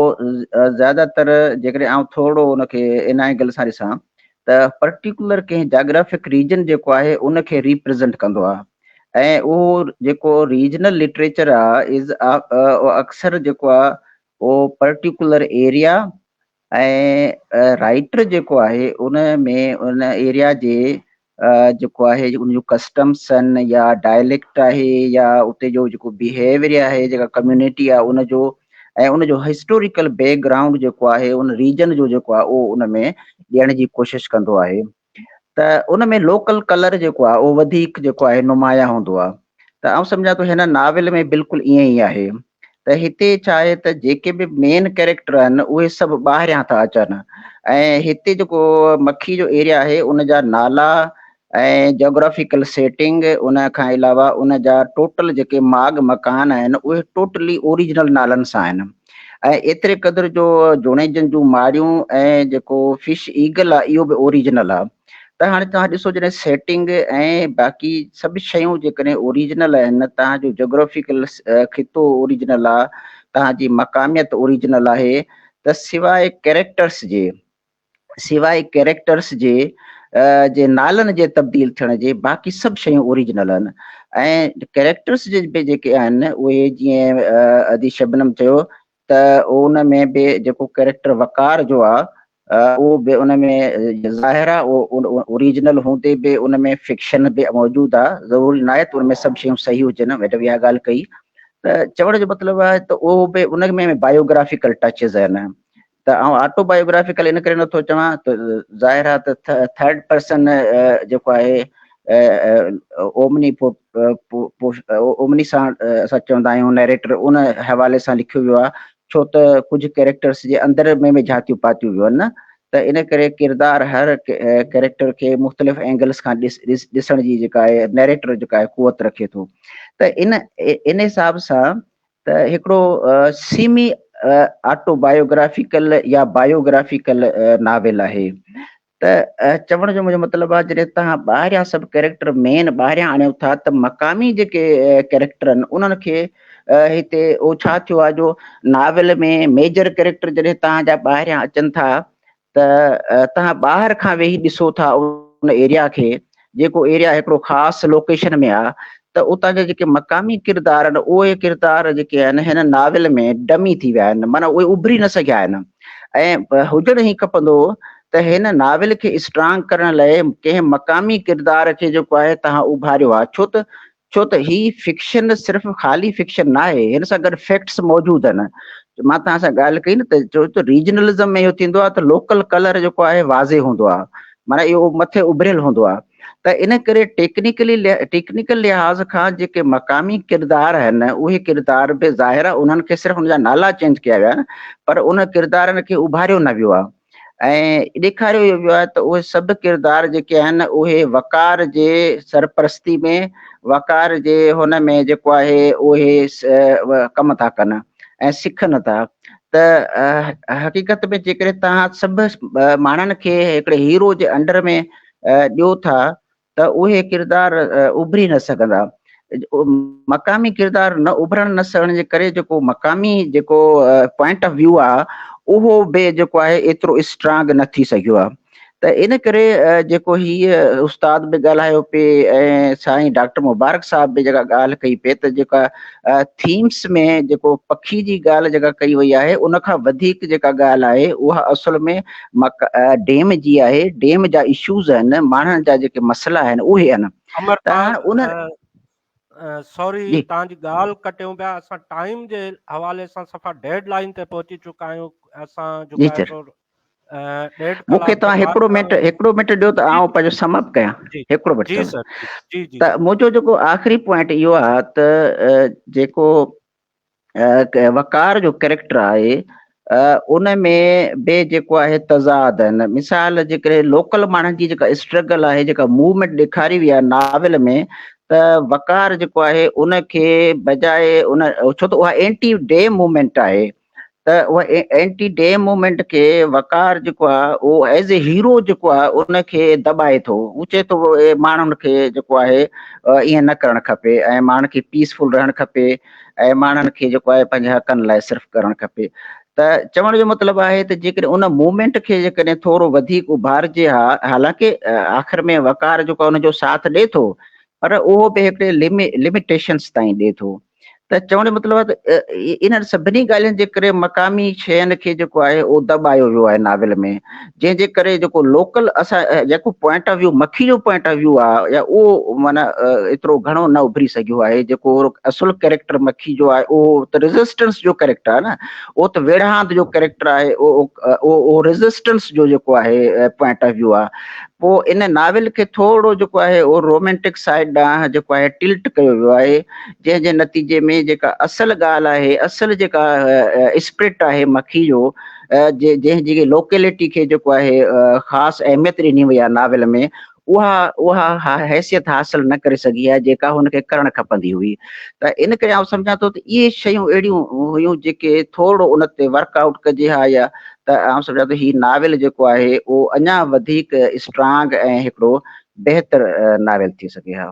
زياده تر جيڪڏهن آئون ٿورڙو ان کي ان اينگل سان ڏسان ته پرٽيڪولر ڪنهن جاگرافڪ ريجن جيڪو آهي ان کي ريپريزنٽ ڪندو آهي ۽ اهو جيڪو ريجنل لٽريچر آهي از اڪثر جيڪو آهي اهو پرٽيڪولر ايريا ۽ رائيٽر جيڪو آهي ان ۾ ان ايريا جي جيڪو آهي ان جون ڪسٽمس آهن يا ڊائليڪٽ آهي يا اتي جو جيڪو بيهيويئر آهي جيڪا ڪميونٽي آهي ان جو ۽ ان جو هسٽوريڪل بيڪ گرائونڊ جيڪو آهي ان ريجن جو جيڪو آهي اهو ان ۾ ڏيڻ جي ڪوشش ڪندو آهي ته ان ۾ لوڪل ڪلر جيڪو آهي اهو وڌيڪ جيڪو آهي نمايان هوندو آهي ته آئون سمجهان ٿو هن ناول ۾ بلڪل ائين ئي آهي ته هتي ڇا آهي ته جيڪي به مين ڪيريڪٽر آهن اهي سڀ ٻاهريان ٿا اچن ۽ هتي جيڪو مکي جو ايريا آهي ان جا نالا ۽ جاگرافيڪل سيٽنگ ان کان علاوه ان جا ٽوٽل جيڪي ماڳ مڪان آهن اهي ٽوٽلي اوريجنل نالن سان آهن ۽ ايتري قدر جو جوڻيجن جون ماڙيون ۽ جيڪو فش ايگل آهي اهو به اوريجنل آهي ته هاڻي توهان ڏسو جڏهن سيٽنگ ۽ باقي سڀ شيون جيڪڏهن اوريجنل آهن توهان جو جاگرافيڪل خطو اوريجنل آهي توهان جي مقاميت اوريجنل آهي ته سواء ڪيريڪٽرس جي سواء ڪيريڪٽرس جي جي نالن جي تبديل ٿيڻ جي باقي سڀ شيون اوريجنل آهن ۽ ڪيريڪٽرس جي به جيڪي آهن اهي جيئن ادي شبنم چيو ته ان ۾ به جيڪو ڪيريڪٽر وقار جو آ اهو به ان ۾ ظاهر آ اهو اوريجنل هوندي به ان ۾ فڪشن به موجود آ ضروري ناهي ته ان ۾ سڀ شيون صحيح هجن ميڊم اها ڳالهه ڪئي ته چوڻ جو مطلب آهي ته اهو به ان ۾ بايوگرافيڪل ٽچز آهن ته آئون آٽو بايوگرافيڪل ان ڪري نٿو چوان ته ظاهر آ ته ٿرڊ پرسن جيڪو آهي اومني اومني سان اسان چوندا آهيون نيريٽر ان حوالي سان لکيو ويو آهي ڇو ته ڪجهه ڪيريڪٽرس جي اندر ۾ به جھاتيون پاتيون ويون آهن نه ته ان ڪري ڪردار هر ڪيريڪٽر کي مختلف اينگلس کان ڏسڻ جي جيڪا آهي نيريٽر جيڪا آهي قوت رکي ٿو ته ان ان حساب سان ته هڪڙو سيمي آٽو بايوگرافيڪل يا بايوگرافيڪل ناول آهي ته چوڻ جو منهنجو مطلب آهي جڏهن توهان ٻاهريان سڀ ڪيريڪٽر مين ٻاهريان آڻيو ٿا ته مقامي جيڪي ڪيريڪٽر آهن انهن کي هتي اهو ڇا ٿيو آهي جو ناول ۾ ميجر ڪيريڪٽر جڏهن توهان جا ٻاهريان اچن ٿا ته توهان ٻاهر کان ويهي ڏسو ٿا ان ايريا کي جيڪو ايريا هڪڙو خاص لوڪيشن ۾ آ ته اتان جا جيڪي مقامي ڪردار آهن اهي ڪردار جيڪي آهن هن ناول ۾ ڊمي ٿي ويا آهن معنيٰ اهي اڀري نه سگهيا آهن ۽ هجڻ هي کپندو ته هن ناول کي اسٽرانگ ڪرڻ لاء ڪنهن مقامي ڪردار کي جيڪو آهي توهان اڀاريو آ ڇو ته ڇو ته هي فڪشن صرف خالي فڪشن ناهي هن سان گڏ فيڪٽس موجود آهن مان توهان سان ڳالهه ڪئي نه ته ڇو ته ريجنلزم ۾ اهو ٿيندو آهي ته لوڪل ڪلر جيڪو آهي واضح هوندو آهي معنيٰ اهو مٿي اڀريل هوندو آهي ته ان ڪري ٽيڪنيڪلي ٽيڪنيڪل لحاظ کان جيڪي مقامي ڪردار آهن اهي ڪردار به ظاهر آهي انهن کي صرف ان جا نالا چينج ڪيا ويا آهن پر ان ڪردارن کي اڀاريو نه ويو آهي ۽ ڏيکاريو اهو ويو آهي ته اهي سڀ ڪردار جيڪي آهن اهي وقار جي سرپرستي ۾ وقار جي هن ۾ جيڪو آهي اهي ڪم ٿا ڪن ۽ سکن ٿا ته حقيقت ۾ جيڪڏهن توهان سڀ ماڻهن کي هڪڙي هيرو جي انڊر ۾ ڏيو ٿا ته اهي ڪردار اڀري نه سگهندا. مقامي ڪردار نه اڀرڻ نه سگهڻ جي ڪري جيڪو مقامي جيڪو پوائنٽ آف ويو آهي اهو به جيڪو آهي ايترو اسٽرانگ نه ٿي سگهيو آهي. ته ان ڪري جيڪو هي استاد به ڳالهايو پئي ۽ سائين ڊاڪٽر مبارڪ صاحب به جيڪا ڳالهه ڪئي پئي ته جيڪا ٿيمس ۾ جيڪو پکي جي ڳالهه جيڪا ڪئي وئي آهي ان کان وڌيڪ جيڪا ڳالهه آهي اها اصل ۾ ڊيم جي آهي، ڊيم جا اشوز آهن، ماڻهن جا جيڪي مسئلا آهن اهي آهن. امر ته هاڻ تاج ان سوري جي توهان جي ڳالهه ڪٽيون پيا، اسان ٽائيم جي حوالي سان صفا ڊيڊ لائين تي پهچي چڪا آهيون، اسان جي جيڪو آهي سر سو ڏيڍ مون کي ڪلاڪ توهان پوءِ هڪڙو منٽ هڪڙو منٽ ڏيو ته جي آئون پنهنجو سم اپ ڪيان جي هڪڙو منٽ جي چوندس سر جي جي جي ته منهنجو جيڪو آخري پوائنٽ اهو آهي ته جيڪو وقار جو ڪيريڪٽر آهي ان ۾ به جيڪو آهي تضاد آهن مثال جيڪڏهن لوڪل ماڻهن جي جيڪا اسٽرگل آهي جيڪا موومينٽ ڏيکاري وئي آهي ناول ۾ ته وقار جيڪو آهي ان کي بجاء ان ڇو ته اها اينٽي ڊيم موومينٽ آهي ته اها اينٽي ڊيم موومينٽ کي وقار جيڪو آهي اهو ايز اي هيرو جيڪو آهي ان کي دٻائي ٿو هو چئي ٿو اي ماڻهن کي جيڪو آهي ائين نه ڪرڻ کپي ۽ ماڻهن کي پيسفل رهڻ کپي ۽ ماڻهن کي جيڪو آهي پنهنجي حقن لاء صرف ڪرڻ کپي ته چوڻ جو مطلب آهي ته جيڪڏهن ان موومينٽ کي جيڪڏهن ٿورو وڌيڪ اڀارجي ها حالانڪه آخر ۾ وقار جيڪو ان جو ساٿ ڏي ٿو پر اهو به هڪڙي لميٽيشنس تائين ڏي ٿو ته چوڻ جو مطلب آهي ته انهن سڀني ڳالهين جي ڪري مقامي شين کي جيڪو آهي اهو دٻايو ويو آهي ناول ۾ جنهن جي ڪري جيڪو لوڪل اسان جيڪو پوائنٽ آف ويو مکي جو پوائنٽ آف ويو آهي يا اهو معنيٰ ايترو گهڻو نه اڀري سگهيو آهي جيڪو اصل ڪيريڪٽر مکي جو آهي اهو ته ريزسٽنس جو ڪيريڪٽر آهي نه اهو ته ويڙهاند جو ڪيريڪٽر آهي اهو اهو ريزسٽنس جو جيڪو آهي پوائنٽ آف ويو آهي پوء ان ناول کي ٿورو جيڪو آهي اهو رومينٽڪ سائيڊ ڏانهن جيڪو آهي ٽلٽ ڪيو ويو آهي جنهن جي نتيجي ۾ جيڪا اصل ڳالهه آهي اصل جيڪا اسپرٽ آهي مکي جو جنهن جي لوڪيلٽي کي جيڪو آهي خاص اهميت ڏني وئي آهي ناول ۾ اها اها حيثيت حاصل نه ڪري سگهي آهي جيڪا هن کي ڪرڻ کپندي هئي ته ان ڪري آئون سمجهان ٿو ته اهي شيون اهڙيون هيون جيڪي ٿورو ان تي ورڪ آئوٽ ڪجي ها يا ته آئون سمجهان ٿو هي ناول جيڪو آهي اهو اڃا وڌيڪ اسٽرانگ ۽ هڪڙو بهتر ناول ٿي سگهي ها.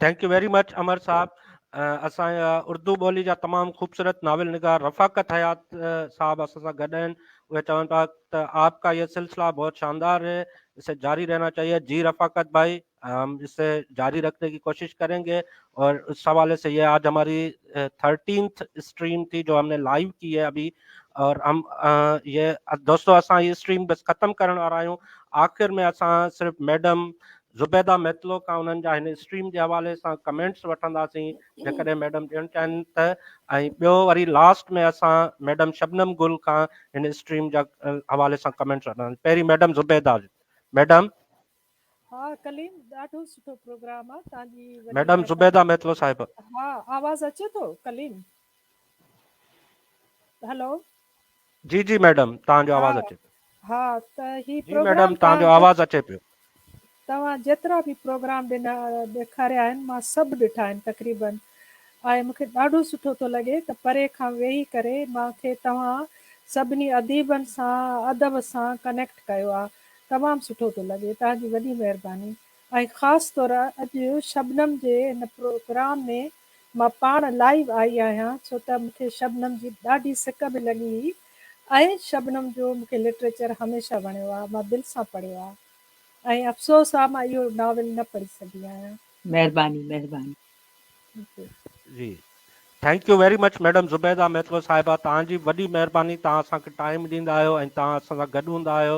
Thank you very much Amar صاحب. اسان جا اردو ٻولي جا تمام خوبصورت ناول نگار رفاقت حيات صاحب اسان سان گڏ آهن. اهي چون ٿا ته آپ کا یہ سلسله بہت شاندار ہے، اسے جاري رهنا چاهيي. جي رفاقت بھائي، ہم اسے جاري رکھنے کی کوشش کریں گے اور اس حوالے سے یہ آج ہماری 13th stream تھی جو ہم نے لائیو کی ہے ابھی، اور ہم یہ دوستو اساں یہ اسٽريم بس ختم ڪرڻ وارا آهيون. آخر ۾ اسان صرف ميڊم زبيده ميتلو کان انهن جا هن اسٽريم جي حوالي سان ڪمينٽس وٺنداسين جيڪڏهن ميڊم ڏيڻ چاهين ته، ۽ ٻيو وري لاسٽ ۾ اسان ميڊم شبنم گل کان هن اسٽريم جا حوالي سان ڪمينٽس وٺنداسين. پهرين ميڊم زبيده. ميڊم. ها ڪليم ڏاڍو سٺو پروگرام آ تان جي وڏي ميڊم مهرباني. زبيده ميتلو صاحبه. ها آواز اچي ٿو ڪليم؟ هلو. جي جي ميڊم توهان جو ها آواز اچي پيو. ها ته هي جي ميڊم پروگرام توهان جو توهان آواز اچي پيو. توهان جيترا به پروگرام ڏنا ڏيکاريا آهن مان سڀ ڏٺا آهن تقريبن ۽ مون کي ڏاڍو سٺو ٿو لڳي ته پري کان ويهي ڪري مان کي توهان سڀني اديبن سان ادب سان ڪنيڪٽ ڪيو آ تمام سٺو ٿو لڳي توهان جي وڏي مهرباني ۽ خاص طور اڄ شبنم جي هن پروگرام ۾ مان پاڻ لائيو آئي آهيان ڇو ته مون کي شبنم جي ڏاڍي سڪ به لڳي هئي ۽ شبنم جو مون کي لٽريچر هميشه وڻيو آ مان دل سان پڙهيو آ ۽ افسوس آ مان اهو ناول نه پڙهي سگهي آهيان. مهرباني مهرباني. جي thank you very much madam Zubaida Mitlo صاحبه توهان جي وڏي مهرباني توهان اسان کي ٽائيم ڏيندا آهيو ۽ توهان اسان سان گڏ هوندا آهيو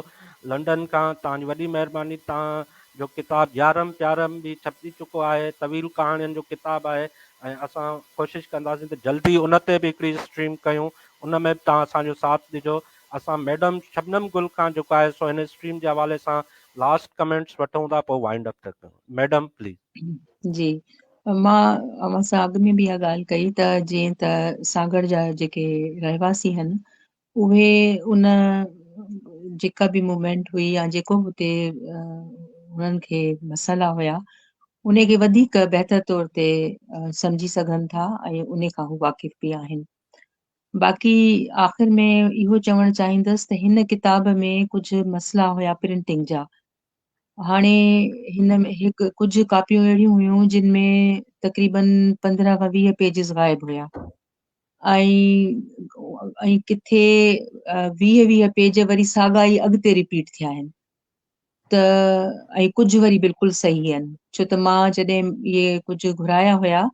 لنڊن کان توهان جي وڏي مهرباني توهان جو ڪتاب يارم پيارم به ڇپجي چڪو آهي طويل ڪهاڻين جو ڪتاب آهي ۽ اسان ڪوشش ڪنداسين ته جلدي ان تي به هڪڙي اسٽريم ڪيون ان ۾ به توهان اسان جو ساٿ ڏجو اسان ميڊم شبنم گل کان جيڪو آهي سو هن اسٽريم جي حوالي سان لاسٽ ڪمينٽس وٺون ٿا پوء وائنڊ اپ ٿا ڪيون ميڊم پليز. جي مان اوهان سان اڳ ۾ به اها ڳالهه ڪئي ته جيئن ته سانگهڙ جا جيڪي رهواسي آهن اهي ان جيڪا به موومينٽ هئي يا جيڪو به اتي انهن کي مسئلا هيا ان کي وڌيڪ بهتر طور تي سمجهي سگهن ٿا ۽ ان کان هو واقف به آهن. باقي آخر ۾ اهو چوڻ چاهيندس ته هن ڪتاب ۾ ڪجهه مسئلا هيا پرنٽنگ جا. هاڻي هن ۾ هڪ ڪجهه ڪاپيون اهڙيون هيون جن ۾ تقريبن 15 کان 20 پيجز غائب هيا. ۽ ۽ ڪٿي 20 20 پيج وري ساڳا ئي اڳتي رپيٽ ٿيا آهن ته ۽ ڪجهه وري بلڪل صحيح آهن ڇو ته مان جڏهن اهي ڪجهه گهرايا هيا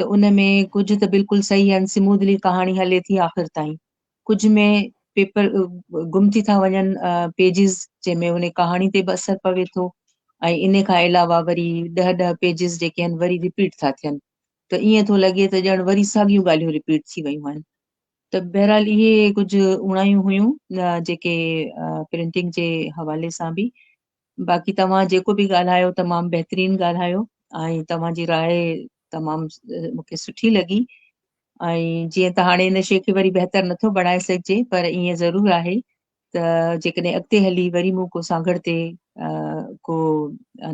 ته ان ۾ ڪجهه ته بلڪل صحيح آهن سمودلي ڪهاڻي هلي ٿي آخر تائين ڪجهه ۾ پيپر گم ٿي ٿا وڃن پيجز جنهن ۾ ان ڪهاڻي تي به اثر پوي ٿو ۽ ان کان علاوه وري ڏهه ڏهه پيجز جيڪي آهن وري رپيٽ ٿا ٿين ته ائين ٿو لڳي ته ڄڻ وري ساڳيون ڳالهيون رپيٽ ٿي ويون آهن ته بهرحال اهي ڪجهه اوڻايون هيون جيڪي پرنٽنگ جي حوالي سان به باقي توهان جيڪو به ڳالهايو تمام بهترين ڳالهايو ۽ توهان جي راء تمام مونکي سٺي لڳي ۽ جيئن ته هاڻي ان شيء کي وري بهتر نٿو بڻائي سگهجي پر ائين ضرور آهي ته جيڪڏهن اڳتي هلي وري مون ڪو سانگهڙ تي ڪو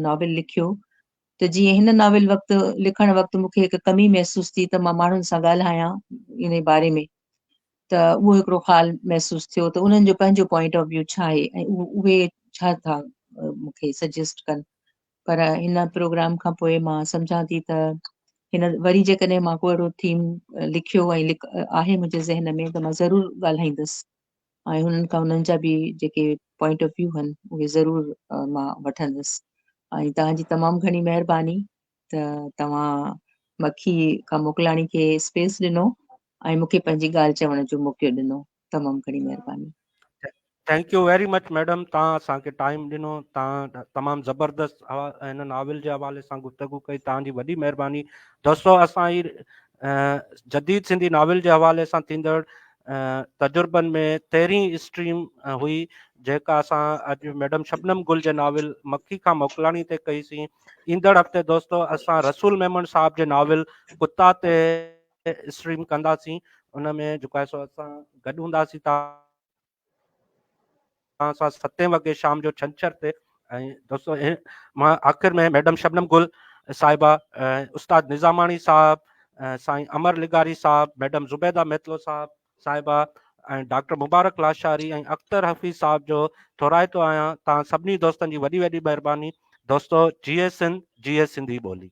ناول لکيو ته جيئن هن ناول وقت لکڻ وقت مون کي هڪ ڪمي محسوس ٿي ته مان ماڻهن سان ڳالهايان انهي باري ۾ ته اهو هڪڙو خال محسوس ٿيو ته انهن جو پنهنجو پوائنٽ آف ويو ڇا آهي ۽ اهي ڇا ٿا مون کي سجيسٽ ڪن پر هن پروگرام کان پوء مان سمجهان ٿي ته هن وري جيڪڏهن مان ڪو اهڙو ٿيم لکيو ۽ آهي منهنجي ذهن ۾ ته مان ضرور ڳالهائيندس ۽ هنن کان انهن جا به جيڪي پوائنٽ آف ويو آهن اهي ضرور مان وٺندس ۽ توهان جي تمام گهڻي مهرباني ته توهان مکي کان موڪلاڻي کي اسپيس ڏنو ۽ مون کي پنهنجي ڳالهه چوڻ جو موقعو ڏنو تمام گهڻي مهرباني. Thank you very much madam توهان اسان کي ٽائيم ڏنو توهان تمام زبردست هن ناول جي حوالي سان گفتگو ڪئي توهان جي وڏي مهرباني دوستو اسان هي جديد سنڌي ناول جي حوالي سان ٿيندڙ تجربن ۾ تيرهين اسٽريم هئي جيڪا اسان اڄ ميڊم شبنم گل جي ناول مکي کان موڪلاڻي تي ڪئي سين ايندڙ هفتي دوستو اسان رسول ميمڻ صاحب جي ناول ڪتا تي اسٽريم ڪنداسين ان ۾ جيڪو آهي سو اسان گڏ هونداسين توهان سان ستين وڳي شام جو ڇنڇر تي ۽ دوستو مان آخر ۾ ميڊم شبنم گل صاحبه استاد نظاماڻي صاحب سائين امر لغاري صاحب ميڊم زبيده ميتلو صاحب صاحبه ۽ ڊاڪٽر مبارڪ لاشاري ۽ اختر حفيظ صاحب جو ٿورائتو آهيان توهان سڀني دوستن جي وڏي وڏي مهرباني دوستو جيئي سنڌ جيئي سنڌي ٻولي.